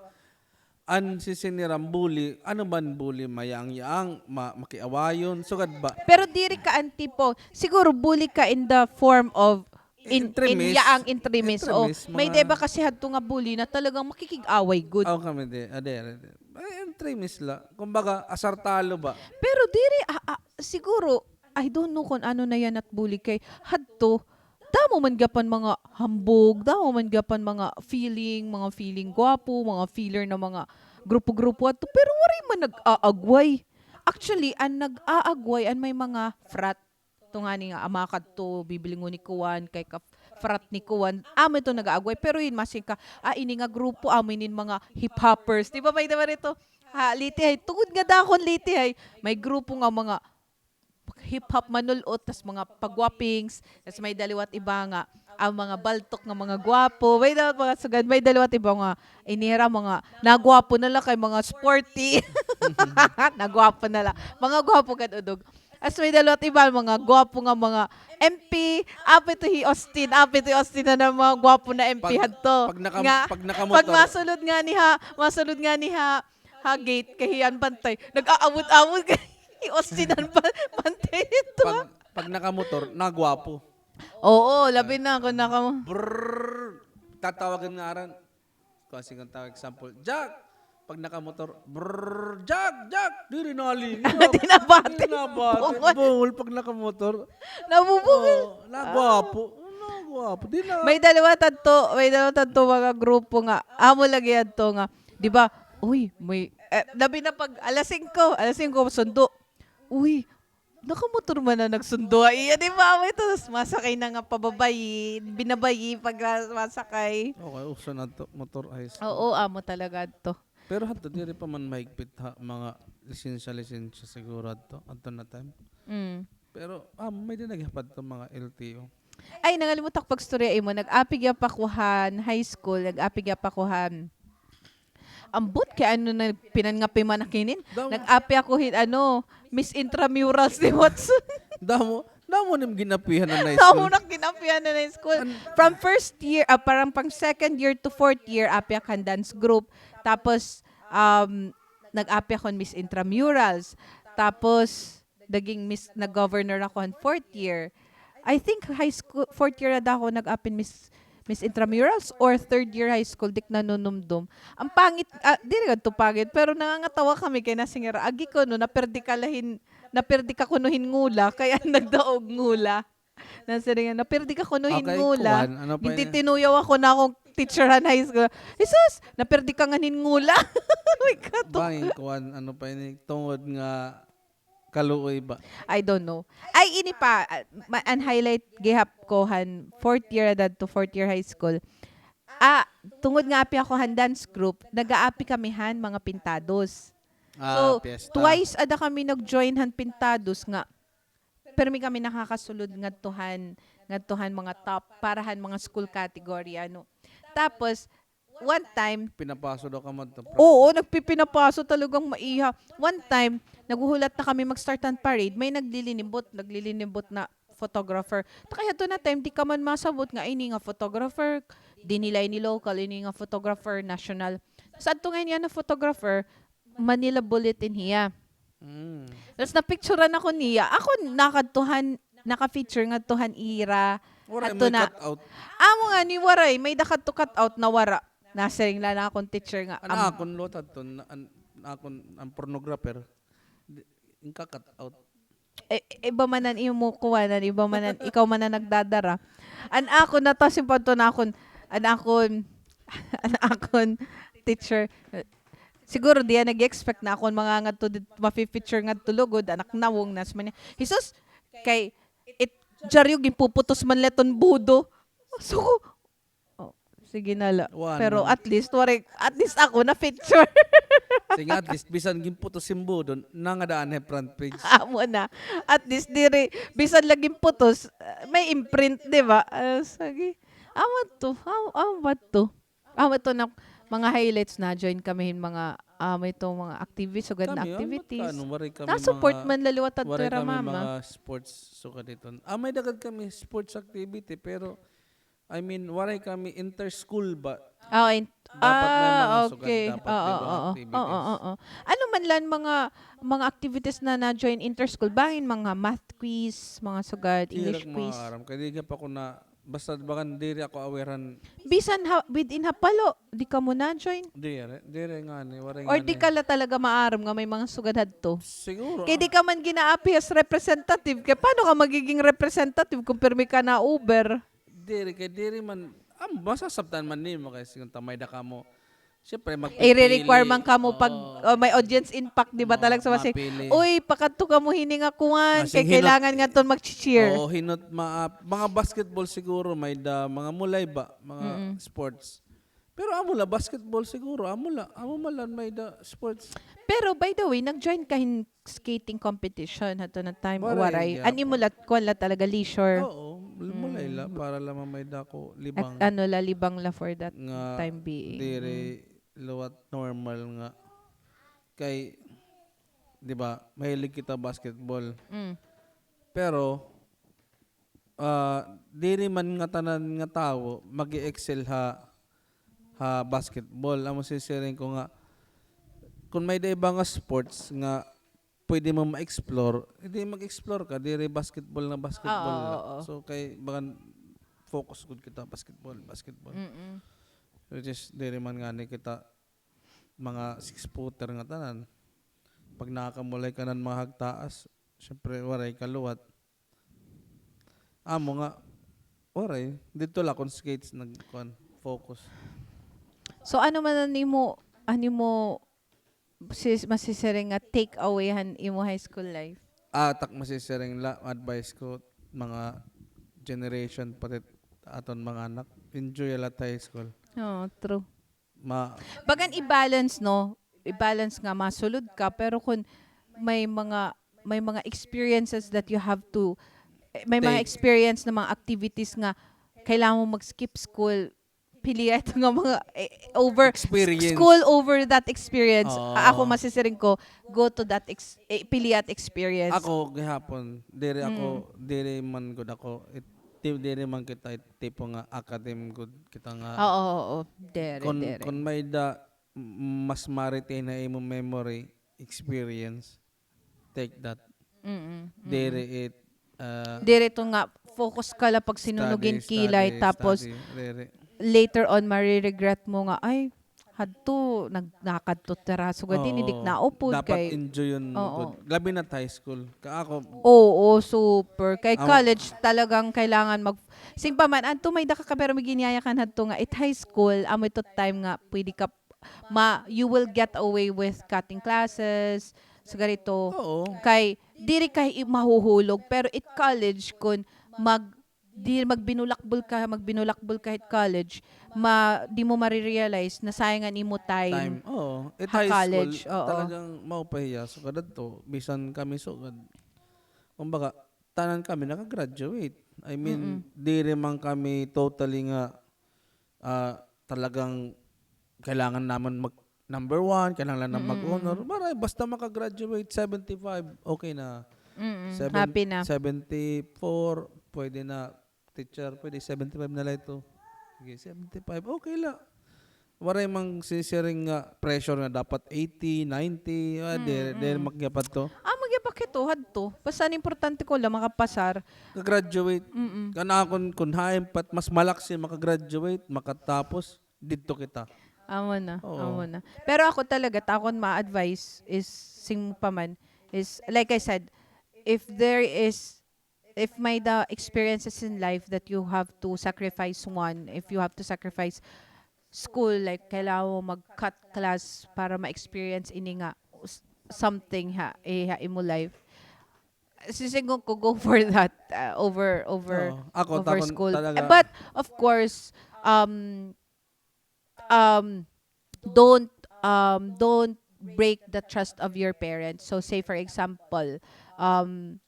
an sisinira bully, ano man bully, mayaang-yaang, ma-, makiawayon, sugad ba? Pero diri ka an tipo, siguro bully ka in the form of in, in, in yaang intrimis. Intrimis, o, may mga iba kasi hadto nga bully na talagang makikig-away gud. Aw, kami di, ah, di, di, di. Ay, intrimis la. Kumbaga, asar talo ba? Pero diri, ah, ah, siguro, I don't know kon ano na yana it bully kay hadto, damo man gihap an mga hambog, damo man gihap an mga feeling, mga feeling gwapo, mga feeler na mga grupo-grupo hadto, pero waray man nag-aagway. Actually, an nag-aagway, an may mga frat, ito ngani nga, ama kadto, bibilingon ni kuan, kay ka-frat ni kuan, amo ito nag-aagway. Pero hin, masin ka, ah, ini nga grupo, amo ini mga hip-hoppers. Di ba, may diba rito? Ha, Leyte High, tungod nga dako han Leyte High, may grupo nga mga hip-hop manul-ot, tas mga pagwapings, tas may-ada liwat iba nga, ang mga baltok nga mga gwapo, may-ada liwat mga sugad, may-ada liwat iba nga, ini hira mga, nagwapo na la kay mga sporty. Nagwapo na la. Mga gwapo gad udog. As may-ada liwat iba, mga gwapo nga mga M P, apit hi Austin, apit hi Austin na, na mga gwapo na M P hadto. Pag, pag naka-, nga, pag nakamotor. Pag masulod ngani ha, masulod ngani ha, ha gate, kay hiya an bantay. Nag-aawod-awod kay Austin an ba-, bantay ito. Pag, pag nakamotor, nagwapo. Oo, labi na ako naka- Brrrr. Tatawagan nga aran. Kung sige nga tawag, example, Jack! Pag nakamotor, brrrr, Jack, Jack! Diri nali. Dinabati. Dinabati. Bungol. Bungol pag nakamotor. Nabubungol. Oo, nagwapo. Nagwapo. Di na. May-ada liwat hadto, may-ada liwat hadto mga grupo nga. Amo lagi hadto nga. Di ba? Uy, may, eh, labi na pag alas singko, alas singko, sundo. Uy, nakamotor man na nagsundo ha iya, di ba? Amo ito, tas masakay na nga pababayi, binabayi pag masakay. Okay, uso na to, motor high school. Oo, amo talaga to. Pero hadto, diri pa man mahigpit ha, mga lisensya, lisensya siguro hadto, hadto na time. Mm. Pero, ah, may-ada na gihap hadto mga L T O. Ay, nangalimot ako pagstorya imo. Nag-api gihap ako han high school, nag-api gihap ako han Ambot kay ano na pinangapi man ak hinin. Damo. Nag-api ako hin, ano, Miss Intramurals ni Watson. Damo, damo nim ginapihan na high school. Damo nak ginapihan na high school. An- From first year, ah, parang pang second year to fourth year, api ak han dance group. Tapos, um, nag-api ako hin Miss Intramurals. Tapos, naging Miss, nag-governor ako han fourth year. I think high school, fourth year na ako nag-api hin Miss, Miss Intramurals or third year high school, di ko nanunumdom. An pangit, ah, diri kadto pangit, pero nangangatawa kami kay nasiring hira, agi kuno, napirdi ka la hin, napirdi ka kuno hin ngula, kay an nagdaog ngula. Nasiring nga, napirdi ka kuno hin ngula. Okay, kuan, ano pa ini? Gintitinuyaw ako na akon teacher han high school. Jesus, napirdi ka ngani hin ngula. May katok. Bangin kuan, ano pa ini, tungod nga kaluoy ba? I don't know. Ay, ini pa, ah, ma-, an highlight gihap ko han fourth year, adto fourth year high school. Ah, tungod nga api ako han dance group, nag-aapi kami han mga pintados. Ah, so, fiesta. Twice ada kami nag-join han pintados nga, pirmi kami nakakasulod ngadto han, ngadto han mga top, para han mga school category, ano. Tapos, one time, pinapaso daw ka madto, pra- Oo, nagpipinapaso, talagang maiha. One time, naghuhulat na kami mag-start han parade, may naglilinibot, naglilinibot na photographer. Ta kay hadto na time, di ka man masabot nga ini nga photographer, dinhi la ini local, ini nga photographer, national. Sa adto nga ini nga photographer, Manila Bulletin hiya. Mm. Tapos napicturan ako niya. Ako nakadto han, naka-feature ngadto han ira. Waray, hadto may na. Cut out. Amo ngani, waray, may-ada kadto cut out, nawara. Nasiring la an akon teacher nga, an am- akon lot hadto, an, an akon, an pornographer. Di, inka cut out. Eh, iba man an imo kuwanan, iba man an, ikaw man an nagdadara. An akon, natasim pa to na akon, an akon, an akon teacher, eh, Siguro diya nag-expect na akon mga ngadto dit, mafi-feature ngadto lugod, anak nawong nas man niya. Jesus, kay it, dyaryo ginpuputos man la iton budo. So, oh, sige na la. Pero at least, waray, at least ako na-feature. Sige, at least, bisan ginputos hin budo, nangadaan ha front page. Amo na. At least, diri, bisan la ginputos, ah, may imprint, di ba? Ah, sige. Amo to. Amo, amo ba to? Amo to na mga highlights, na-join kami hin mga, ah, may to mga activities, sugad na activities. Kami, ah, waray kami mga, na-support man la liwat hadto ira mama. Mga sports, sugad iton. Ah, may-ada gad kami sports activity, pero, I mean, waray kami inter-school ba? Ah, dapat may mga sugad, okay. Dapat may mga activities. Oo, oo, oo. Ano man la an mga, mga activities na na-join inter-school? Bangin mga math quiz, mga sugad, English quiz. Diri ak maaram, kay diri pa ako na, basta bagan diri ako aware han. Bisan ha, within Hapalo, di kamo na-join? Diri, diri ngani, waray ngani. Or di ka la talaga maaram nga may mga sugad hadto? Siguro. Kay di ka man ginaapi as representative, kay paano ka magiging representative kung pirmi ka na-over? Diri, kay diri man, ah, masasabtan man nimo kay sigon ta may-ada kamo. Siyempre, magpipili. Ire-require man kamo pag, oh, may audience impact, di ba, talaga sa masi-, uy, pakadto kamo hini nga kuan, kay kailangan ngadton mag-cheer. Oo, hinot ma-, mga basketball siguro, may-ada, mga mulay ba, mga sports. Pero amo la, basketball siguro, amo la, amo man la may-ada sports. Pero, by the way, nag-join ka hin skating competition hadto na time, waray? Waray gihapon. An imo la, kuan la talaga, leisure. Oo, mulay la, para la man may-ada ko libang. Ano la, libang la for that time being. Diri liwat normal nga. Kay, di ba, mahilig kita basketball. Pero, ah, diri man ngatanan nga tawo mag-e-excel ha, ha basketball. Amo sisiring ko nga, kon may-ada iba nga sports nga pwede mo ma-explore, edi mag-explore ka, diri basketball nga basketball la. Oo, oo. So, kay bagan focus gud kita basketball, basketball. Mm-mm. Which is, diri man ngani kita mga six-footer ngatanan. Pag nakakamulay ka han mga hagtaas, siyempre, waray ka liwat. Amo nga, waray. Didto la kon skates nag-, kuan, focus. So, ano man an imo, an imo sis-, masisiring nga take away han imo high school life? Ah, tak masisiring la, advice ko, mga generation, pati aton mga anak, enjoy la high school. Oo, true. Ma- Bagan i-balance, no? I-balance nga masulod ka, pero kon may mga, may mga experiences that you have to, eh, may mga experience na mga activities nga kailangan mo mag-skip school, piliya ito nga mga, eh, over, school over that experience. Oo. A-, ako masisiring ko, go to that ex-, eh, piliya it experience. Ako gihapon, diri ako, diri man gud ako, it-, di-, diri man kita it tipo nga academ gud kita nga. Oo, oo, diri, diri. Kon may-ada m-, mas ma-retain ha imo memory, experience, take that. Mm-mm, mm-mm. Diri it, ah, diri to nga focus ka la pagsinunugin kilay, tapos later on, mare-regret mo nga, "Ay, hadto, nag-, nakadto tira, sugad ini, di ko naupod." Dapat kay enjoyon mo gud. Labi na high school. Ka ako. Oo, super. Kay college, talagang kailangan mag-, sing pa man, adto may-ada ka, pero may ginyayakan hadto nga, it high school, amo ito time nga, pwede ka ma-, you will get away with cutting classes, sugad ito. Oo. Kay, diri ka i-, mahuhulog, pero it college, kon mag-, di, magbinulakbol ka, magbinulakbol ka hit college, ma-, di mo mare-realize na sayang an imo time. Time, oo. It high school, oo, talagang maupay hiya. Sugad adto, bisan kami sugad. Kumbaga, tanan kami naka-graduate. I mean, diri man kami totally nga, ah, talagang kailangan naman mag number one, kailangan lang mag-honor. Waray, basta maka-graduate, seventy-five, okay na. Mm, happy na. Seventy-four, pwede na. Teacher, pwede seventy-five na la ito. Sige, seventy-five, okay la. Waray man sisiring nga pressure nga dapat eighty, ninety, ah, diri, diri man gihap adto. Ah, man gihap hito, hadto. Basta an importante ko la makapasar. Ka-graduate. Mm-mm. Kana kon, kon hain pa it mas malaksi maka-graduate, makatapos, didto kita. Amo na, amo na. Pero ako talaga, it akon ma-advise is, sing pa man, is, like I said, if there is if may-ada experiences in life that you have to sacrifice one, if you have to sacrifice school, like, kailangan mo mag-cut class para ma-experience ini nga s-, something ha, eh, ha imo life. Sisingon ko, go for that, uh, over, over, Oo. Ako, over takon school. Talaga. But, of course, um, um, don't, um, don't break the trust of your parents. So, say, for example, um,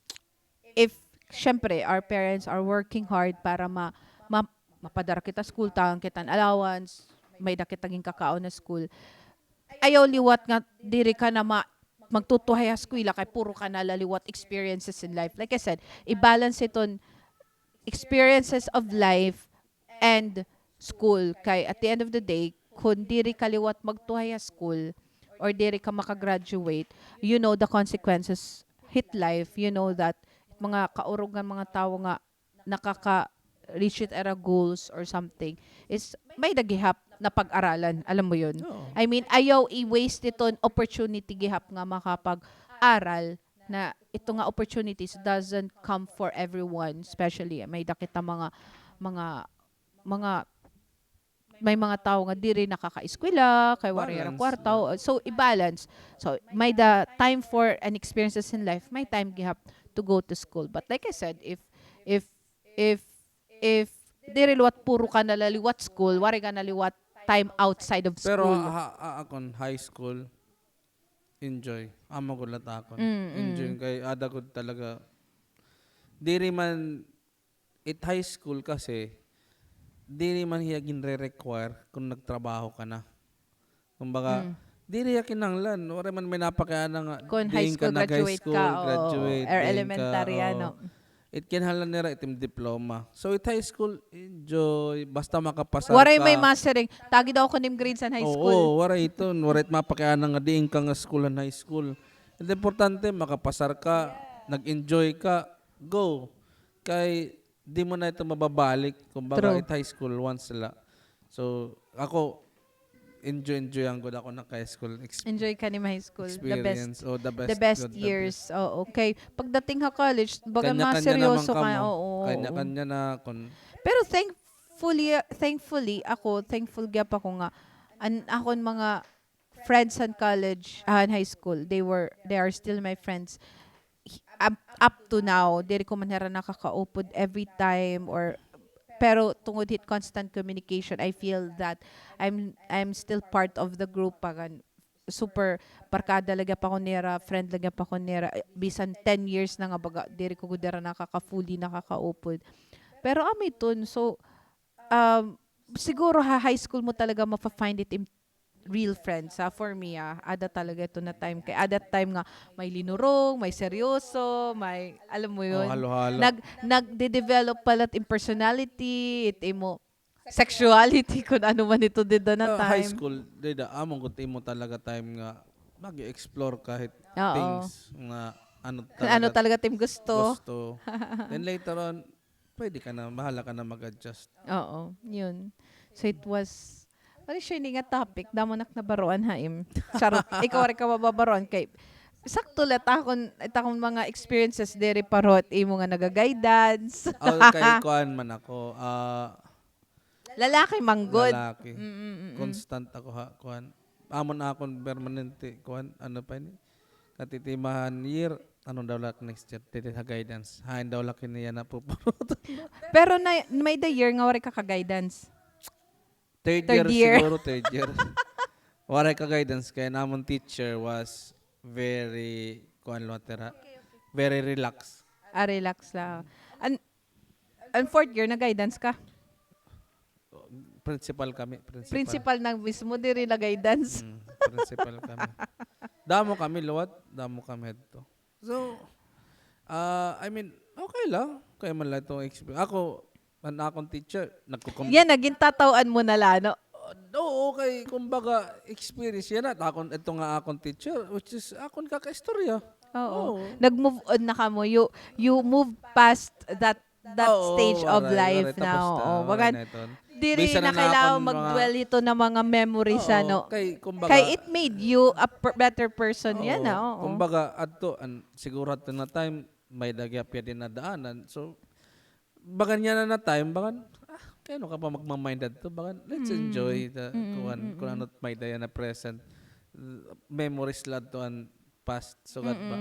if, syempre, our parents are working hard para ma-, ma-, mapadara kita school, tagan kita hin allowance, may-ada kita ginkakaon ha school. Ayaw liwat nga diri ka na ma-, magtutuhay ha eskwela kay puro ka na la liwat experiences in life. Like I said, i-balance iton experiences of life and school. Kay at the end of the day, kun diri ka liwat magtuhay ha school or diri ka maka-graduate, you know the consequences hit life. You know that mga kaurog nga mga tawo nga nakaka-reach it ira goals or something is may-ada gihap na pag-aralan. Alam mo yun? Oo. I mean, ayaw i-waste iton opportunity gihap nga makapag-aral na ito nga opportunities doesn't come for everyone, especially may-ada kita mga, mga, mga, may mga tawo nga diri nakakaeskwela, kay waray ira kwarta. Balance, yeah. So, i-balance. So, may-ada time for an experiences in life, may time gihap to go to school. But like I said, if, if, if, if diri liwat puro ka na la liwat school, waray ka na liwat time outside of school. Pero ha, ha, akon, high school, enjoy. Amo gud la it akon. Mm, mm. Enjoy kay ada gud talaga. Diri man, it high school kasi, diri man hiya ginre-require kun nagtrabaho ka na. Kumbaga, mm, diri hiya kinahanglan. Waray man may napakiana nga kun high school graduate ka, oo, graduate, or elementary, oo. It kinahanglan nira it im diploma. So, it high school, enjoy. Basta makapasar ka. Waray may masiring, tagi daw ako nim grades han high school. Oo, waray iton. Waray it mapakiana nga diin ka nga school han high school. It importante, makapasar ka, nag-enjoy ka, go. Kay, di mo na ito mababalik. Kumbaga, true, it high school once la. So, ako, enjoy, enjoy an gud ako nga high school ex-, enjoy ka nim high school. The best. Experience. Oh, the best, the best years. Oo, okay. Pagdating ha college, baga mas seryoso ka. Oo. Kanya-kanya na kun. Pero thankfully, thankfully, ako, thankful gihap ako nga, an akon mga friends han college, ah, han high school, they were, they are still my friends. Up, up to now, diri ko man hira nakakaupod every time or, pero tungod hit constant communication, I feel that I'm, I'm still part of the group, pagan super barkada la gihap ako nira, friend la gihap ako nira, eh, bisan ten years na nga baga, diri ko gud hira nakaka-fully nakakaupod. Pero amo iton, so, um, siguro ha high school mo talaga mafa-find it im-, real friends, ha, for me, ah, ada talaga ito na time. Kay ada time nga may linurong, may seryoso, may, alam mo yun, halo-halo. Nag-, nagde-develop pa la it im personality, it imo sexuality, kun ano man ito dida na time. High school, dida, amo gud imo talaga time nga mag-explore kahit things nga ano talaga it im gusto. Then later on, pwede ka na, bahala ka na mag-adjust. Oo, yun. So it was, ano siya ini nga topic? Damo nak nabaroan ha im. Charot. Ikaw, waray ka mababaroan kay sakto la it akon, it akon mga experiences diri pa ro it imo nga naga-guidance. Oh, kay kuan man ako, ah, lalaki man gud. Lalaki. Mm, mm, mm. Constant ako ha, kuan. Amo na akon permanente, kuan, ano pa ini? Katitimahan year, ano daw la next year, diri ha guidance. Hain daw la kini yana pupurot. Pero na, may-ada year nga waray ka ka-guidance. Third year siguro, third year. Waray ka guidance kay an amon teacher was very, kuan liwat hira, very relaxed. Ah, relax la. An, an fourth year, nag-guidance ka? Principal kami, principal. Principal na mismo, diri na guidance. Mm, principal kami. Damo kami liwat, damo kami hadto. So, ah, I mean, okay la. Kay man la iton expe-, ako, an akon teacher, nagkukum- Yana, gintataw-an mo na la, no? Uh, oo, kay, kumbaga, experience yana. Akon, ito nga akon teacher, which is akon kakaistorya. Oo. Oo. Nag-move on na kamo. You, you move past that, that stage of life na. Oo, waray, waray tapos na, waray na iton. Diri na kailangan mag-dwell hito na mga memories, ano. Kay, kumbaga, kay it made you a per-, better person yana, oo. Kumbaga, adto, an, siguro adto na time, may-ada gihap hiya dinadaanan. So, bagan yana na time, bagan, ah, kay ano ka pa magma-mind adto, baga, let's enjoy the kuan, kun ano it may-ada yana present. Memories la adto an past, sugad ba?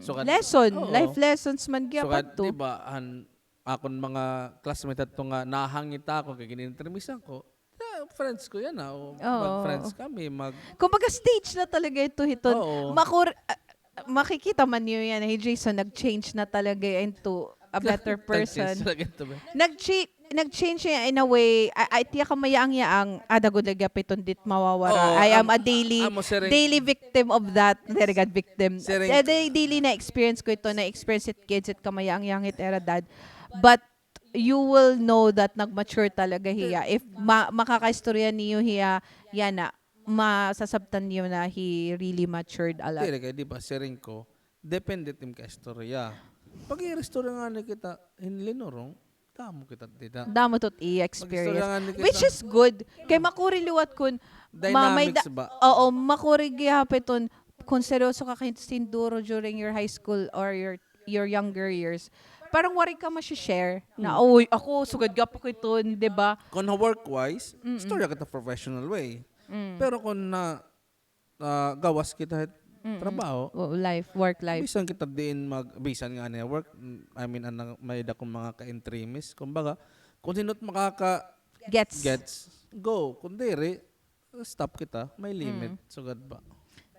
Sugad, lesson, oo, life lessons man gihap adto. Sugad, di ba, an akon mga classmate adto nga nahangit ako kay gin-entremisan ko, friends ko yana, o mag-friends kami, mag- Kumbaga, stage na talaga ito hiton. Oo. Makur-, ah, makikita man niyo yana, hi Jason, nag-change na talaga into a better person. Nag-change talaga ito, be. Nag-chi-, nag-change siya in a way, a-, ay, tiya kamayaang-yaang, ada gud lagi gihap iton, di it mawawara. Oo, I am a daily, daily victim of that. Very good, victim. Siring, eh, di-, daily na-experience ko ito, na-experience it kids, it kamayaang-yaang it ira dad. But you will know that nag-mature talaga hiya. If ma-, makakaistorya niyo hiya, yana, masasabtan niyo na he really matured a lot. Diri kay, di ba, siring ko, depende it im kaistorya. Pag-iistorya ngani kita hin linurong, damo kita dida. Damo ito it iya experience. Pag-istorya ngani kita. Which is good. Kay makuri liwat kun ma-, may da-, dynamics ba? Oo, makuri gihap iton kun seryoso ka kay sinduro during your high school or your your younger years, parang waray ka ma-share na, "Uy, ako, sugad gihap ako iton," di ba? Kun ha work-wise, istorya kita professional way. Pero kun ha, ah, gawas kita, trabaho, life, work life, bisan kita diin mag-, bisan ngani work, I mean, an may-ada akon mga ka-entremis, kumbaga, kun hin-o it makaka-gets, gets, go. Kun diri, stop kita, may limit, sugad ba?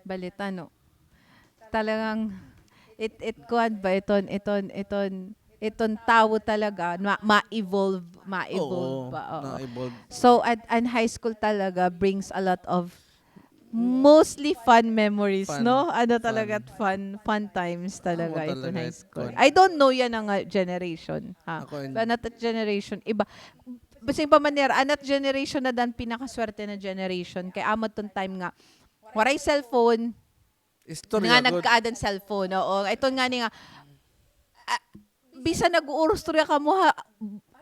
Balit, ano, talagang, it, it, kuan ba, iton, iton, iton, iton tawo talaga, ma-, ma-evolve, ma-evolve ba? Oo, na-evolve. So, at, an high school talaga brings a lot of mostly fun memories, no? Ano talaga, fun, fun times talaga iton high school. I don't know yana nga generation, ha? Ako, but not that generation. Iba, Bisan pa man nira, an that generation na dan pinakaswerte na generation. Kay amo iton time nga waray cellphone. Istorya nga gud. Nagkaada hin cellphone, oo. Iton ngani nga, ah, bisan nag-uurustorya kamo ha,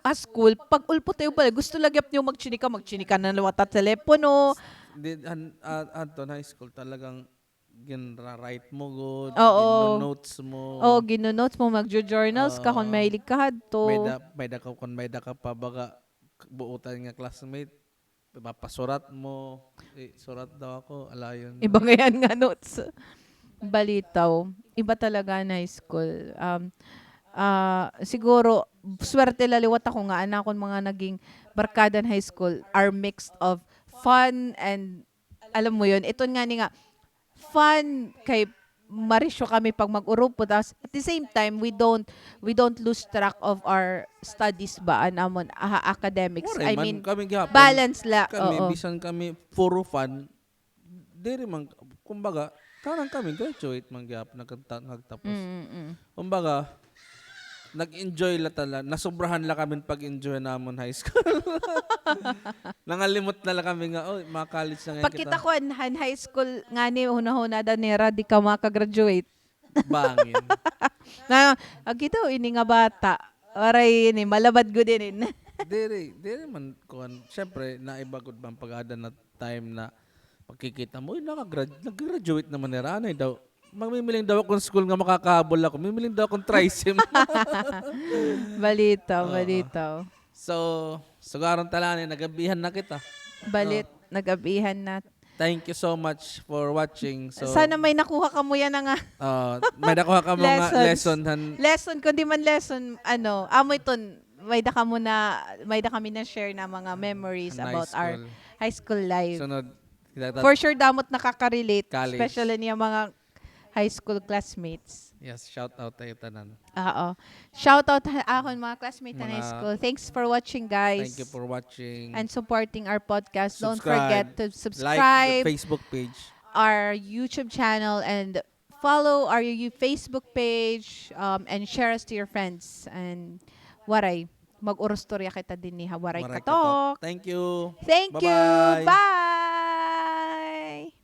ha school, pag-ulpot ha iyo balay, gusto la gihap niyo magchinika, magchinika na liwat ha telepono. Di, an, a-, adton high school talagang ginra-write mo gud, oo, gino-notes mo. Oo, gino-notes mo, magjo-journals ka kun mahilig ka hadto. May-ada, may-ada ka, kun may-ada ka pa, baga, buotan nga classmate, mapasurat mo, eh, surat daw ako, alayon. Iba ngay-an nga notes. Balitaw, iba talaga an high school. Um, ah, siguro, swerte la liwat ako nga an akon mga naging barkada han high school are mixed of fun and, alam mo yun, iton ngani nga, fun kay marisyo kami pag mag-urupot. Tapos, at the same time, we don't, we don't lose track of our studies ba, an amon, ah, academics. Waray man, I mean, kami gihapon, balance la. Kami, oo, bisan kami puro fun, diri man, kumbaga, kanang kami, graduate man gihapon, nagkata-, nagtapos. Mm, mm. Kumbaga, nag-enjoy la tala-, nasobrahan la kami pag-enjoy namon high school. Nangalimot na la kami nga, "Oy, ma-college na ngay-an kita." Pagkita ko han, han high school ngani, hunahunada nira, di ka maka-graduate. Bangin. Na, agito, ini nga bata. Waray ini, malabad gud ini. Diri, diri man, kuan, syempre, naiba gud man pag-ada na time na pagkikita mo, "Uy, nakagrad-, nag-graduate naman nira, anay daw." Mamimiling daw akon school nga makakahabol ako. Mimiling daw akon trisim. Balitaw, oo, balitaw. So, sugaron ta la ini, nag-abihan na kita. Balit, no? Nag-abihan na. Thank you so much for watching. So, sana may nakuha kamo yana nga, ah, may nakuha kamo nga lesson. Lesson, kun di man lesson, ano, amo iton, may-ada kamo na, may-ada kami na-share na mga memories about our high school life. Sunod, kita ta-, for sure, damo it nakaka-relate, college, especially niya mga high school classmates. Yes, shout out ha iyo tanan. Oo. Shout out ha akon mga classmates han high school. Thanks for watching, guys. Thank you for watching and supporting our podcast. Don't forget to subscribe, like the Facebook page, our YouTube channel, and follow our you-, Facebook page, um, and share us to your friends. And Waray, mag-urustorya kita dinhi ha Waray Katok. Thank you. Thank you. Bye-bye. Bye.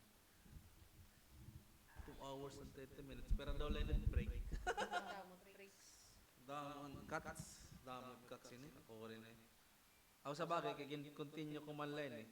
Two hours and thirty minutes. Pero daw la ini break. Damo an cuts. Damo an cuts ini. Ako rin eh. Aw, sa bagay, kay gin-continue ko man la ini.